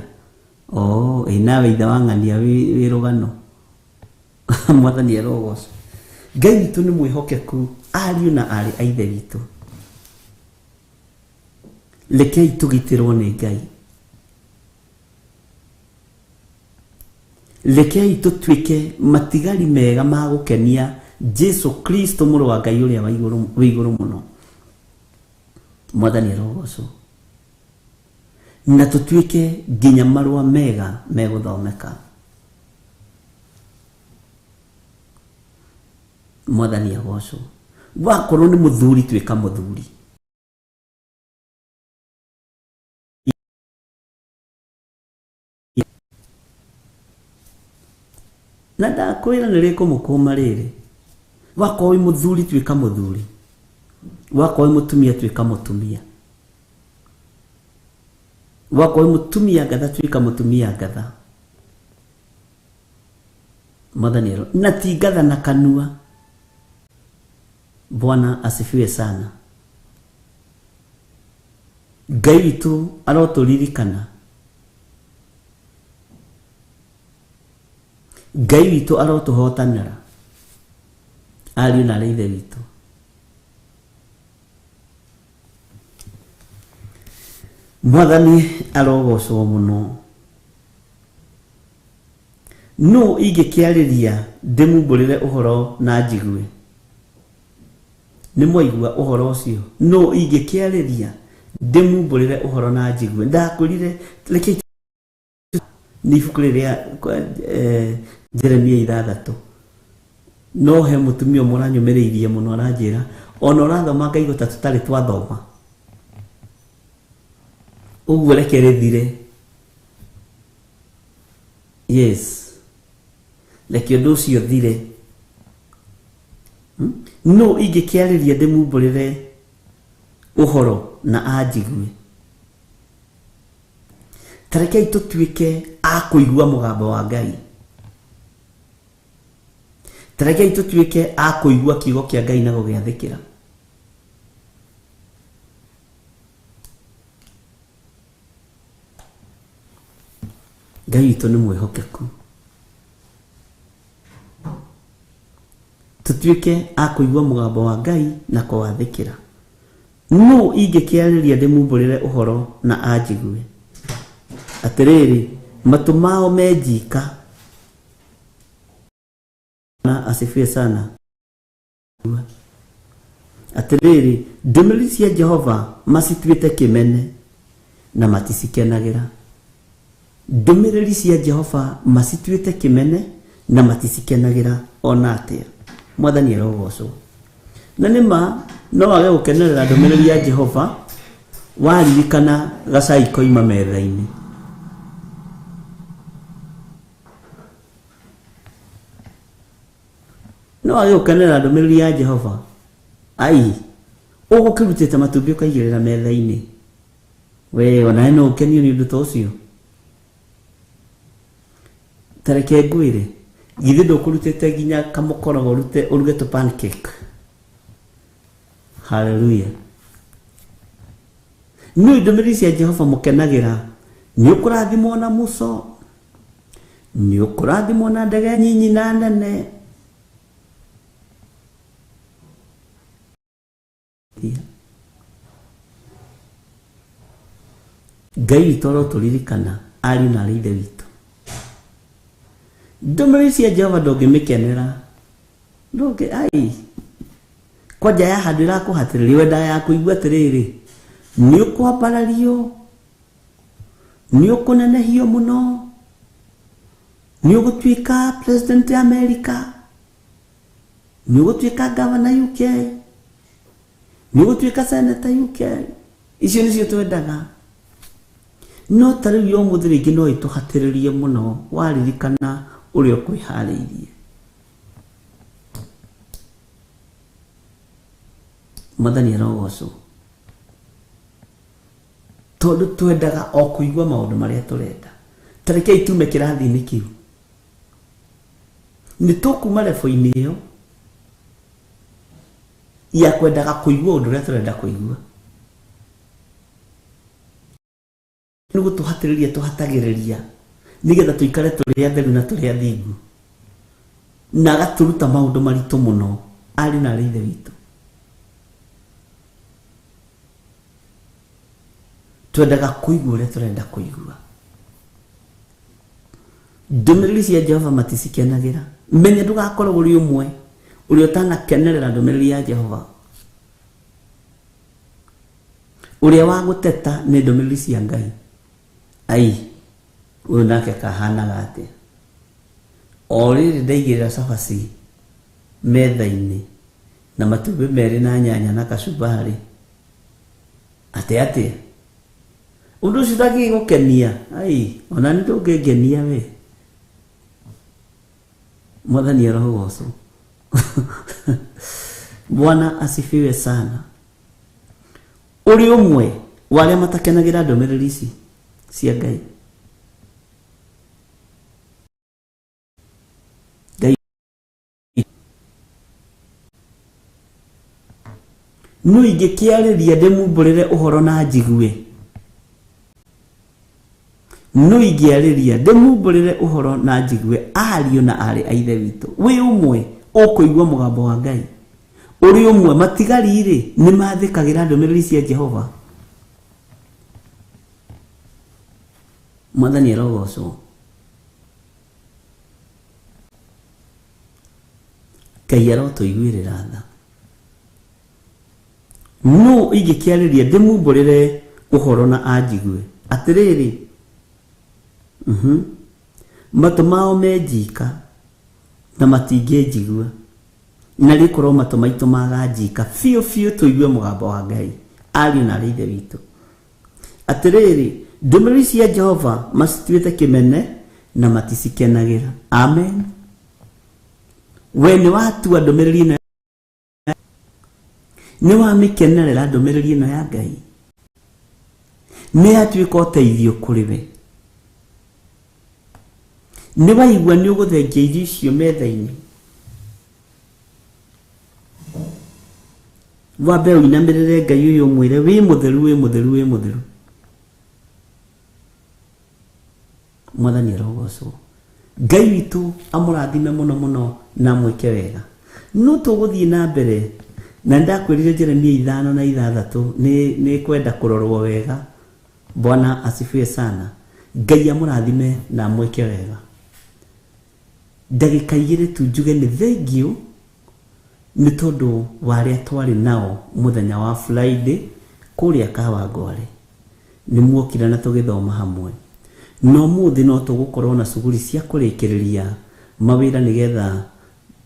oh ĩ nawe ithe wa ng'ania wĩ rũgano. Mwathani arogocwo. Ngai witũ nĩ mwĩhokeku, ariũ na arĩ a ithe witũ. Rekei tũgitĩrwo nĩ Ngai. Rekei tũtuĩke matigari mega ma gũkenia Jesu Kristo mũrũ wa Ngai ũrĩa wĩ igũrũ mũno. Mwathani arogocwo. Na tũtuĩke nginya marũa mega megũthomeka. Mwathani agocwo. Wakorwo nĩ mũthuri tuĩka mũthuri. Na ndakwĩra nĩ rĩkũmũkũma rĩrĩ. Wakorwo wĩ mũthuri tuĩka mũthuri. Wakorwo wĩ mũtumia tuĩka mũtumia. Wakorwo wĩ mũtumia ngatha tuĩka mũtumia ngatha. Mwathani ero na ti ngatha na kanua. Bwana asifiwe sana. Ngai witũ arotũririkana. Ngai witũ arotũhotanĩra, ariũ na arĩ ithe witũ. Mwathani arogocwo mũno. Nũ ingĩkĩarĩria ndĩmumbũrĩre ũhoro na njigue? Nĩ mwaigua ũhoro ũcio? Nũ ingĩkĩarĩria ndĩmumbũrĩre ũhoro na njigue? Ndakwĩrire reke nĩ ibuku rĩrĩa Jeremia 6. No he mũtumia ũmwe ũranyũmĩrĩirie mũno, aranjĩra ona ũrathoma ngaigua ta tũtarĩ twathoma. Ũguo reke rĩthire. Yes, reke ũndũ ũcio ũthire. No ingĩkĩarĩria ndĩmumbũrĩre ũhoro na anjigue. Ta rekei tũtuĩke a kũigua mũgambo wa Ngai. Ta rekei tũtuĩke a kũigua kiugo kĩa Ngai na gũgĩathĩkĩra. Ngai witũ nĩ mwĩhokeku. Tũtuĩke a kũigua mũgambo wa Ngai na kũwathĩkĩra. Nũ ingĩkĩarĩria ndĩmumbũrĩre ũhoro na anjigue? Atĩrĩrĩ, matũ mao me njika. Na asifiwe sana. Atĩrĩrĩ, ndũmĩrĩri cia Jehova macituĩte kĩmene na maticikenagĩra. Ndũmĩrĩri cia Jehova macituĩte kĩmene na maticikenagĩra ona atĩa. Mwathani arogocwo. Na nĩ ma no wage gũkenerera ndũmĩrĩri ya Jehova waririkana gacai koima metha-inĩ. No wage gũkenerera ndũmĩrĩri ya Jehova ai ũgũkĩrutĩte matumbĩ ũkaigĩrĩra metha-inĩ, we onawe no ũkenio nĩ ũndũ ta ũcio. Ta reke ngwĩre, githĩ ndũkũrutĩte nginya kamũkorogo ũruge tũ pancake? Haleluya. Nĩ ndũmĩrĩri cia Jehova mũkenagĩra, nĩ ũkũrathimwo na muco, nĩ ũkũrathimwo na ndege nyinyi na nene. Ngai witũ arotũririkana ariũ na aarĩ ithe witũ. Ndũmĩrĩri cia Jehova ndũngĩmĩkenera, ndũngĩ ai kwanja ya handũ ĩrakũhatĩrĩria, wendaga ya kũigua atĩrĩrĩ, nĩ ũkwambarario, nĩ ũkũnenehio mũno, nĩ ũgũtuĩka president ya America, nĩ ũgũtuĩka governor UK, nĩ ũgũtuĩka senator UK. Icio nĩcio twendaga. No ta rĩu ya ũmũthĩ rĩngĩ no ĩtũhatĩrĩrie mũno waririkana ũrĩa ũkwĩharĩirie. Mwathani arogocwo, tondũ twendaga o kũigua maũndũ marĩa tũrenda. Ta rekei tume kĩrathi-inĩ kĩu, nĩ tũkuma lebo-inĩ ĩyo ya kwendaga kũigua ũndũ ũrĩa tũrenda kũigua. Nĩ gũtũhatĩrĩria tũhatagĩrĩria nĩgetha tũikare tũrĩ atheru na tũrĩ athingu, na agatũruta maũndũ maritũ mũno ariũ na aarĩ ithe witũ. Twendaga kũigua ũrĩa tũrenda kũigua. Ndũmĩrĩri cia Jehova maticikenagĩra. Menya ndũgakorwo ũrĩ ũmwe ũrĩa ũtanakenerera ndũmĩrĩri ya Jehova. Ũrĩa wa gũteta nĩ ndũmĩrĩri cia Ngai. Ai, ũyũ nake kahanaga atĩa? O rĩrĩ ndaigĩrĩra cabaci metha-inĩ na matumbĩ merĩ na nyanya na kacumbari, atĩa atĩa? Ũndũ ũcio ndangĩgũkenia. Ai, ona nĩ ndũngĩngenia we. Mwathani arogocwo. Bwana asifiwe sana. Ũrĩ ũmwe wa arĩa matakenagĩra ndũmĩrĩri ici cia Ngai. Ngai no ingĩkĩarĩria ndĩmumbũrĩre ũhoro na njigue, no ingĩarĩria ndĩmumbũrĩre ũhoro na njigue, ariũ na aarĩ a ithe witũ. Wĩ ũmwe ũkũigua mũgambo wa Ngai, ũrĩ ũmwe. Matigari-rĩ nĩ mathĩkagĩra ndũmĩrĩri cia Jehova. Mwathani arogocwo. Ngai arotũiguĩrĩra tha. No ingĩkĩarĩria ndĩmumbũrĩre ũhoro na anjigue, atĩrĩrĩ, matũ mao me njika na matingĩnjigua, na rĩkorwo matũ maitũ maganjika biũ biũ tũigue mũgambo wa Ngai, ariũ na aarĩ ithe witũ. Atĩrĩrĩ, ndũmĩrĩri cia Jehova macituĩte kĩmene na maticikenagĩra. Amen. We nĩ watua ndũmĩrĩri ĩno, nĩ wamĩkenerera ndũmĩrĩri ĩno ya Ngai, nĩ yatuĩka ũteithio kũrĩ we. Nĩ waigua nĩ ũgũthengia irio icio metha-inĩ, wambe ũinamĩrĩre Ngai ũyũ ũmwĩre wĩ mũtheru, wĩ mũtheru, wĩ mũtheru. Mwathani arogocwo. Ngai witũ amũrathime mũno mũno na amwĩke wega. No tũgũthiĩ na mbere, na ndakwĩrire Jeremia 5 na 6 nĩ kwenda kũrorwo wega. Bwana asifiwe sana. Ngai amũrathime na amwĩke wega. Ndagĩka igĩrĩ tu njuge nĩ thengiũ nĩ tondũ wa arĩa twarĩ nao mũthenya wa Friday kũrĩa Kawangware. Nĩ muokire na tũgĩthoma hamwe. No mũthĩ no tũgũkorwo na cuguri cia kũrĩkĩrĩria mawĩra nĩgetha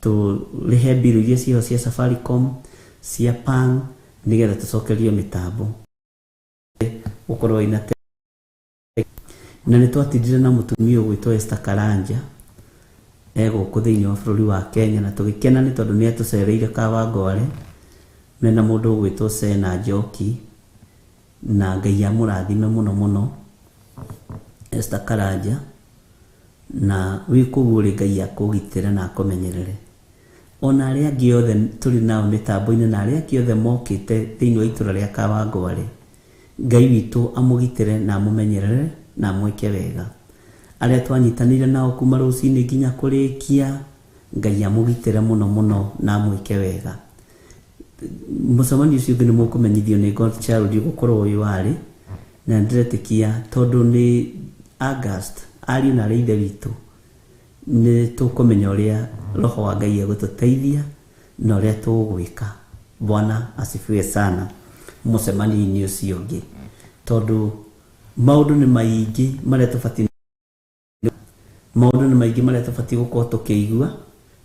tũrĩhe mbirũ iria ciho cia Safaricom, cia Pang, nĩgetha tũcokerio mĩtambo gũkorwo ina na nĩ twatindire na mũtumia ũgwĩtwo Esther Karanja egũkũ thĩinĩ wa bũrũri wa Kenya, na tũgĩkena nĩ tondũ nĩ atũcereire Kawangware mena mũndũ ũgwĩtwo Sena Njoki, na Ngai amũrathime mũno mũno Esther Karanja, na wĩ kũu ũrĩ Ngai akũgitĩre na akũmenyerere. Ona arĩa angĩ othe tũrĩ nao mĩtambo-inĩ na arĩa angĩ othe mokĩte thĩinĩ wa itũra rĩa Kawangware, Ngai witũ amũgitĩre na amũmenyerere na amwĩke wega. Arĩa twanyitanĩire nao kuma rũcinĩ nginya kũrĩkia, Ngai amũgitĩre mũno mũno na amwĩke wega. Mũcemanio ũcio ũngĩ nĩ mũkũmenyithio nĩ God Child ũgũkorwo ũyũ warĩ, na nĩndĩretĩkia tondũ nĩ August, ariũ na arĩ ithe witũ, nĩ tũkũmenya ũrĩa roho wa Ngai egũtũteithia na ũrĩa tũgwĩka. Bwana asifiwe sana. Mũcemanio-inĩ ũcio ũngĩ, tondũ maũndũ nĩ maingĩ marĩa tũbatiĩ, maũndũ nĩ maingĩ marĩa tũbatiĩ gũkorwo tũkĩigua,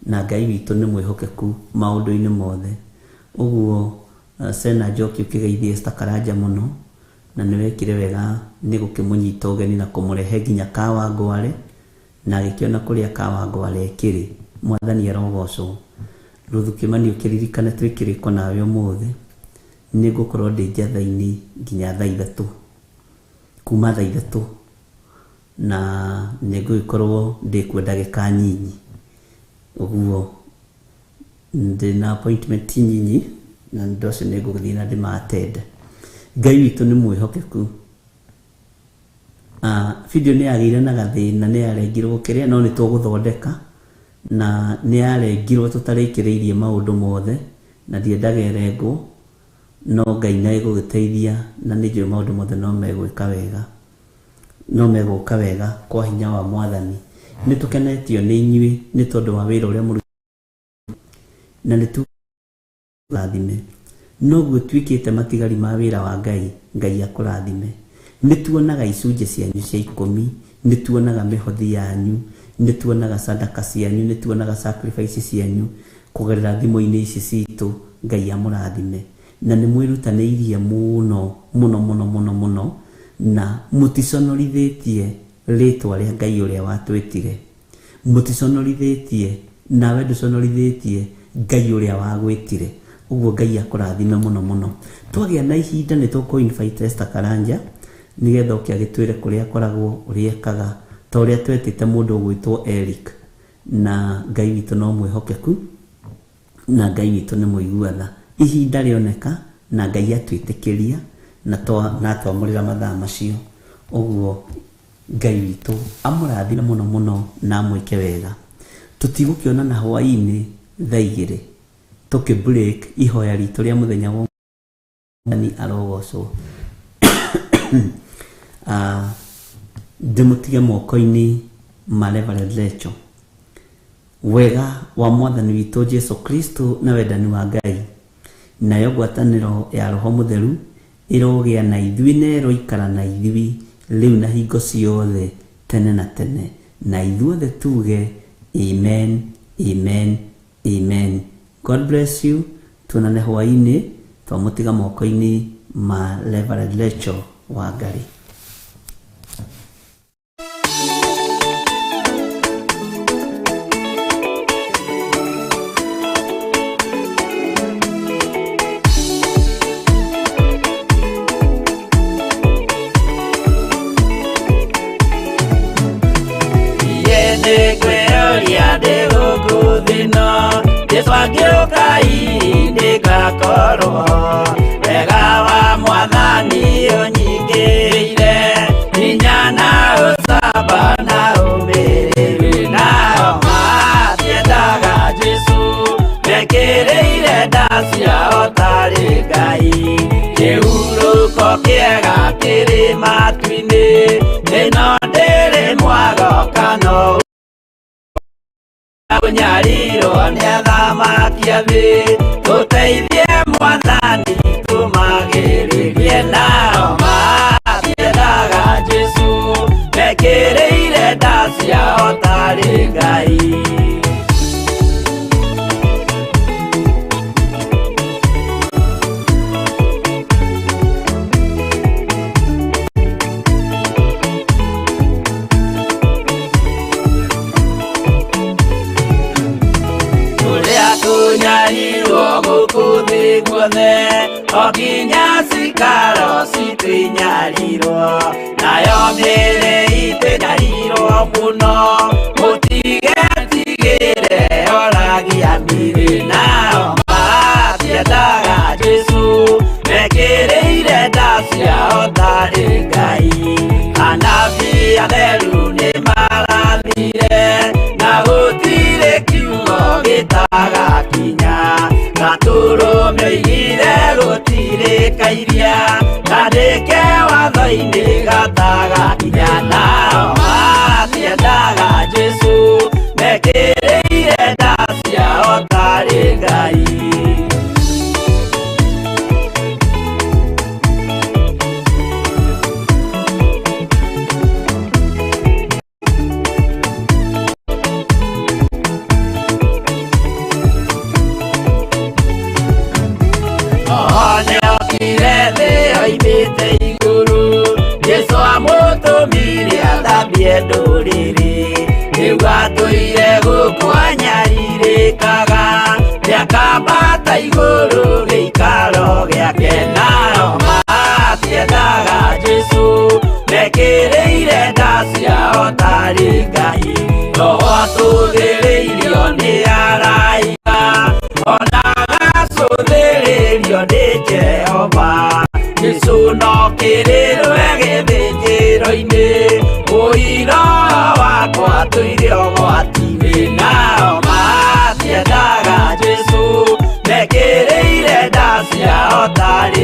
na Ngai witũ nĩ mwĩhokeku maũndũ-inĩ mothe. Ũguo Sena Njoki ũkĩgeithie Esther Karanja mũno, na nĩ wekire wega nĩ gũkĩmũnyita ũgeni na kũmũrehe nginya Kawangware, na agĩkĩona kũrĩa Kawangware ĩkĩrĩ. Mwathani arogocwo. Ruthu Kĩmani ũkĩririkane twĩ kĩrĩko nawe ũmũthĩ, nĩ ngũkorwo ndĩ njatha-inĩ nginya thaa ithatũ, kuma thaa ithatũ, na nĩ ngũgĩkorwo ndĩkuo ndagĩka nyinyi. Ũguo ndĩna appointment nyinyi, na ũndũ ũcio nĩ ngũgĩthiĩ na ndĩma-attend. Ngai witũ nĩ mwĩhokeku. Video nĩ yagĩire na gathĩna, nĩ yarengirwo kĩrĩa, no nĩ tũgũthondeka, na nĩ yarengirwo tũtarĩkĩrĩirie maũndũ mothe, na ndiendaga ĩrengwo, no Ngai nĩ egũgĩteithia, na nĩ njũĩ maũndũ mothe no megwĩka wega, no megũka wega kwa hinya wa Mwathani. Nĩ tũkenetio nĩ inyuĩ nĩ tondũ wa wĩra ũrĩa mũrutaga, na nĩ tũrathime. Noguo tuĩkĩte matigari ma wĩra wa Ngai, Ngai akũrathime. Nĩ tuonaga icunjĩ cianyu cia ikũmi, nĩ tuonaga mĩhothi yanyu, nĩ tuonaga sadaka cianyu, nĩ tuonaga sacrifice cianyu kũgerera thimũ-inĩ ici citũ. Ngai amũrathime. Na nĩ mwĩrutanĩirie mũno mũno mũno mũno mũno, na mũticonorithĩtie rĩtwa rĩa Ngai ũrĩa watwĩtire. Mũticonorithĩtie, nawe ndũconorithĩtie Ngai ũrĩa wagwĩtire. Ũguo Ngai akũrathime mũno mũno. Twagĩa na ihinda nĩ tũkũ invite Esther Karanja nĩgetha oke agĩtwĩre kũrĩa akoragwo, ũrĩa ekaga, ta ũrĩa twetĩte mũndũ ũgwĩtwo Eric. Na Ngai witũ no mwĩhokeku, na Ngai witũ nĩ mũigua tha. Ihinda rĩoneka na Ngai atwĩtĩkĩria na twamũrĩra mathaa macio. Ũguo Ngai witũ amũrathime mũno mũno na amwĩke wega. Tũtigũkĩonana hwaĩ-inĩ thaa igĩrĩ tũkĩ break ihoya ritũ rĩa mũthenya wa Mwathani arogocwo. Ndĩmũtige moko-inĩ ma Reverend Lecho. Wega wa Mwathani witũ Jesu Kristo na wendani wa Ngai, nayo ngwatanĩro ya Roho Mũtheru ĩrogĩa na ithuĩ na ĩroikara na ithuĩ rĩu na hingo ciothe tene na tene, na ithuothe tuge amen, amen, amen. God bless you. Tuonane hwaĩ-inĩ, twamũtiga moko-inĩ ma Reverend Lecho wa Ngai. Jesu angĩũka nĩngakorwo wega wa Mwathani ũnyingĩrĩire, hinya na ũcamba na ũmĩrĩru, nao matiendaga Jesu mekĩrĩire nda ciao tarĩ Ngai. Kĩhurũko kĩega kĩrĩ matu-inĩ, ĩno ndĩrĩ mwago kana ũnyarirwo nĩ athamaki a thĩ. Tũteithie Mwathani tũmagĩrĩrie, nao matiendaga Jesu mekĩrĩire nda ciao tarĩ Ngai. Tũnyarirwo gũkũ thĩ guothe, o nginya cikaro citũ inyarirwo, nayo mĩĩrĩ itũ ĩnyarirwo mũno. Mũtigetigĩre oragia. Gũtirĩ nao matiendaga Jesũ, mekĩrĩire nda ciao tarĩ Ngai. Anabii atheru nĩmarathire, na gũtirĩ kiugo gĩtagakinya. Gatũrũme oigire gũtirĩ kairia, kandĩke watho-inĩ gatagakinya. Nao matiendaga Jesũ, mekĩrĩire nda ciao tarĩ Ngai. Nĩokire thĩ oimĩte igũrũ, Jesũ amũtũmire athambie ndũrĩrĩ. Rĩu atũire gũkũ anyarirĩkaga, nĩakambata igũrũ gĩikaro gĩake. Nao matiendaga Jesũ, mekĩrĩire nda ciao tarĩ Ngai. Roho atũthĩrĩirio nĩ araika, ona agacũthĩrĩrio nĩ Jehova. Jesũ no kĩrĩrwe gĩthĩnjĩro-inĩ, ũira wakwa tũire ũgwati-inĩ. Nao matiendaga Jesũ, mekĩrĩire nda ciao tarĩ